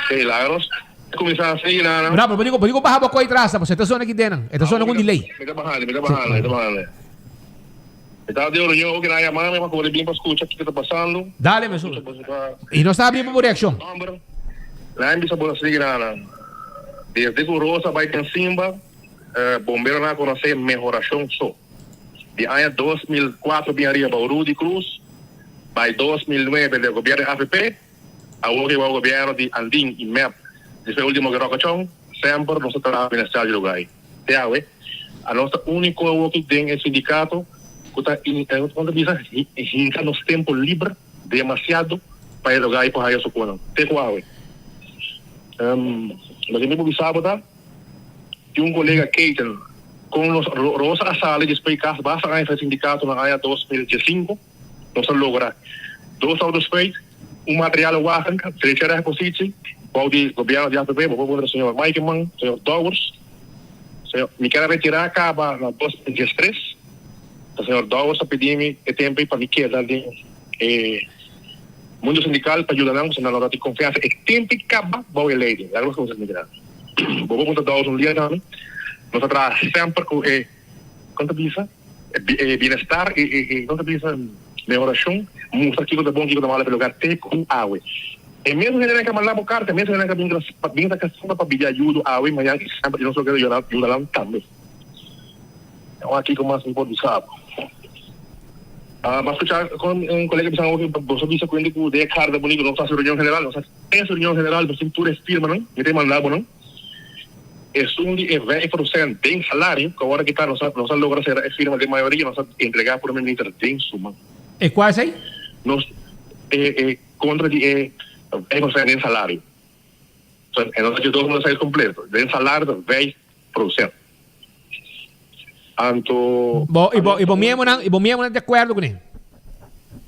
Hey, Lagos. Kuminsá así, nana. Bravo, bo digo, bo digo baha bo koi trasa, paso e ta zona ki denan. E ta zona con delay. Mi ta bahando, mi ta bahando, mi ta bahando. Mi ta den reunion, oke nan yama mi, ma kore bin pa skucha kiko ta pasando. Dale, mi su. I nos ta abri pa bo reakshon. Homber, nan bisa bo así, nana. Desde ku Rosa bai den Simba, bomberonan a konosé mehorashon so. Di aña 2004 bin ariba bou Rudy Cruz, bai 2009 den gobièrnu di avp, awor ke bou gobièrnu di Andin i mep, despues ultimo ke Roque Chong, semper nos ta traha bienestar di lugá ei. Te awe, anos ta úniko awoki den e sindikato ku ta kon ta bisa hinka nos tempu liber demasiado pa e lugá ei por haya sokonan. Te ku awe. Loke mi por bisa bo ta, tin un kolega Keiten kon nos Rosa a sali despues di kas basta aña for e sindikato na aña 2015 nos a logra dos autospuit, un material wagen, drecha repositie bou di gobièrnu di avp, bo por puntra señor Maikeman, señor Dowers. Señor, mi kier a retirá kaba na 2013, ta señor Dowers a pidi mi e tempu ei pa mi keda den e mundo sindikal pa yuda nan, pasobra nan no ta tin konfiansa. E tempu ei kaba bou e lei den. Laga nos kuminsá mira. Bo por puntra Dowers un dia tambe. Nos a traha semper ku e, kon ta bisa, e bienestar, e, e, kon ta bisa, mehorashon, mustra kiko ta bon, kiko ta malo pa e lugar te ku awe. E mesun hendenan ke a manda bo karta, e mesun hendenan ke a bin ta kasima pa pidi ayudo awe, mañan i semper, i nos lo kere yuda nan tambe. Awor kiko mas mi por bisa bo? Bo a skucha kon un kolega bisa awo ku boso bisa ku hende ku den e karta bonito nos ta hasi reunion general, nos a hasi reunion general, nos tin tur e firmanan, mi ta manda bo nan. Esun di e 5% den salario ku awor a kita nos a nos a logra sera e firma den mayoria, nos a entrega prome minister den su man. E kua esei? Nos e e kontra di e 5% den salario. So e nos a dje dos mil seis kompleto. Den salario ta 5%. Anto Bo i bo i bo miembronan i bo miembronan di akuerdo kuné?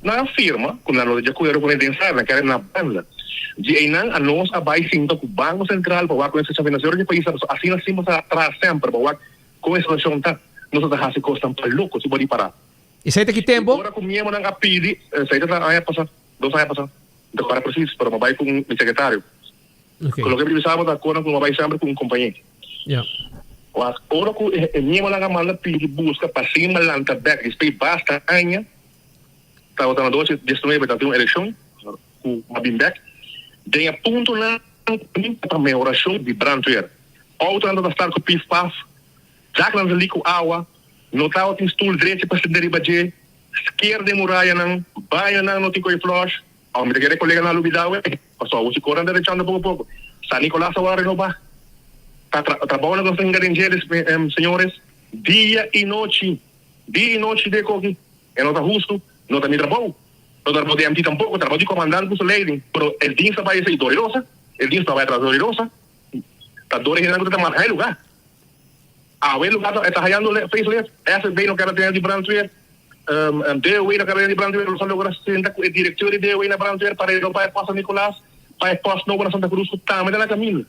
Nan a firma ku nan no ta di akuerdo kuné den salario, nan kere na banda. Di einan a nos a bai sinta ku Banko Sentral pa wak ku e situashon finansiero di e pais ta, pasobra asina simpel ta traha semper pa wak kon e situashon ta. Nos ta hasi kosnan pa loko si bo ripará. Esei ta ki tempu? I ora ku miembronan a pidi, esei ta aña pasá, dos aña pasá, no ta kòrda presis, pero mi a bai ku mi sekretario. Ku loke mi bisa bo ta kona ku mi a bai semper ku un kompañé. Wak, ora ku e miembronan a manda pidi buska pa sin lanta bèk despues basta aña, tabata na 2019 tabatin un elekshon ku a bin bèk, den e puntonan pa mehorashon di brandweer. Outonan tabata start ku pif paf, daknan ta lik ku awa, no tabatin stul drechi pa sinta riba dje, sker den murayanan, bañonan no tin koe flòsh. Awe mi ta kere kolega nan lubida awe, pasobra awo si koran ta rechando poko poko. San Nicolas awor a renoba. Ta trabounan ku nos ta hinka den dje, señores, dia i nochi, dia i nochi de koki. E no ta hustu, no ta mi trabou, no ta trabou di MT tampoko, trabou di komandant ku su leiding. Pero e dins ta bai esei dor i rosa, e dins no a bai atras dor i rosa. Ta dor e hendenan ku ta marha e lugá. Awe lugá ta hayando facelift, SB no keda tene di brandweer. DOW na Carolina di Brandweer los a logra sinta cu e directeur di DOW na Brandweer pa renoba e post San Nicolas pa e post nobo na Santa Cruz cu tambe ta na caminda.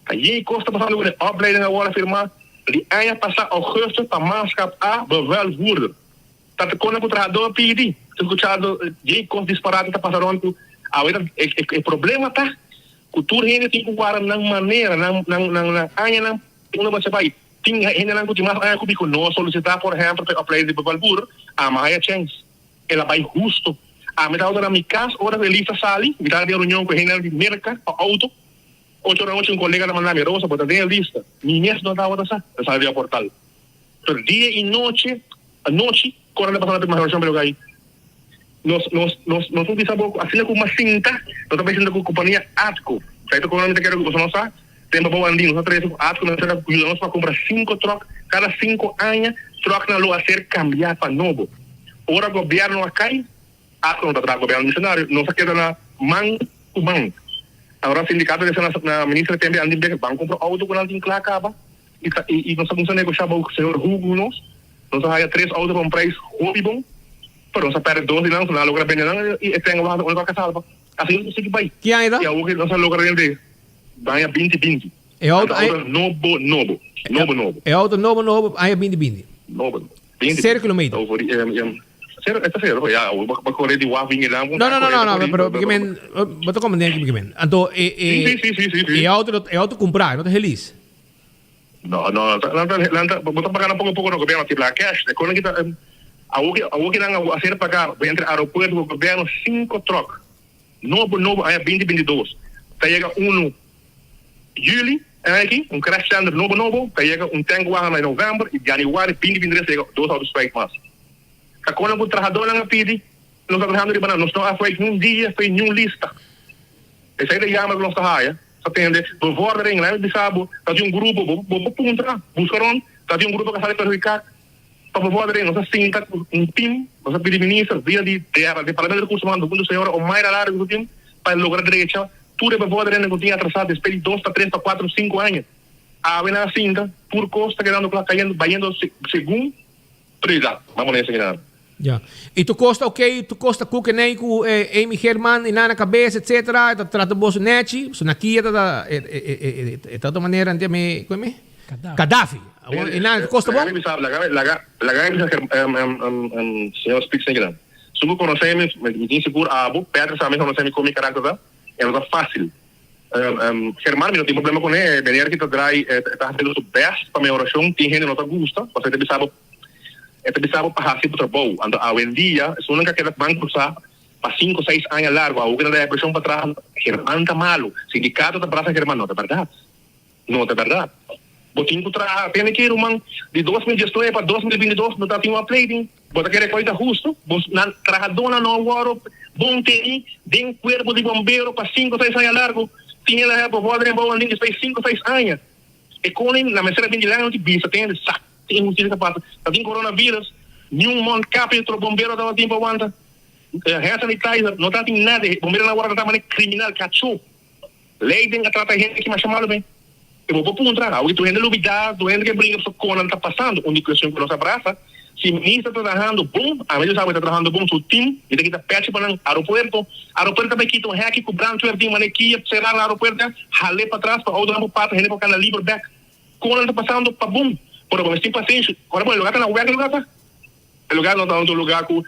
Ta yey cos ta pasando cu e opleiding awor a firma di aña pasa augustus pa manschap A bevelvoerder. Ta te cona cu trahador a pidi. Ta scuchado yey cos disparate ta pasa rond cu awe ta e problema ta cu tur hende tin cu wara nan manera nan nan nan añanan unda bo a bay. Tin hendenan ku tin mas aña ku mi ku no a solisitá, por ehèmpel, pa e opleiding di Balbur, ami a haya chèns. El a bai husto. Ami tabata na mi kas ora ku e lista sali, mi tabata den reunion ku e hendenan di Merka pa outo. Ocho ora anochi un kolega ta manda mi, Rosa, bo ta den e lista. Mi mes no tabata sa. El sali via portal. Pero dia i nochi, anochi, kor a pasa na prima reunion pero kai. Nos, nos, nos, nos no bisa bo ku asina ku mas sinta, no ta bai sinta ku kompania Atco. Sa e ta kobra mi ta kere ku boso no sa. Tempo bo andí, nos a trese ku Atco na sera ku yuda nos pa kumpra sinku tròk kada sinku aña, tròknan lo a ser kambiá pa nobo. Ora gobièrnu a kai, Atco no ta traha gobièrnu misionario, nos a keda na man ku man. Ahora sindikato a desa na minister tembe Andin Bikker, ban kumpra outo ku nan tin kla kaba i ta i nos a kuminsá negoshá bou señor Hugo nos, nos a haya tres outo pa un preis hopi bon, pero nos a pèrdè dos di nan, so nan a logra bende nan i e tren a wak unda ku a ka salba. Asina nos a sigui bai. Ki aña ta? I awor ku nos a logra rende Aña binti binti. E auto aña. Nobo nobo. Nobo nobo. E auto nobo nobo aña binti binti. Nobo nobo. Sero kilometer. Sero esta sero ya ba kore di waf bingi nan. No no no no pero ke men bo ta komprende ke men. Anto e e e auto e auto kumpra no ta helis. No no nan ta nan ta bo ta paga nan poko poko na gobierno ti bla cash. E kono kita awo awo ki nan a ser paga entre aeropuerto ku gobierno sinku truck. Nobo nobo aña binti 22 ta yega unu juli aña aki un crash tender nobo nobo ta yega un tank wagen na november y januari 2023 ta yega dos auto spijt mas. Ta kono ku trahadornan a pidi nos ta trahando riba nan nos no a feit niun dia fei niun lista. Esei ta yama ku nos ta haya ta tende bevordering laga mi bisa bo ta tin un grupo bo bo por puntra buska rond ta tin un grupo ku a sali perhudiká. Pa bevordering nos a sinta ku un tim, nos a pidi minister via di DR, Departamento di Recursos Humanos, huntu señora Omaira Lario ku su tim, pa logra drecha tur e bevorderingnan ku tin atrasá despues di dos pa tres pa kuater sinku aña. Awe nan a sinta, tur kos ta kedando kla, kayendo, bayendo segun prioridat. Bamos na esaki nan. Ya. I tur kos ta ok, tur kos ta kukenei ku Amy Geerman i nan na kabes etcetera, e ta trata boso nechi, so na kia ta ta e ta otro manera ante me, ku e me? Gaddafi. Awor e nan kosta bon? Laga mi bisa, laga, laga, laga mi bisa señor Spitz kinan. Su ku konosé mi, mi tin sigur abo, Peter sa mi konosé mi kon mi karakter ta, e no ta fásil. Germán mi no tin problema kuné, e meneer ki ta draai e ta hasiendo su bèst pa mehorashon, tin hende no ta gusta, pasobra e ta bisa bo, e ta bisa bo pa hasi bo trabou. Anto awendia esunnan ku a keda ban krusá pa sinku, seis aña largu, awor ku nan ta preshon pa traha, Germán ta malu, sindikato ta brasa Germán, no ta bèrdat. No ta berdad. Bo tin cu traha. Tene ki ruman, di 2019 pa 2022 no ta tin un opleiding. Bo ta kere cu ta husto? Bo nan trahadornan no a worde bon teni den cuerpo di bombero pa cinco seis aña largo. Tin el a help bevordering bou andin despues cinco seis aña. E koning na mester a bin dilanti bisa tende sa tin inhusticia ta pasa. Ta tin coronavirus, niun mondkapje otro bombero tabatin pa wanta. Hand sanitizer no tabatin nada. Bomberonan a worde trata manera criminal, cacho. Ley den a trata hende ki masha malu ben. E bo por puntra, awe tur hende lubida, tur hende ke bringa pasobra konan ta pasando. Un di kuestion ku nos a brasa, si minister ta trahando bon, ami ta sa ku e ta trahando bon, su team, mi ta kita pechi pa nan aeropuerto. Aeropuerto ta bai kita un hèki ku brandweer tin manera kia sera na aeropuerto, hal'é patras pa outonan por pasa, hende por kanda liber bèk. Konan ta pasando pa bon. Pero bo mester tin pasenshi. Ora bo e lugar ta na wèk e lugar ta. E lugar no ta un lugar ku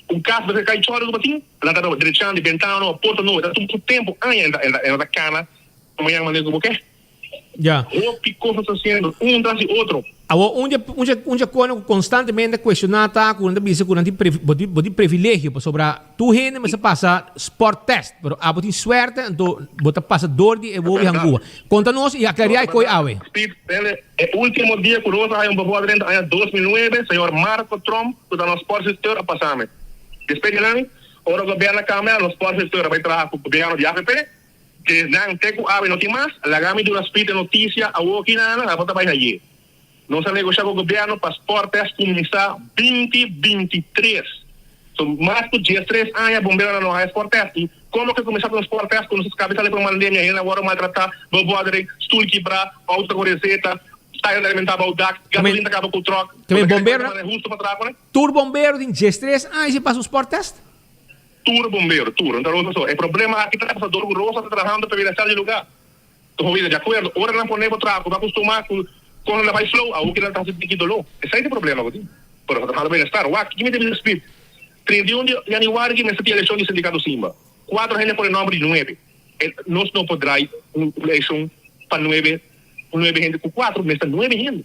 un kas mester kai chòri ku batin, nan ta drechando e bentano o porta nobo, ta tuma su tempu, aña e ta kana mañana manera ku bo ke. Ya. Hopi kos ta hasiendo un tras di otro. Awor un dje un dje un dje kos ku konstantemente ta kuestioná ta ku nan ta bisa ku nan tin bo tin bo tin privilegio pasobra tur hende mester pasa sport test pero abo tin suerte anto bo ta pasa dor di e wobi hangua. Konta nos i aklariá e koi awe. Steve, tende e ultimo dia cu Rosa haya un bevordering ta aña 2009, señor Marco Tromp, cu ta nos sportdirecteur, a pasa mi. Despues di nan, ora gobierno a cambia, nos sportdirecteur a bay traha cu gobierno di avp, de nan te cu awe no tin mas, laga mi duna Speed e noticia awo ki nan, abo ta bay haye. Nos a negosha cu gobierno pa sporttest cuminsa 2023. So mas cu 13 aña bomberonan no haya sporttest y como ke cuminsa cu un sporttest cu nos a scabi sali pa un pandemia, hende a wordo maltrata, bevordering, stoel kibra, auto ta cu receta, tire ta rementa bao dak, gasolin ta caba cu truck. También bombero, tur bombero tin 13 aña sin pasa un sporttest? Tur bombero, tur. No ta Rosa so. E problema aki ta pasobra dor cu Rosa ta trahando pa bienestar di lugar. Hopi ta di akuerdo. Ora nan pone bo traha ku bo a kustumá ku kon nan ta bai slow, awor ki nan ta hasi tiki doló. Esei ta e problema ku tin. Pero ta trahando bienestar. Wak, kiko mi ta bisa Speed? 31 di yanüari ki mester tin elekshon di sindikato Simba. Kuatro hende pone nòmber di nuebe. E nos no por drai un elekshon pa nuebe, nuebe hende ku kuatro. Mester nuebe hende.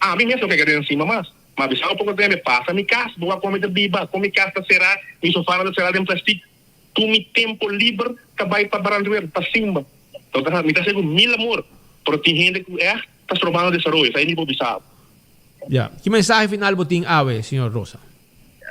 Ami mes no ke keda den Simba mas. Ma bisa bo poko tembe pasa mi kas, bo wak kon mi ta biba, kon mi kas ta será, mi sofanan ta será den plastik. Tur mi tempo liber ta bai pa brandweer, pa Simba. No ta, mi ta hasi ku mil amor, pero tin hende ku ègt ta strobando desaroyo, esei mi por bisa bo. Ya. Ki mensahe final bo tin awe, señor Rosa?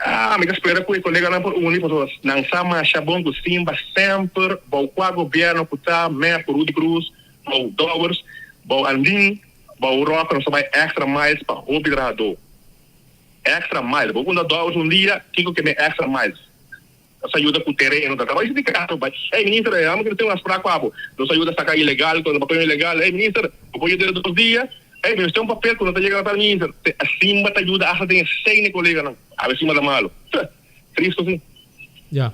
Ah, mi ta spera ku e koleganan por uni pasobra nan sa masha bon ku Simba semper bou kua gobièrnu ku ta, mep ku Rudy Cruz, bou Dowers, bou Andin, bou Roque nos ta bai extra miles pa hopi trahadó. Extra miles. Bo punta Dowers un dia kiko ke men extra miles. Nos a yuda ku tereno, ta bai sindikato bai, hey minister, amo kere tin un afsprak ku abo. Nos a yuda saka ilegal, ku papel ilegal, hey minister, bo por yuda dos dia? Hey, mi mester un papel ku no ta yega na tal minister. Te Simba ta yuda asta den esei n'e koleganan. Awe Simba ta malo. Tse, tristo si. Ya.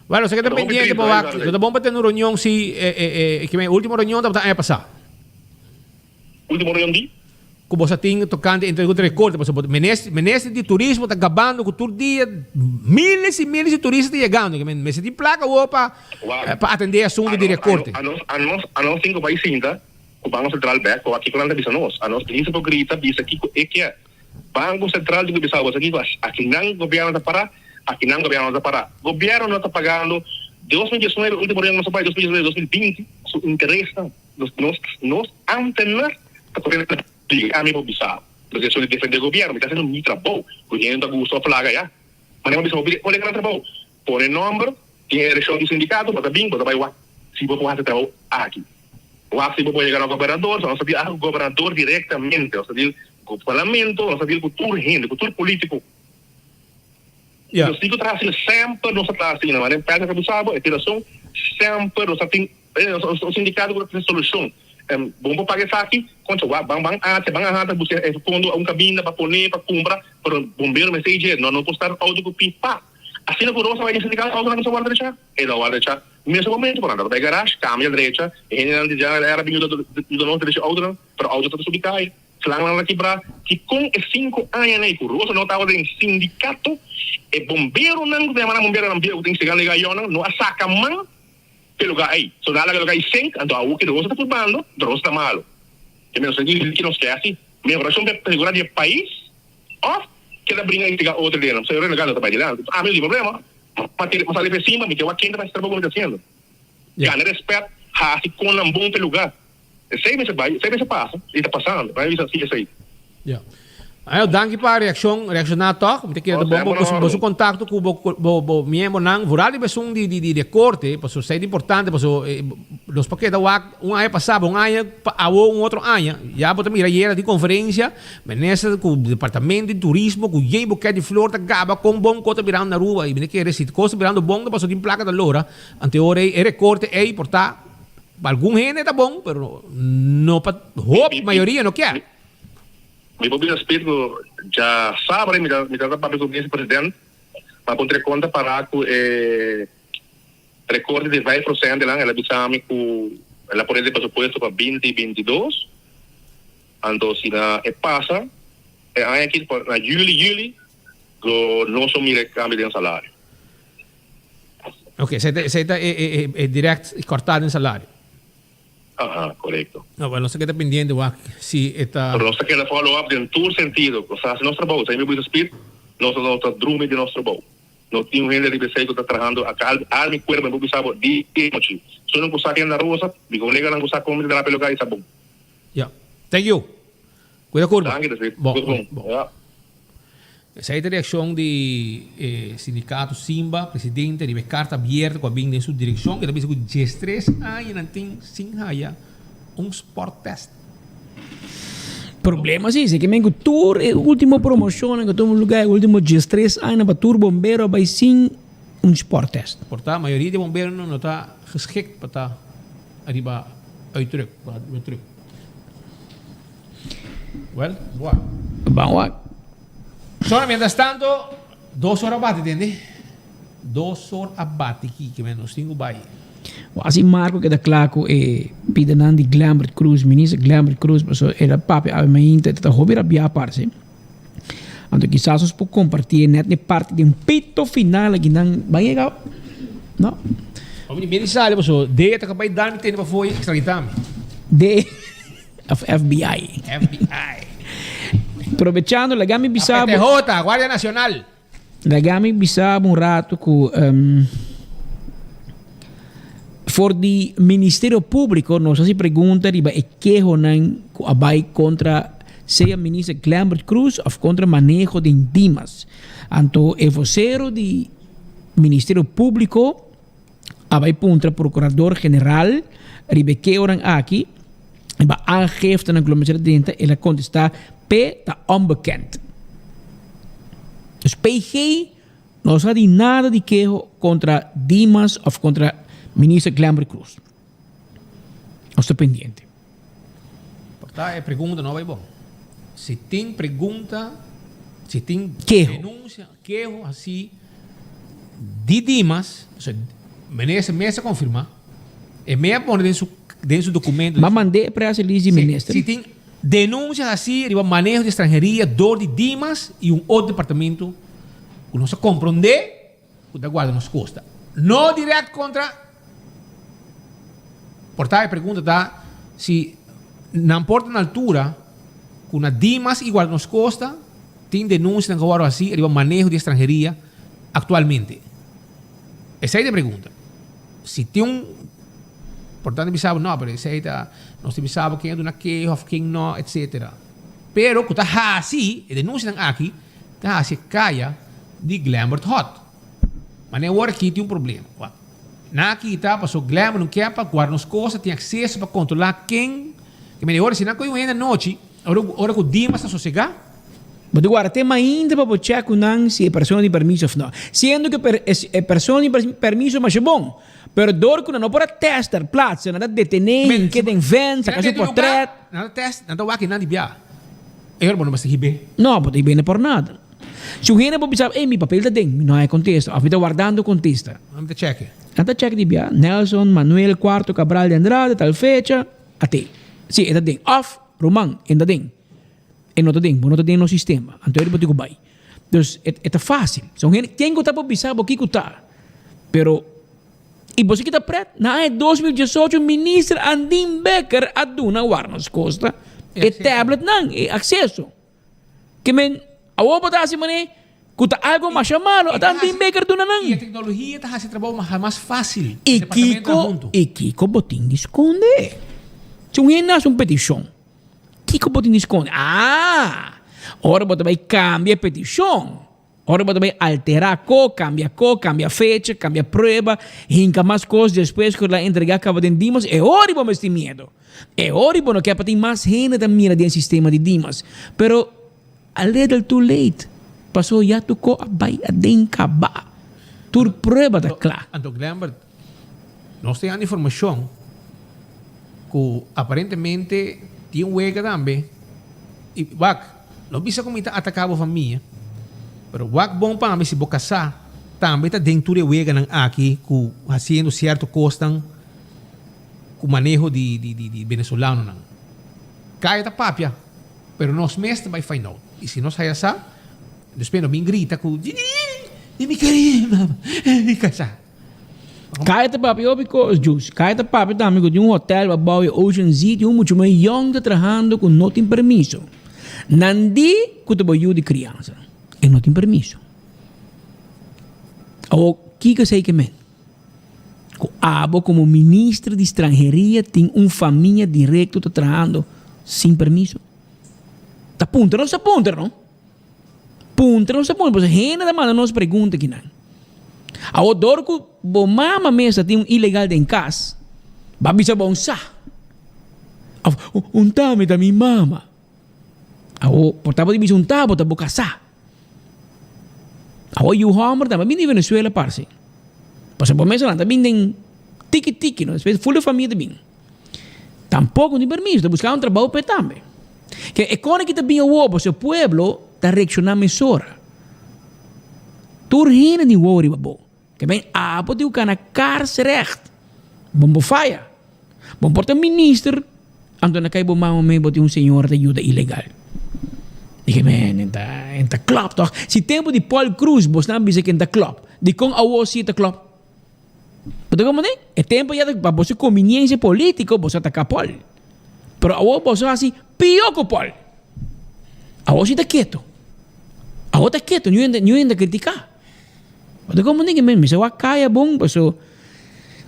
Bueno, esaki ta pendiente pa wak. Lo ta bon pa tene un reunion si, e, e, e, ultimo reunion tabata aña pasá. Ultimo reunion di? Ku bo sa tin tokante entre otro rekorte pasobra bo minister minister di turismo ta gabando ku tur dia miles i miles di turista ta yegando ke men mester tin plaka awor pa pa atende e asuntu di rekorte. Anos anos anos tin ku bai sinta ku Banko Sentral bek pa wak kiko nan ta bisa nos. Anos minister por grita bisa kiko e kier. Banko Sentral tin ku bisa bo sa kiko aki nan gobierno ta para aki nan gobierno no ta para. Gobierno no ta pagando 2019 ultimo reunion nos a bai 2019 2020 su interesnan. Nos nos nos ambtenar ta pone na di ami por bisa nos esun di defende gobierno mi ta haciendo mi trabou cu hende ta gusta of laga ya manera bo bisa bo pidi colega nan trabou pone nomber tin eleccion di sindicato bo ta bin bo ta bay wak si bo por haci trabou aki wak si bo por yega na gobernador nos ta deal cu gobernador directamente nos ta deal cu parlamento nos ta deal cu tur hende cu tur politico. Nos tin cu traha asina semper nos a traha asina manera Pedro ta bisa bo e tin rason semper nos a tin Un sindicato cu ta trece solucion. Bon por paga esaki, concha wak ban ban haci, ban a hata busca e fondo un caminda pa pone, pa cumpra, pero bombero mester dje, no no por start auto cu pi pa. Asina cu Rosa bay den sindicato auto nan cuminsa warda drecha, e no warda drecha mesun momento cu nan tabata bay garage, cambia drecha, e hendenan di dja era bin yuda yuda nos drecha autonan, pero auto tabata subi cay, slangnan a kibra. Dicon e cinco añanan ey cu Rosa no tabata den sindicato, e bomberonan cu ta yama nan bomberonan bieu cu tin segando e gayonnan no a saca man Te lugar ei. So nan laga lugar ei sink, anto awo ki Rosa ta purbando, anto Rosa ta malo. Te menos di ki nos ke hasi mehorashon pa e seguridad di e pais of keda bringa instiga otro den. Señor Renegar no ta bai dilanti. Ami no tin problema. Ma tene ma sali pa e simba, mi ke wak kende ta hasi trabou ku mi ta hasiendo. Gana respet, hasi kon nan bon pa e lugar. Esei mester bai, esei mester pasa y ta pasando. Bai bisa si esei. Ya. Ayo, danki pa reaccion, reacciona toch. Mi ta kere ta bon bo bo su contacto cu bo bo bo miembronan, vooral di besun di di di corte, paso esei ta importante, paso nos por keda wak un aña pasa, un aña pa awo un otro aña. Ya bo ta mira ayera di conferencia, minister cu departamento di turismo cu yen buket di flor ta gaba con bon cos ta birando na Aruba. Y mi ta kere si cos ta birando bon ta paso tin placa ta lora. Ante ora ei e recorte ei por ta. Pa algun hende ta bon, pero no pa hopi, mayoria no kier. Mi por bisa Speed cu dja sabra mi ta mi ta papia cu vice president pa puntra con ta para cu e recorte di vijf procent nan. El a bisa mi cu el a pone den presupuesto pa binti 22 anto si na e pasa e aña aki na juli juli lo nos lo mira e cambio den salario. Ok, esei ta, esei ta e, e, e, e direct cortá den salario. Aha, correcto. No, bueno, nos ta keda pendiente wak si e ta. Pero nos ta keda follow up den tur sentido. Nos ta hasi nos trabou. Esei mi bisa Speed, nos no ta drumi den nos trabou. No tin un hende riba esei ku ta trahando a kal al mi kuerpo, mi por bisa bo di i nochi. Su nan ku sa ken ta Rosa, mi koleganan ku sa kon mi ta traha pa e lugar i sa bon. Ya. Thank you. Cuida curva. Danki, David. Bon, Good bon. bon. Ja. Esei ta reaccion di e sindicato Simba, presidente riba e carta abierto cu a bin den su direccion. E ta bisa cu diestres aña nan tin sin haya un sporttest. Problema si, si ke men ku tur e ultimo promocionnan ku tuma lugar e ultimo diestres aña pa tur bombero a bai sin un sporttest. Por ta mayoria di bomberonan no ta geschikt pa ta riba uitruk, riba truck. Well, wak. Ban wak. Sora, mientras tanto, dos or a bati, tende? Dos or a bati ki, ke men nos tin ku bai. Así Marco keda kla ku e pidanan di Glembert Cruz, minister Glembert Cruz, pasobra el a papia awe mainta, e ta hopi rabiá parse. Anto kisas nos por kompartié nèt e parti den pito final akinan ban yega, no? Hopi di medi sali pasobra D ta kapay dal mi tende pafó i ekstraditá mi. D of FBI. FBI. Probechando, laga mi bisa bo. PTJ, Guardia Nacional. Laga mi bisa bo un rato ku for di Ministerio Públiko nos hasi pregunta riba e kehonan ku a bai kontra sea Minister Glenbert Croes òf kontra maneho den Dimas. Anto e vosero di Ministerio Públiko a bai puntra Procurador General riba e kehonan aki, riba aangiftenan ku lo mester a drenta, el a kontestá P ta onbekend. Dus PG no sa di nada di keho kontra Dimas òf kontra Minister Glenbert Croes. Nos ta pendiente. Por ta e pregunta no bai bon. Si tin pregunta, si tin Keho. denuncia, keho hasi di Dimas, o sea, minister mes a confirma, e me a pone den su den su documento. M'a mand'é e press release di minister. Si tin denuncia hasi riba maneho di estranheria dor di Dimas y un otro departamento cu nos a comprende Ku ta guarda nos kosta. No direct kontra Por ta e pregunta ta si nan por ta na altura ku na Dimas i guarda nos kosta tin denunsianan ku a wòrdu hasi riba maneho di estranheria aktualmente. Esei ta e pregunta. Si tin un por ta bisa bo no pero esei ta nos ta bisa bo ken a duna keho òf ken no etsetera. Pero ku ta hasi e denunsianan aki ta hasi e kaya di Glenbert Hot. Ma ne ora aki tin un problema. Wak, nan a kita paso Glenbert no ke pa guarda nos cosa tin acceso pa controla ken ke mene ora si nan coge un hende anochi ora ora cu Dimas ta sosega. Bo ta guarda tema ainda pa bo check cu nan si e persona tin permiso of no. Siendo cu e persona tin permiso masha bon, pero door cu nan no por a test ter plaatse, nan ta detene y keda den vent, saca su portret. Nan ta test, nan ta wak y nan di bia. E ora bo no mester hib'é. No, bo ta hib'é por nada. Si un hende por bisa, ey, mi papel ta den, mi no haya contesta, of mi ta wardando contesta. Nan ta check. Nan ta check di bia, Nelson Manuel Cuarto Cabral de Andrade, tal fecha, ate. Si, e ta den. Of, ruman, e no ta den. E no ta den, bo no ta den nos sistema. Anto ey bo tin cu bay. Dus, e ta facil. Si un hende, ken cu ta por bisa bo kico ta? Pero. Y boso kita pret? Na aña 2018 minister Andin Bikker a duna Warnos Costa e tabletnan, e acceso. Ke men awor bo ta haci mane cu ta algo masha malo, ata Andin Bikker duna nan. Y e tecnologia ta haci e trabou mas facil. Y kico, y kico bo tin di sconde? Si un hende haci un peticion, kico bo tin di sconde? Ah! Ora bo ta bay cambia e peticion. Ora bo ta bai alterá ko, kambia ko, kambia fecha, kambia prueba, hinka mas kos despues ku el a entregá kaba den Dimas, e ora bo mes tin miedu. E ora bo no ke pa tin mas hende ta mira den sistema di Dimas. Pero a little too late, paso ya tur ko a bai aden kaba. Tur prueba ta kla. Anto Glenbert, nos ta yanda informashon ku aparentemente tin wega tambe i wak. No bisa ku mi ta ataká bo famia, pero wak bon pa mi si bo kasá tambe ta den tur e weganan aki ku hasiendo sierto kosnan ku maneho di di benesolanonan. Kaya ta papia, pero nos mes ta bai find out. I si nos haya sa, despues no bin grita ku di mi keri mama, mi kasá. Kaya ta papia hopi kos, Jus. Kaya ta papia tambe ku tin un hotel abou e Ocean Z tin un mucha muhé yòn ta trahando ku no tin permiso. Nan di ku ta bo yu di kriansa. E no tin permiso. Awor, kiko esei ke men? Ku abo komo minister di stranheria tin un famia direkto ta trahando sin permiso? Ta puntra nos ta puntra, no? Puntra nos ta puntra, pasobra hende ta manda nos pregunta kinan. Awor dor ku bo mama mes ta tin un ilegal den kas, bo a bisa bo un sa. Of un ta mi ta mi mama. Awor por ta bo di bisa un ta bo ta bo kasá. Awor yu hòmber tambe a bini di Venezuela parse. Pasobra bo mes nan ta bin den tiki tiki no, despues ful di famia ta bin. Tampoco no tin permiso, ta busca un trabou p'e tambe. Ke e kone ki ta bin awor pasobra e pueblo ta reacciona mesora. Tur hende tin wowo riba bo. Ke ben abo tin ku kana kars recht. Bo no por faya. Bo no por ta minister anto na kai bo mama mei bo tin un señora ta yuda ilegal. Dije men en ta en ta klop toch. Si tempo di Paul Croes bosnan a bisa ke en ta klop, dikon awor si e ta klop? Bo ta comprende? E tempo ya ta pa boso conveniencia politico boso ataca Paul. Pero awor boso haci pio cu Paul. Awor si ta keto. Awor ta keto, niun hende, niun hende ta kritiká. Bo ta komprendé ke men mester wak kaya bon paso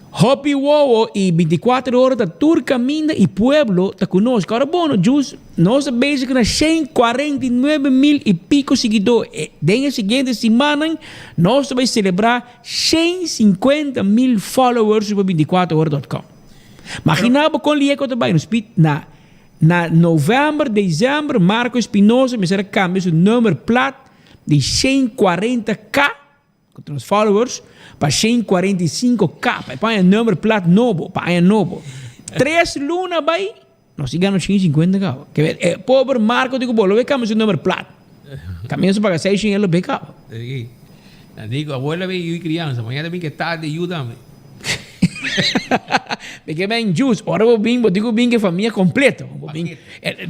hopi wowo i bintikuater ora ta tur kaminda i pueblo ta ku nos. Kòrda bon no Jus, nos ta bezig ku na 149 mil i piko siguidó. Den e siguiente simannan nos ta bai selebrá 150 mil followers riba bintikuater ora dòt kòm. Maginá bo kon lieko ta bai. Nos pidi na na novèmber, desèmber Marco Espinosa mester a kambia su number plat di 140 k ku ta nos followers pa 145 k pa e paña number plat nobo pa aña nobo. Tres luna bai nos i gana 150 k. Ke ber e pober Marco di ku bo lo bay kambia su number plat. Kaminda su paga 600 e lo bay kaba. Nan di ku abuela bay yu crianza mañana ta bin ke tarde yudame. Mi ke ben jus ora bo bin bo tin ku bin ke famia kompleto. Bo bin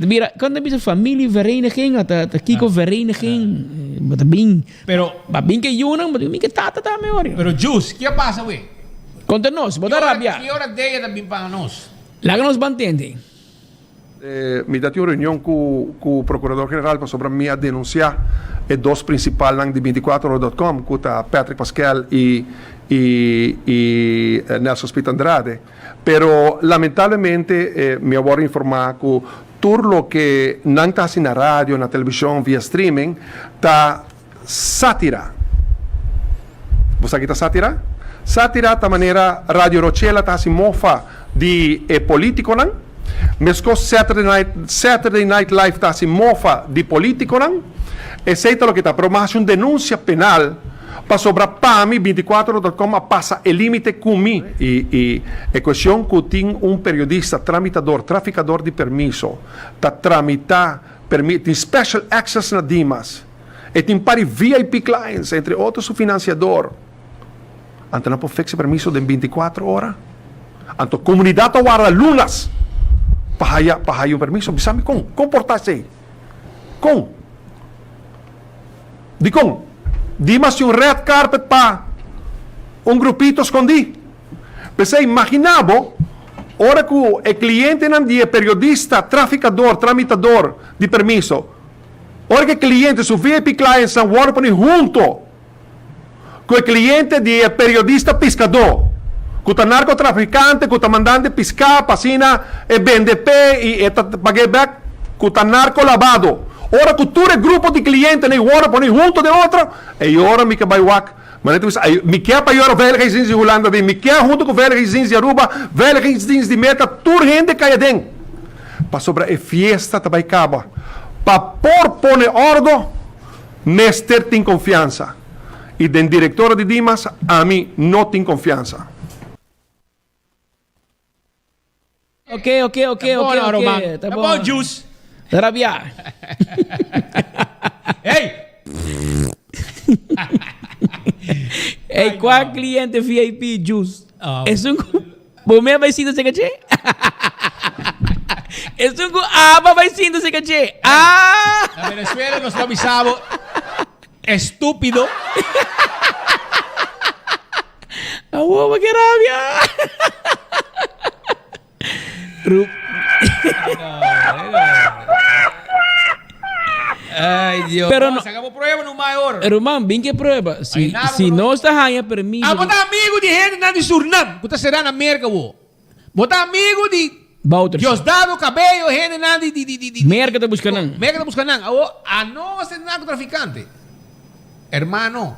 mira kende bisa familievereniging ata ta kiko vereniging bo ta bin Pero ba bin ke yunan bo tin bin ke tata tambe ora. Pero jus ke a pasa we? Konta nos bo ta rabia. Ki ora Deya ta bin pa nos? Laga nos ban tende. Mi ta tin un reunion ku ku Procurador General pasobra mi a denuncia e dos principalnan di 24 ora dot com ku ta Patrick Paskel i i i Nelson Speed Andrade. Pero lamentablemente mi a wòrdu informá ku tur loke nan ta hasi na radio, na televishon via streaming ta sátira. Bo sa ki ta sátira? Sátira ta manera Radio Rochela ta hasi mofa di e polítikonan, meskos Saturday Night Saturday Night Live ta hasi mofa di polítikonan. Esei ta loke ta, pero mi a hasi un denunsia penal pasobra pa mi 24 dot com a pasa e límite ku mi. I i e kuestion ku tin un periodista tramitador, trafikador di permiso ta tramitá permi tin special access na Dimas. E tin par di VIP clients, entre otro su financiador. Anto nan por fix e permiso den 24 ora? Anto comunidad ta warda lunas pa haya pa haya un permiso. Bisa mi con? Con por ta esey? Con? Dicon? Dimas tin un red carpet pa un grupito scondi. P'esey imagina bo ora cu e clientenan di e periodista traficador, tramitador di permiso, Ora ku e kliente su VIP clientsnan wòrdu pone hunto ku e kliente di e periodista piskadó ku ta narkotrafikante ku ta mandante piská pa asina e bende p'e i e ta pag'é bèk ku ta narko labado. Ora ku tur e grupo di klientenan ei wòrdu pone hunto den otro, ei ora mi ke bai wak. Manera ta bisa, mi ke pa yora Veiligheidsdienst di Hulanda den, mi ke hunto ku Veiligheidsdienst di Aruba, Veiligheidsdienst di Merka, tur hende kai aden. Pasobra e fiesta ta bai kaba. Pa por pone ordo, mester tin konfiansa. I den direktora di Dimas, ami no tin konfiansa. Ok, ok, ok, ok, ok. Ta bon, Juice. Ta rabia. Hey! Hey, kua cliente VIP, Juice? Esun ku bo me bai sinta cerca dje? Esun ku aba bai sinta cerca dje? Ah! Na Venezuela nos ta bisa bo estúpido. Awo, ke rabia. Ru Ay, Dios. Pero no, Se acabó prueba no mayor. Ruman, bin ke prueba. Si, Ay, nada, si no. no está haña permiso. Ah, bota amigo di gente nan di Surinam, ku ta será na Merca wo. Bota amigo di Bouterse. Diosdado Cabello, gente nan di di di di di. Merca ta busca nan. Merca ta busca nan. Awo, a no ser narcotraficante. Hermano,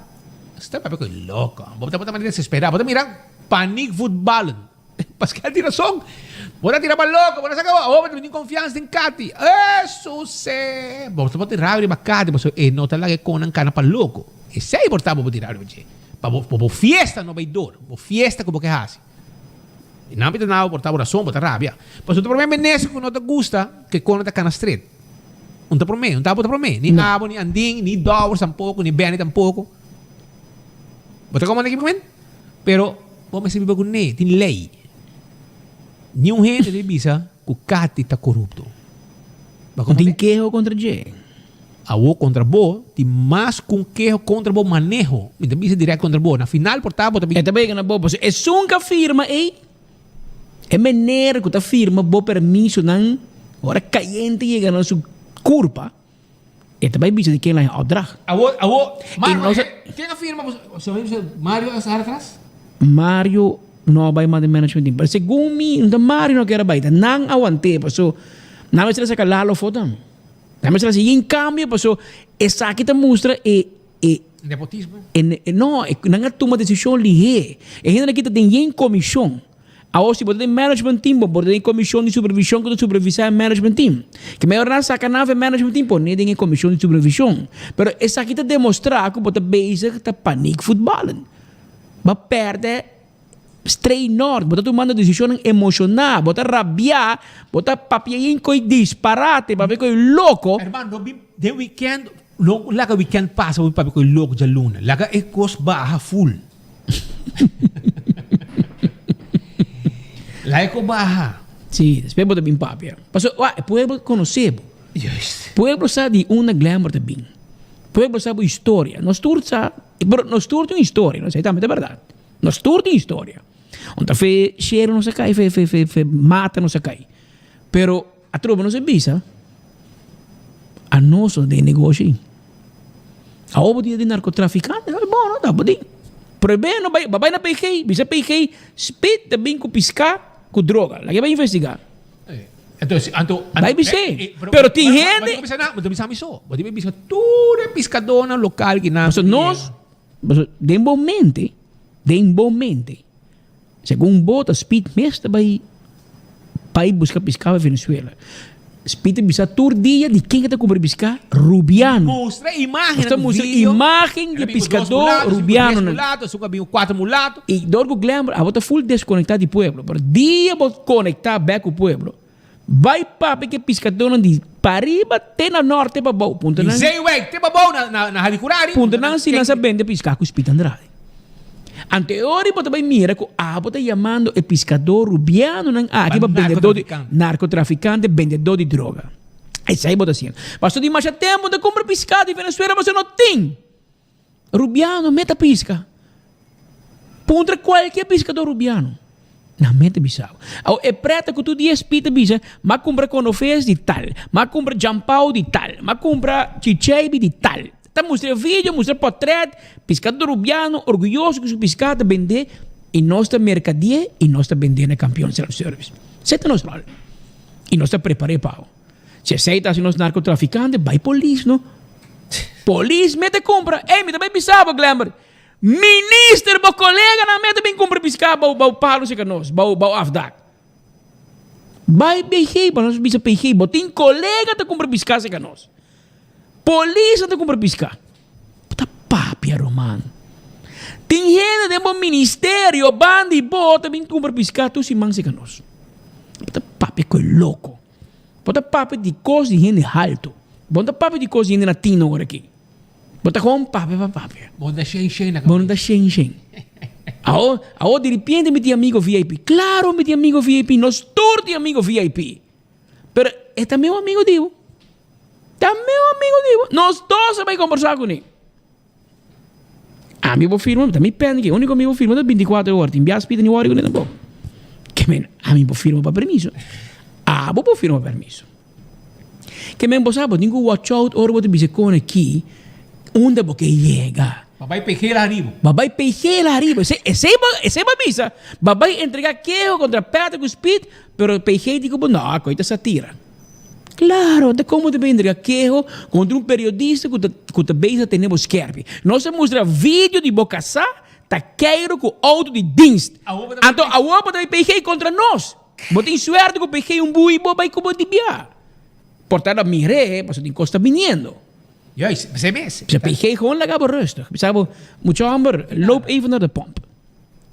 esta papia ku loco. Bo ta bota manera desesperá. Bo ta mira paniek voetballen. Pascal tin rason. Bo ta tira pa loko, bo ta saka bo ta tin konfiansa den Kati. Esuse! Bo ta por tin rabia riba Kati pasobra e no ta laga e konnan kana pa loko. Esei por ta bo por tin rabia riba dje. Pa bo bo fiesta no bai dor. Bo fiesta ku bo ke hasi. E nan pita na bo por ta bo rason, bo ta rabia. Pasobra ta promé minister ku no ta gusta ku e konnan ta kana stret. Un ta promé, un ta bo ta promé. Ni abo, ni Andin, ni Dowers tampoko, ni Benny tampoko. Bo ta komo na ki momento? Pero bo mester biba ku ne, tin lei. Niun hende ta bisa ku Kati ta korupto. No tin keho kontra dje. Awor kontra bo tin mas ku un keho kontra bo maneho. Mi ta bisa dirèkt kontra bo. Na final por ta bo ta bin. E ta bega na bo pasobra esun ku a firma ei, e mener ku ta firma bo permisonan ora kayente yega na su kurpa. E ta bai bisa di ken la e opdracht. Awor, awor, Mario, nos, ken a firma? Mario a sali atras? Mario no a bai mas den management team. Pero segun mi, no ta Mario no kier a bai, ta nan a want'é paso nan mester a saka Lalo afó tambe. Nan mester a hasi yin kambio paso esaki ta mustra e e Nepotismo? E no, nan a tuma desishon lihé. E hendenan aki ta den yin komishon. Awor si bo ta den management team bo por ta den komishon di supervishon ku ta supervisá e management team. Ke mehor nan saka nan af e management team pone den e komishon di supervishon. Pero esaki ta demostrá ku bo ta bezig ta paniek voetballen. Bo a pèrdè strei nort, bo ta tumando desishonnan emoshoná, bo ta rabiá, bo ta papia yen koi disparate, papia koi loko. Hermano, no bin den weekend, no laga weekend pasa bo bin papia koi loko djaluna. Laga e kos baha full. Laiko baha. Sí, despues bo ta bin papia. Paso, wa, e pueblo conoce bo. Juist. Pueblo sa di unda Glamour ta bin. Pueblo sa bo historia. Nos tur sa, pero nos tur tin un historia, no? Esei tambe ta berdad. Nos tur tin historia. Un ta fe shero nos a kai, fe, fe, fe, fe mata nos a kai. Pero atrobe nos a bisa, anos no den negoshi. Awo bo tin di narcotraficante, bo no ta bo tin. Prohibé no bai, bai na PG, bisa PG, speed ta bin ku piská ku droga. Laga bai investiga. Entonces, anto, Bai bis'é. Pero tin hende. Bo ta bisa nan, bo ta bisa mi so. Bo ta bisa tur e piskadónan lokal ki nan. Pasobra nos, pasobra den bo mente, den bo mente, Segun bo ta Speed mes ta bai bai buska piská pa Venezuela. Speed ta bisa tur dia di ken ta kumpra piská? Rubiano. Mustra imágen Nos ta mustra imágen di piskadó rubianonan. I dor ku Glenbrook abo ta full deskonektá di pueblo, pero dia bo konektá bèk ku pueblo, bai papia ku e piskadónan di pariba te na nòrt te pabou, puntra nan. Zeewijk te pabou na Hadicurari. Puntra nan si nan sa bende piská ku Speed Andrade. Anto e ora bo ta bai mira ku abo ta yamando e piskadó rubianonan aki pa bendedó di narkotrafikante, bendedó di droga. Esei bo ta hasiendo. Pasobra di masha tempu bo ta kumpra piská di Venezuela pasobra no tin. Rubiano meta piska. Puntra kualke piskadó rubiano. Nan meta bisa bo. Awor e preta ku tur dia spit ta bisa, m'a kumpra konofes di tal, m'a kumpra jampau di tal, m'a kumpra chicheibi di tal. Ta mustra e video, mustra potret, piskadó rubiano orguyoso ku su piská ta bendé i nos ta merkadié i nos ta bendé na Kampion Self Service. Esei ta nos ròl i nos ta prepar'é pa bo. Si esei ta hasi nos narkotrafikante, bai polis no. Polis mete kumpra. Ey, mi ta bai bisa bo, Glenbert. Minister, bo koleganan mete bin kumpra piská bou bou palu serka nos, bou bou afdak. Bai PG, pa nos bisa PG, bo tin kolega ta kumpra piská serka nos. Polis ta kumpra piská. Bo ta papia, ruman. Tin hende den bo ministerio banda di bo ta bin kumpra piská tur siman serka nos. Bo ta papia ku e loko. Bo ta papia di kos di hende haltu. Bo no ta papia di kos di hende na tino ora aki. Bo ta gewoon papia pa papia. Bo no ta shen shen na kabes. Bo no ta shen shen. Awo, awo diripiente mi tin amigo VIP. Claro mi tin amigo VIP. Nos tur tin amigo VIP. Pero e ta meu amigo di bo. Ta meu amigo di bo. Nos dos a bai kombersá kuné. Ami bo firma, ta mi pen ke úniko mi bo firma ta 24 ora. Tin bias pida ni wòri kuné tampoco. Ke men, ami bo firma pa permiso. Abo bo firma pa permiso. Ke men bo sa bo tin ku watch out ora bo ta bisa kon aki unda bo ke yega. Ba bai pegela ariba. Ba bai pegela ariba. Esei esei bo esei bo a bisa. Ba bai entrega keho kontra Patrick ku Speed pero PG di ku bo no akoi ta satira. Klaro ta komo ta bai entrega keho kontra un periodista ku ta ku ta bezig tene bo skerpi. Nos a mustra video di bo kasá ta keiro ku outo di dienst. Anto awor bo ta bai PG kontra nos. Bo tin suerte ku PG un bui bo bai ku bo di bia. Por ta da mir'é pasobra tin kos ta biniendo. Juist, p'esei mes. P'esei PG gewoon laga bo rustig. Bisa bo, mucha homber, loop even naar de pomp.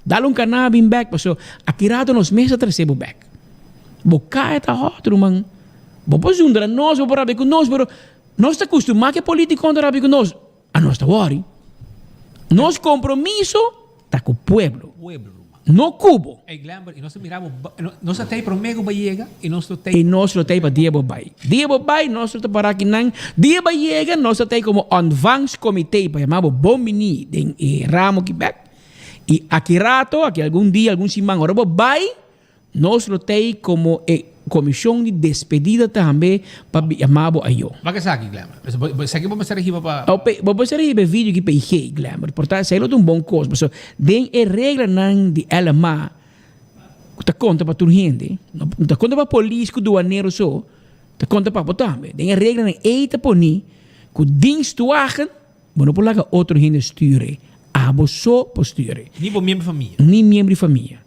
Dal un kaná bin bek pasobra aki rato nos mes ta trese bo bek. Bo kaya ta hòt ruman. Bo por zundra nos, bo por rabia ku nos, pero nos ta kustumá ku e politikonan ta rabia ku nos. Anos ta wòri. Nos kompromiso ta ku pueblo, no ku bo. Ey Glenber, y nos ta mira bo, nos ta tey prome ku bo yega y nos lo tey. Y nos lo tey pa dia bo bay. Dia bo bay, nos lo ta para akinan. Dia bo yega, nos ta tey komo ontvangstcomité pa yama bo bon bini den e ramo aki bek. Y aki rato, aki algun dia, algun siman, ora bo bay, nos lo tey komo e. komishon di despedida tambe pa yama bo ayo. Wak esaki, Glenbert. Esaki bo mester a hiba pa. Bo mester a hiba e video aki pa IG, Glenbert. Por ta esei lo ta un bon kos. Pasobra den e reglanan di LMA ku ta konta pa tur hende, no ta konta pa polis ku duanero so, ta konta pa bo tambe. Den e reglanan ei ta poni ku dienstwagen bo no por laga otro hende stuur, abo so por stuur. Ni bo miembro di famia. Ni miembro di famia.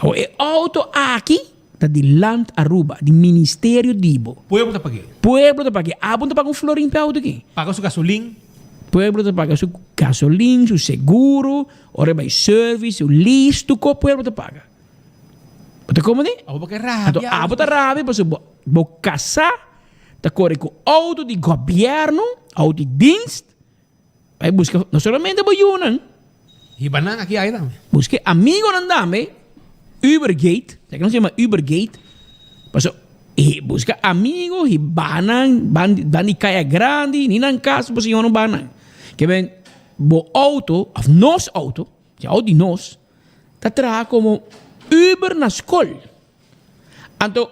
Awor e auto aki ta di Land Aruba, di Ministerio di bo. Pueblo ta pag'é. Pueblo ta pag'é. Abo no ta paga un florin p'e auto aki. Paga su gasolin. Pueblo ta paga su gasolin, su seguro, ora e bai service, su lease, tur kos pueblo ta paga. Bo ta komo di? Abo ke rabia. Anto abo ta rabia pasobra bo bo kasá ta kore ku auto di gobièrnu, auto di dienst, Bai buska no solamente bo yunan. Hiba nan aki ai tambe. Buska e amigonan tambe. Ubergate, sa ke nos yama Ubergate. Paso e buska amigo hiba nan ban ban di kaya grandi ni nan kas bo señor no ban nan. Ke men bo auto of nos auto, si auto di nos, ta traha komo Uber na skol. Anto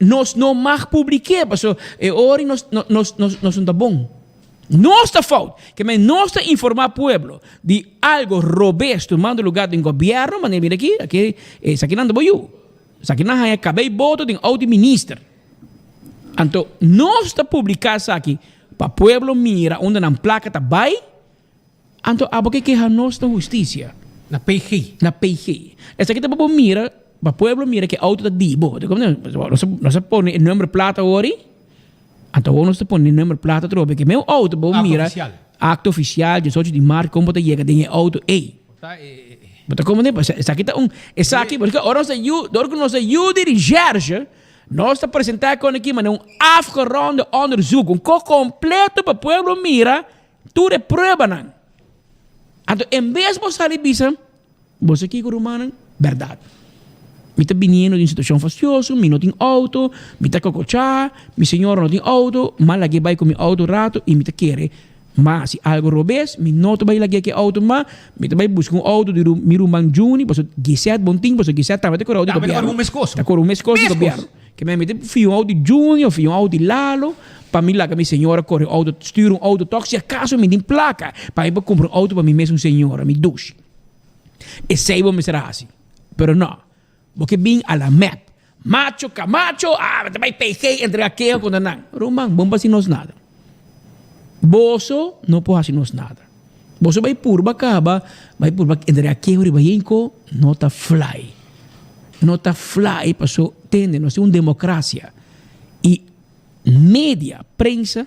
nos no mag publik'é paso e ora nos nos nos nos no ta bon. Nos ta fout. Ke men nos ta informá pueblo di algo robes tumando lugar den gobièrnu, manera mira aki, aki esakinan ta bo yu. Esakinan haña kabei boto den outo di minister. Anto nos ta publiká esaki pa pueblo mira unda nan plaka ta bai. Anto abo ke keha nos na hustisia? Na PG. Na PG. Esaki ta pa bo mira, pa pueblo mira ke auto ta di bo. Nos nos a pone e number plata awor ei. Anto awor nos ta pone e number plata atrobe ke meu auto bo mira. Akto ofisial. Akto ofisial, diesocho di mart kon bo ta yega den e auto ei. Bo ta komprende? Esaki ta un, esaki, pasobra ora nos ta yu, dor ku nos ta yu di recherche, nos ta presenta kon aki manera un afgeronde onderzoek, un kos kompleto pa pueblo mira. Tur e pruebanan. Anto en bes bo sali bisa, Bo sa kiko rumannan? Bèrdat. Mi ta biniendo di un situashon fastioso, mi no tin outo, mi ta kokochá, mi señora no tin outo, m'a lag'é bai ku mi outo un rato i mi ta kere ma si algu robes, mi no ta bai lag'é ku e outo ma mi ta bai buska un outo di mi ruman Juni, pasobra Gisette bon tin, pasobra Gisette tambe ta kore outo di Tambe ta kore gobièrnu. un mes kos. Ta kore un mes kos di gobièrnu. Ke men mi ta fia un outo di Juni of fia un outo di Lalo. Pa mi laga mi señora kore auto, stuur un auto tok si acaso mi tin placa pa mi por cumpra un auto pa mi mes un señora, mi dushi. Esey bo mester a haci. Pero no, bo ke bin a la mep. Macho Camacho, ah, bo ta bay PG entrega keho contra nan. Ruman, bo no por haci nos nada. Boso no por haci nos nada. Boso bay purba caba, bay purba entrega keho riba Yenko, no ta fly. No ta fly paso, tende, nos tin un democracia. Y Media, prensa,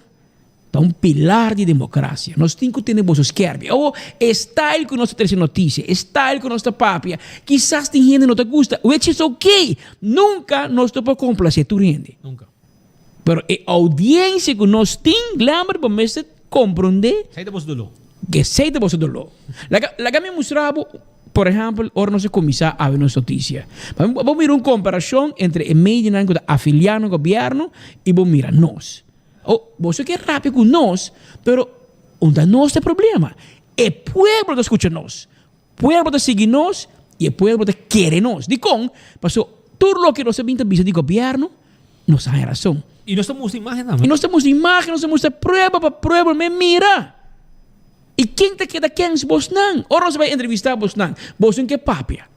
ta un pilar di democracia. Nos tin cu tene boso skerpi. Awo, e style cu nos ta trece noticia, e style cu nos ta papia, kisas tin hende no ta gusta, which is okay. Nunca nos no por complace tur hende. Nunca. Pero e audiencia cu nos tin, Glenbert, bo mester comprende. Esey ta boso dolor. Esey ta boso dolor. Laga, laga mi mustra bo. Por ehèmpel, ora nos a kuminsá awe nos notisia, bo mira un komparashon entre e medianan ku ta afiliá na gobièrnu i bo mira nos. O, boso ke rabia ku nos, pero unda nos ta e problema? E pueblo ta skucha nos, pueblo ta sigui nos i e pueblo ta kere nos. Dikon? Pasobra tur loke nos a bin ta bisa di gobièrnu, nos a haña rason. I nos ta mustra imágen tambe. I nos ta mustra imágen, nos ta mustra prueba pa pueblo me mira. I ken ta keda kens bosnan? Ora nos a bai entrevistá bosnan, boso ke papia.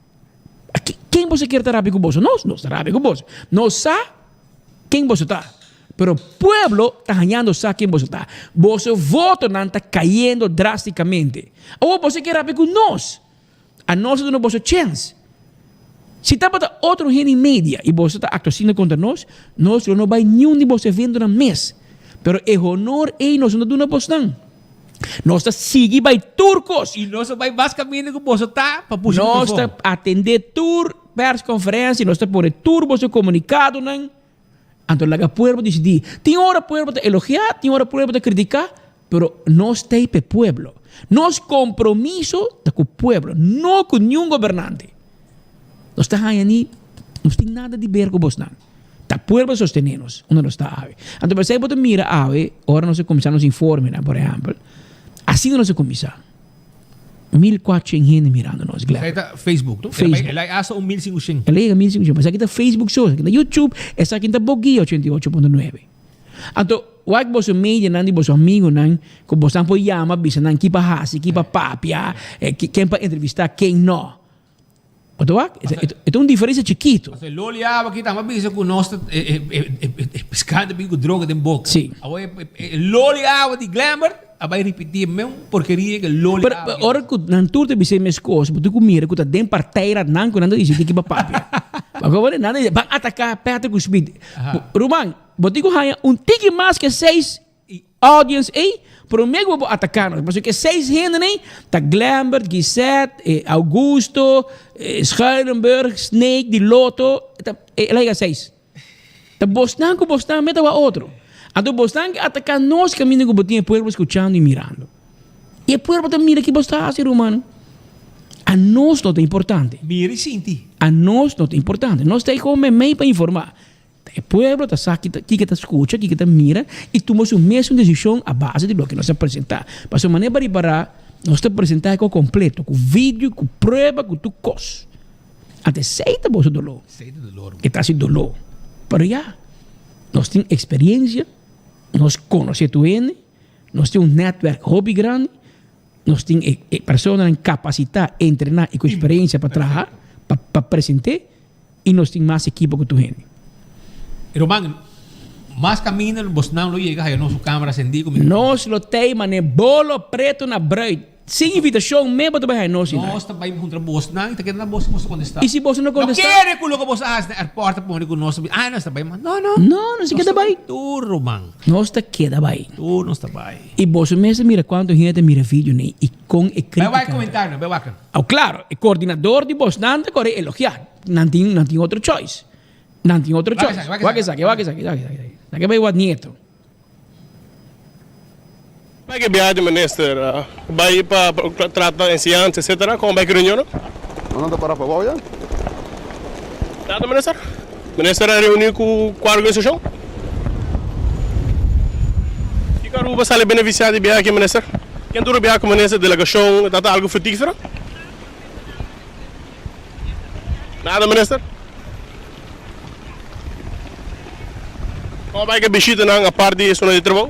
Ken boso kier ta rabia ku boso? Nos? Nos ta rabia ku boso. Nos sa ken boso ta. Pero pueblo ta hañando sa ken boso ta. Boso votonan ta kayendo drástikamente. Awor boso ke rabia ku nos. Anos a duna boso chèns. Si tabata otro hende i media i boso ta aktua asina kontra nos, nos lo no bai niun di boso eventonan mes. Pero e honor ei nos no ta duna bosnan. Nos ta sigui bai tur kos. I nos a bai mas kaminda ku boso ta pa pusha Nos ta mikrofon. atendé tur pèrskonferensia, nos ta pone tur boso komunikadonan. Anto laga pueblo disidí. Tin ora pueblo ta elogiá, tin ora pueblo ta kritiká, pero nos ta ei pa e pueblo. Nos kompromiso ta ku pueblo, no ku niun gobernante. Nos ta haña ni, nos tin nada di ber ku bosnan. Ta pueblo sostené nos unda nos ta awe. Anto p'esei bo ta mira awe, ora nos a kuminsá nos informenan, por ehèmpel, asina nos a kuminsá. 1400 hende mirando nos, Glenn. Esei ta Facebook, no? Facebook. El a hasta un 1500. El a yega 1500. Esaki ta Facebook so, esaki ta YouTube, esaki ta Boguia 88.9. Anto, wak boso medianan di boso amigonan ku bosan por yama bisa nan ki pa hasi, ki pa papia, ken pa entrevista, ken no. Bo ta wak? E ta un diferensia chikitu. Pasobra e loli awa aki tamba bisa ku nos ta e piskado ta bin ku droga den boka. Sí. Awor e loli awa di Glenbert a bai ripití e meun porkeria ku e loli awa. Pero ora ku nan tur ta bisa e mes kos, bo tin ku mira ku ta den partijraad nan ku nan ta disidí ki pa papia. Pasobra nan ta di ban ataká Patrick ku Smith. Ruman, bo tin ku haña un tiki mas ke seis Audience ei, prome ku bo por ataká nos, pasobra ku e seis hendenan ei ta Glembert, Gisette, Augusto, Schuilenburg, Snake di Lotto, ta el a yega seis. Ta bosnan ku bosnan meta wak otro. Anto bosnan ke ataká nos kaminda ku bo tin e pueblo skuchando i mirando. I e pueblo ta mira ki bos ta hasi rumannan. Anos no ta importante. Mira i sinti. Anos no ta importante. Nos ta ei komo meimei pa informá. Ta e pueblo ta sa kiko ta skucha, kiko ta mira i tuma su mesun desishon a base di loke nos a presentá. Pasobra manera pa ripará, nos ta presentá e kos kompleto, ku video, ku prueba, ku tur kos. Anto esei ta boso doló. E ta hasi doló. Pero ya, nos tin eksperiensia, nos konosé tur hende, nos tin un nètwèrk hopi grandi, nos tin e personanan kapasitá, entrená i ku eksperensia pa traha, pa present'é. I nos tin mas ekipo ku tur hende. Ruman, mas kaminda bosnan lo yega haya nos su kamera sendí ku mi. Nos lo tei man'e bolo preto na bruid. Sin invitashon mes bo ta bai haya nos i nan. Nos ta bai huntra bosnan i ta keda na bos si bos ta kontestá. I si bos no kontestá? No kere ku loke bos a hasi na airport ta pone ku nos ta bisa, ah nos ta bai mas. No, no. No, nos ta keda bai. Tur, ruman. Nos ta keda bai. Tur nos ta bai. I boso mes ta mira kuantu hende ta mira video nei i kon e Bai wak kritika. komentarionan, bai wak. Au claro, e coordinador di bosnan ta core elogia. Nan tin, nan tin otro choice. Nan tin otro Wak choice. esaki, wak Wak esaki, esaki, wak esaki, wak esaki. Esaki bai wak nieto. Bai ke biaha di minister, bai pa trata enseñansa etcetera, kon bai ke reunionnan? Nan ta para pabou ya. Nada minister? Minister a reuni ku kua organisashon? Kiko Aruba sali benefisiá di biaha aki minister? Ken tur a biaha ku minister, delegashon, ta ta algu frutífero? Nada minister? Komo bai ku e bishitanan apart di esunnan di trabou?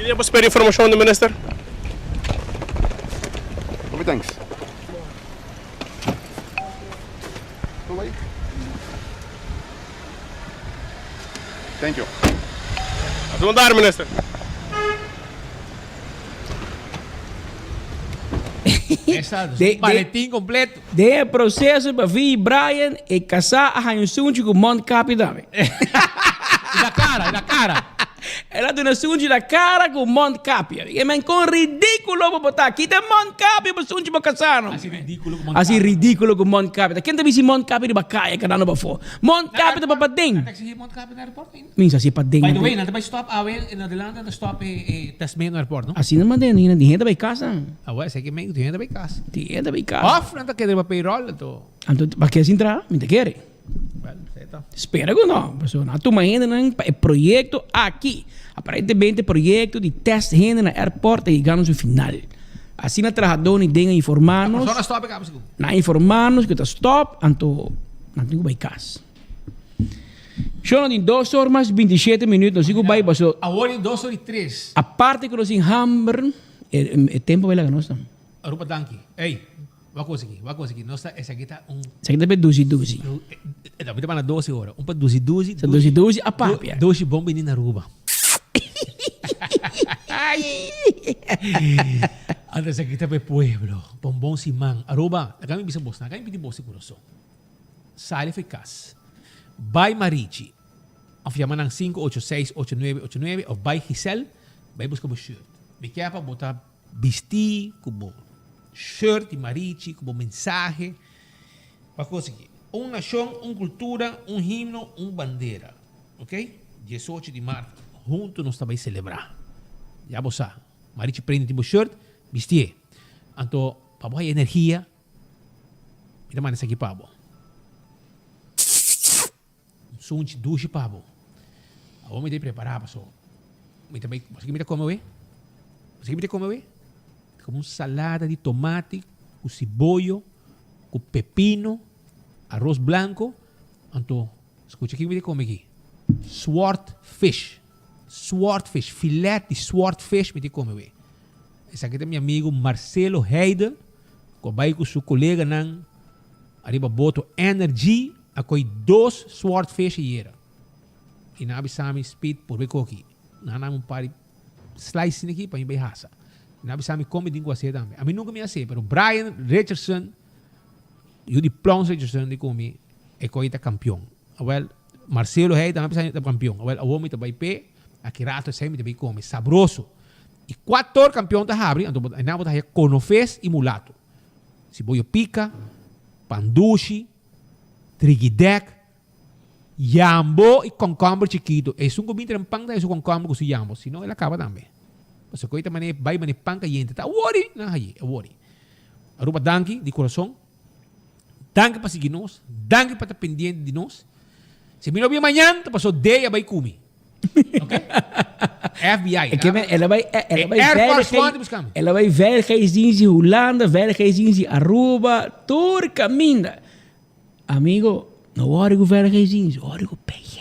Ki dia bo spera informashon di minister? Hopi thanks. Thank you. Hasi bon tardi minister. Esa es un maletín completo. Den e proceso pa vi Brian e casá a haña un sunchi cu Mont Capi tambe. Na cara, na cara. El a duna sunchi na cara cu Mont Capi. E men con ridiculo bo por ta. Kita Mont Capi bo sunchi bo casá no. Así ridiculo cu Mont Capi. Así ridiculo cu Mont Capi. Ta ken ta bisti Mont Capi riba caya canando pafó. Mont Capi ta pa paden. Nan ta exigi Mont Capi na airport ainda? Mi sa si paden. By the way, nan ta bay stop awe en adelante nan ta stop e e testmento na airport no? Asina manden hende di hende bay cas nan. Awe esaki men di hende bay cas. Di hende bay cas. Of nan ta keda riba payroll anto. Anto pa ke sin traha? Mi ta kere. Well, esei ta. Spera ku no. Pasobra nan a tuma hendenan pa e proyekto aki. Aparentemente e proyekto di test hende na airport ta yegando su final. Asina trahadó ni den a informá nos. Persona stop e kaba sigur. Nan a informá nos ku ta stop anto nan tin ku bai kas. Shona tin dos or mas bintishete minüt nos tin ku bai paso. Awor tin dos or i tres. Aparte ku nos tin hamber e tempu bai laga nos nan. Aruba danki. Ey, wak kos aki, wak kos aki. Nos ta, esaki ta un. Esaki ta pa dushi dushi. No, mi ta manda doce ora. Un pa dushi dushi. Sa dushi dushi a papia. Dushi bon bini na Aruba. Anto esaki ta pa e pueblo. Pa un bon siman. Aruba, laga mi bisa bos, laga mi pidi bos di kurason. Sali for e kas. Bai Marichi. Of yama nan 586 8989 of bai Giselle, bai buska bo shirt. Mi kier pa bo ta Bisti ku bo shirt di marichi, ku bo mensahe. Pa kosigi. Un nashon, un kultura, un himno, un bandera. Ok? Diesocho di mart huntu nos ta bai selebrá. Ya bo sa. Marichi prende tin bo shirt, bistié. Anto pa bo haya energia, mi ta manda esaki pa bo. Un sunchi dushi pa bo. Awor mi ta prepara paso. Mi ta bai, paske mi ta come awe? Paske mi ta come awe? Ta come un salada di tomati cu siboyo, cu pepino, arroz blanco. Anto, scucha kico mi ta come aki. Swordfish. Swordfish, filet di swordfish mi ta come awe. Esaki ta mi amigo Marcelo Heide cu a bai cu su coleganan ariba boto Energy a coy dos swordfish ayera. Y nan a bisa mi Speed por bay coki. Nan a dame un par di slice aki pa mi bay hasa. Nan a bisa mi con mi tin cu hace tambe. Ami nunca mi hace pero Brian Richardson yu di Plons Richardson di cu mi e coy ta campeon. Awel Marcelo Heide tambe a bisa mi ta campeon. Awel awor mi ta bay pe aki rato esey mi ta bay come. Sabroso. Y cuator campeon ta habri anto nan bo ta haya conofes y mulato. Siboyo pica, pandushi, trigidek. Yambo y concomber chikito. Esun cu bin trae pan ta esun concomber cu su yambo. Si no el a caba tambe. Pasobra cu ey ta mane bay mane pan cayente. Ta wori nan haye. A wori. Aruba danki di corazon. Danki pa sigui nos. Danki pa ta pendiente di nos. Si mi no bin mañan ta paso Dea bay cu mi. Ok? FBI. E ke men, el a bai, el a bai Air Force One ta busca mi. El a bai veiligheidsdienst di Hulanda, veiligheidsdienst di Aruba, tur caminda. Amigo, no worry cu veiligheidsdienst, worry cu PG.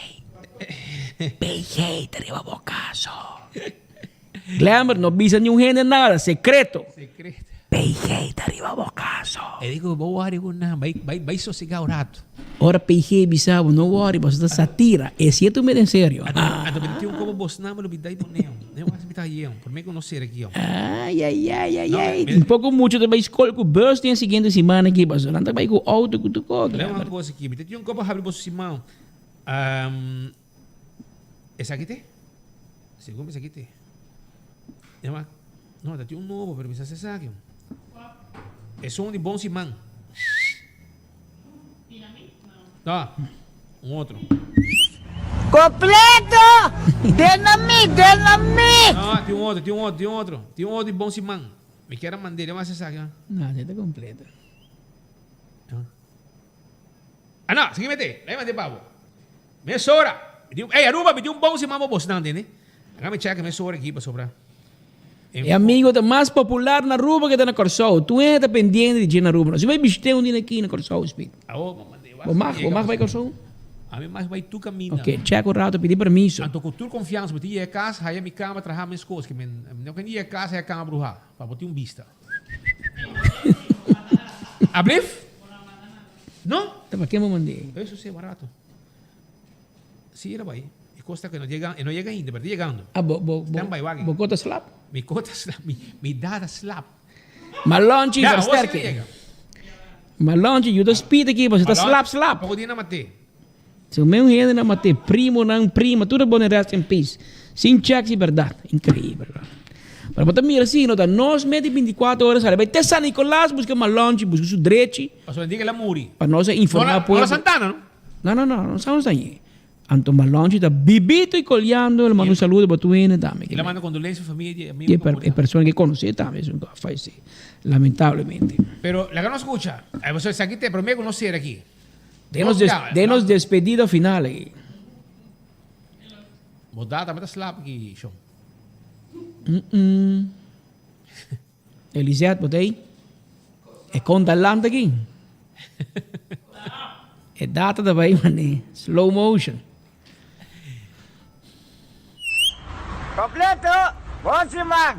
PG ta riba bo caso. Glenbert, no bisa niun hende nada, secreto. Secreto. PG ta riba bo caso. E di cu bo worry cu nan, bay, bay, bay sosega un rato. Ora PG bisa bo, no worry, pasobra ta satira. E si e tuma en serio. Anto mi ta tin un kopo bosnan, mi lo bida y pone. Ne wak si mi ta haye, por mi ku no ser aki. Ay, ay, ay, ay, ay. Tin poko mucho ta bai skol ku bus den siguiente siman aki, pasobra nan ta bai ku auto ku tur kos. Lei un kos aki, mi ta tin un kopo habri boso siman. Esaki te? Segun mi esaki te. Ne wak, no, ta tin un nobo, pero mi sa si esaki. Esun di bon siman. No, un otro. Completo! Dynamit! Dynamit! No, tin un otro, tin un otro, tin un otro. Tin un otro di bon siman. Mi kier a mand'é, dema haci esaki. No, esei ta completo. Ah, no, sigui mete. Laga mi mand'é pa bo. Mesora. Mi tin, ey, Aruba, mi tin un bon siman pa bosnan, tende? Laga mi check mesora aki pasobra. E amigo ta mas popular na Aruba ke ta na Kòrsou. Tur hende ta pendiente di dje na Aruba. No si bai bishit'é un dia na aki na Kòrsou, Speed. Bo mag, bo mag bai Kòrsou? Ami mag bai tur kaminda. Ok, check un rato, pidi permiso. Anto ku tur konfiansa bo tin yega kas, haya mi kama traha mes kos ke men no ken yega kas haya kama bruha, pa bo tin un bista. Ablif? No? Ta pa ken bo mand'é? Eso si, barato. Si era bai. E kos ta ku e no yega, e no yega ainda, pero ta yegando. Ah, bo, bo, bo, Stand by, wak. bo kota slap? Mi kota slap, mi, mi dada slap. Malonchi Ya, awor si versterke. e yega. Malonchi, yuda speed aki, pasobra ta slap, slap. Poko dia na mat'é. Si un hende na mat'é, primonan, prima, tur a pone rest in peace. Sin check si berdad. Increíbel, bro. Pero bo ta mira si, no ta nos mes di 24 horas sali bai te San Nicolas busca Malonchi, busca su drechi. Pasobra e dia ku el a muri. Pa nos a informa No na, no pueblo. na Santana, no? No, no, no, no sa nos añe. Anto Malonchi ta bibito y coleando, el manda un saludo pa tu hende tambe. El a manda condolencia familia di amigo Y que e persona que conoce tambe es un fallece, lamentablemente. Pero laga nos scucha, esaki ta e prome cu nos cera aki. Denos des, denos despedida final aki. Bo data me ta slap aki, shon. Mm -mm. Elisette, bo ta ei? E konta lant aki. E data ta bai mane slow motion. Completo! Bon siman!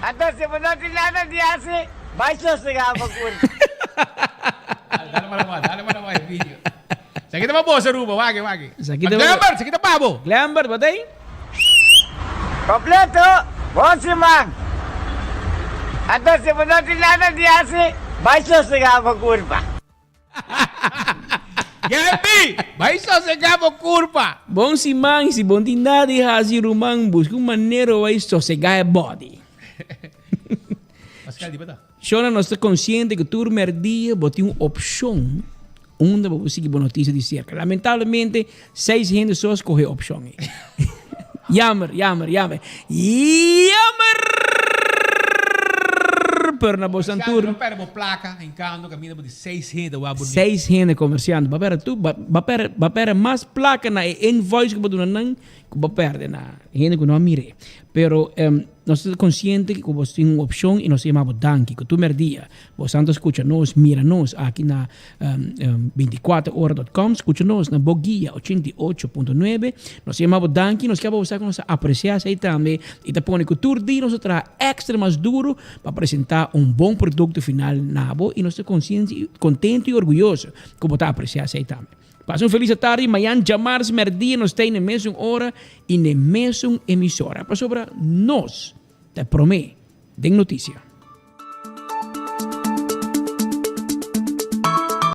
Anto si bo no tin nada di hasi, bai sosega bo kurpa. Dale para abajo, dale para abajo el video. Esaki ta pa bo, Aruba, wak, wak. Esaki ta pa bo. Glembert, esaki ta pa bo. Glembert, bo ta ei? Completo! Bon siman! Anto si bo no tin nada di hasi, bai sosega bo kurpa. Gaby! Bai sosega bo kurpa! Bon siman, si bo no tin nada di hasi ruman, buska un manera bo bai sosega e body. Pascal, di bata. Shona, nos ta konsiente ku tur merdia bo tin un opshon unda bo por sigui bo notisia di serka. Lamentablemente, seis hende so a skohe e opshon ei. Jammer, jammer, jammer. Jammer! Pero na boso tur. No perde bo placa hincando caminda bo di seis hende wak bo. Seis hende comerciando. Ba perde tur, ba perde, ba perde mas placa na e invoice cu bo duna nan cu bo perde na hende cu no a mire. Pero nos ta consciente cu bo tin un opcion y nos ta yama bo danki cu tur merdia bo santo scucha nos, mira nos aki na 24 ora dot com, scucha nos na Bo Guia 88.9. Nos ta yama bo danki, nos kier pa bo sa cu nos ta aprecia esey tambe y ta pone cu tur dia nos ta traha extra mas duro pa presenta un bon producto final na bo y nos ta consciente, contento y orguyoso cu bo ta aprecia esey tambe. Pasa un feliz atardi, mañan djamars merdia nos ta na e mesun ora y na e mesun emisora pasobra nos ta prome den noticia.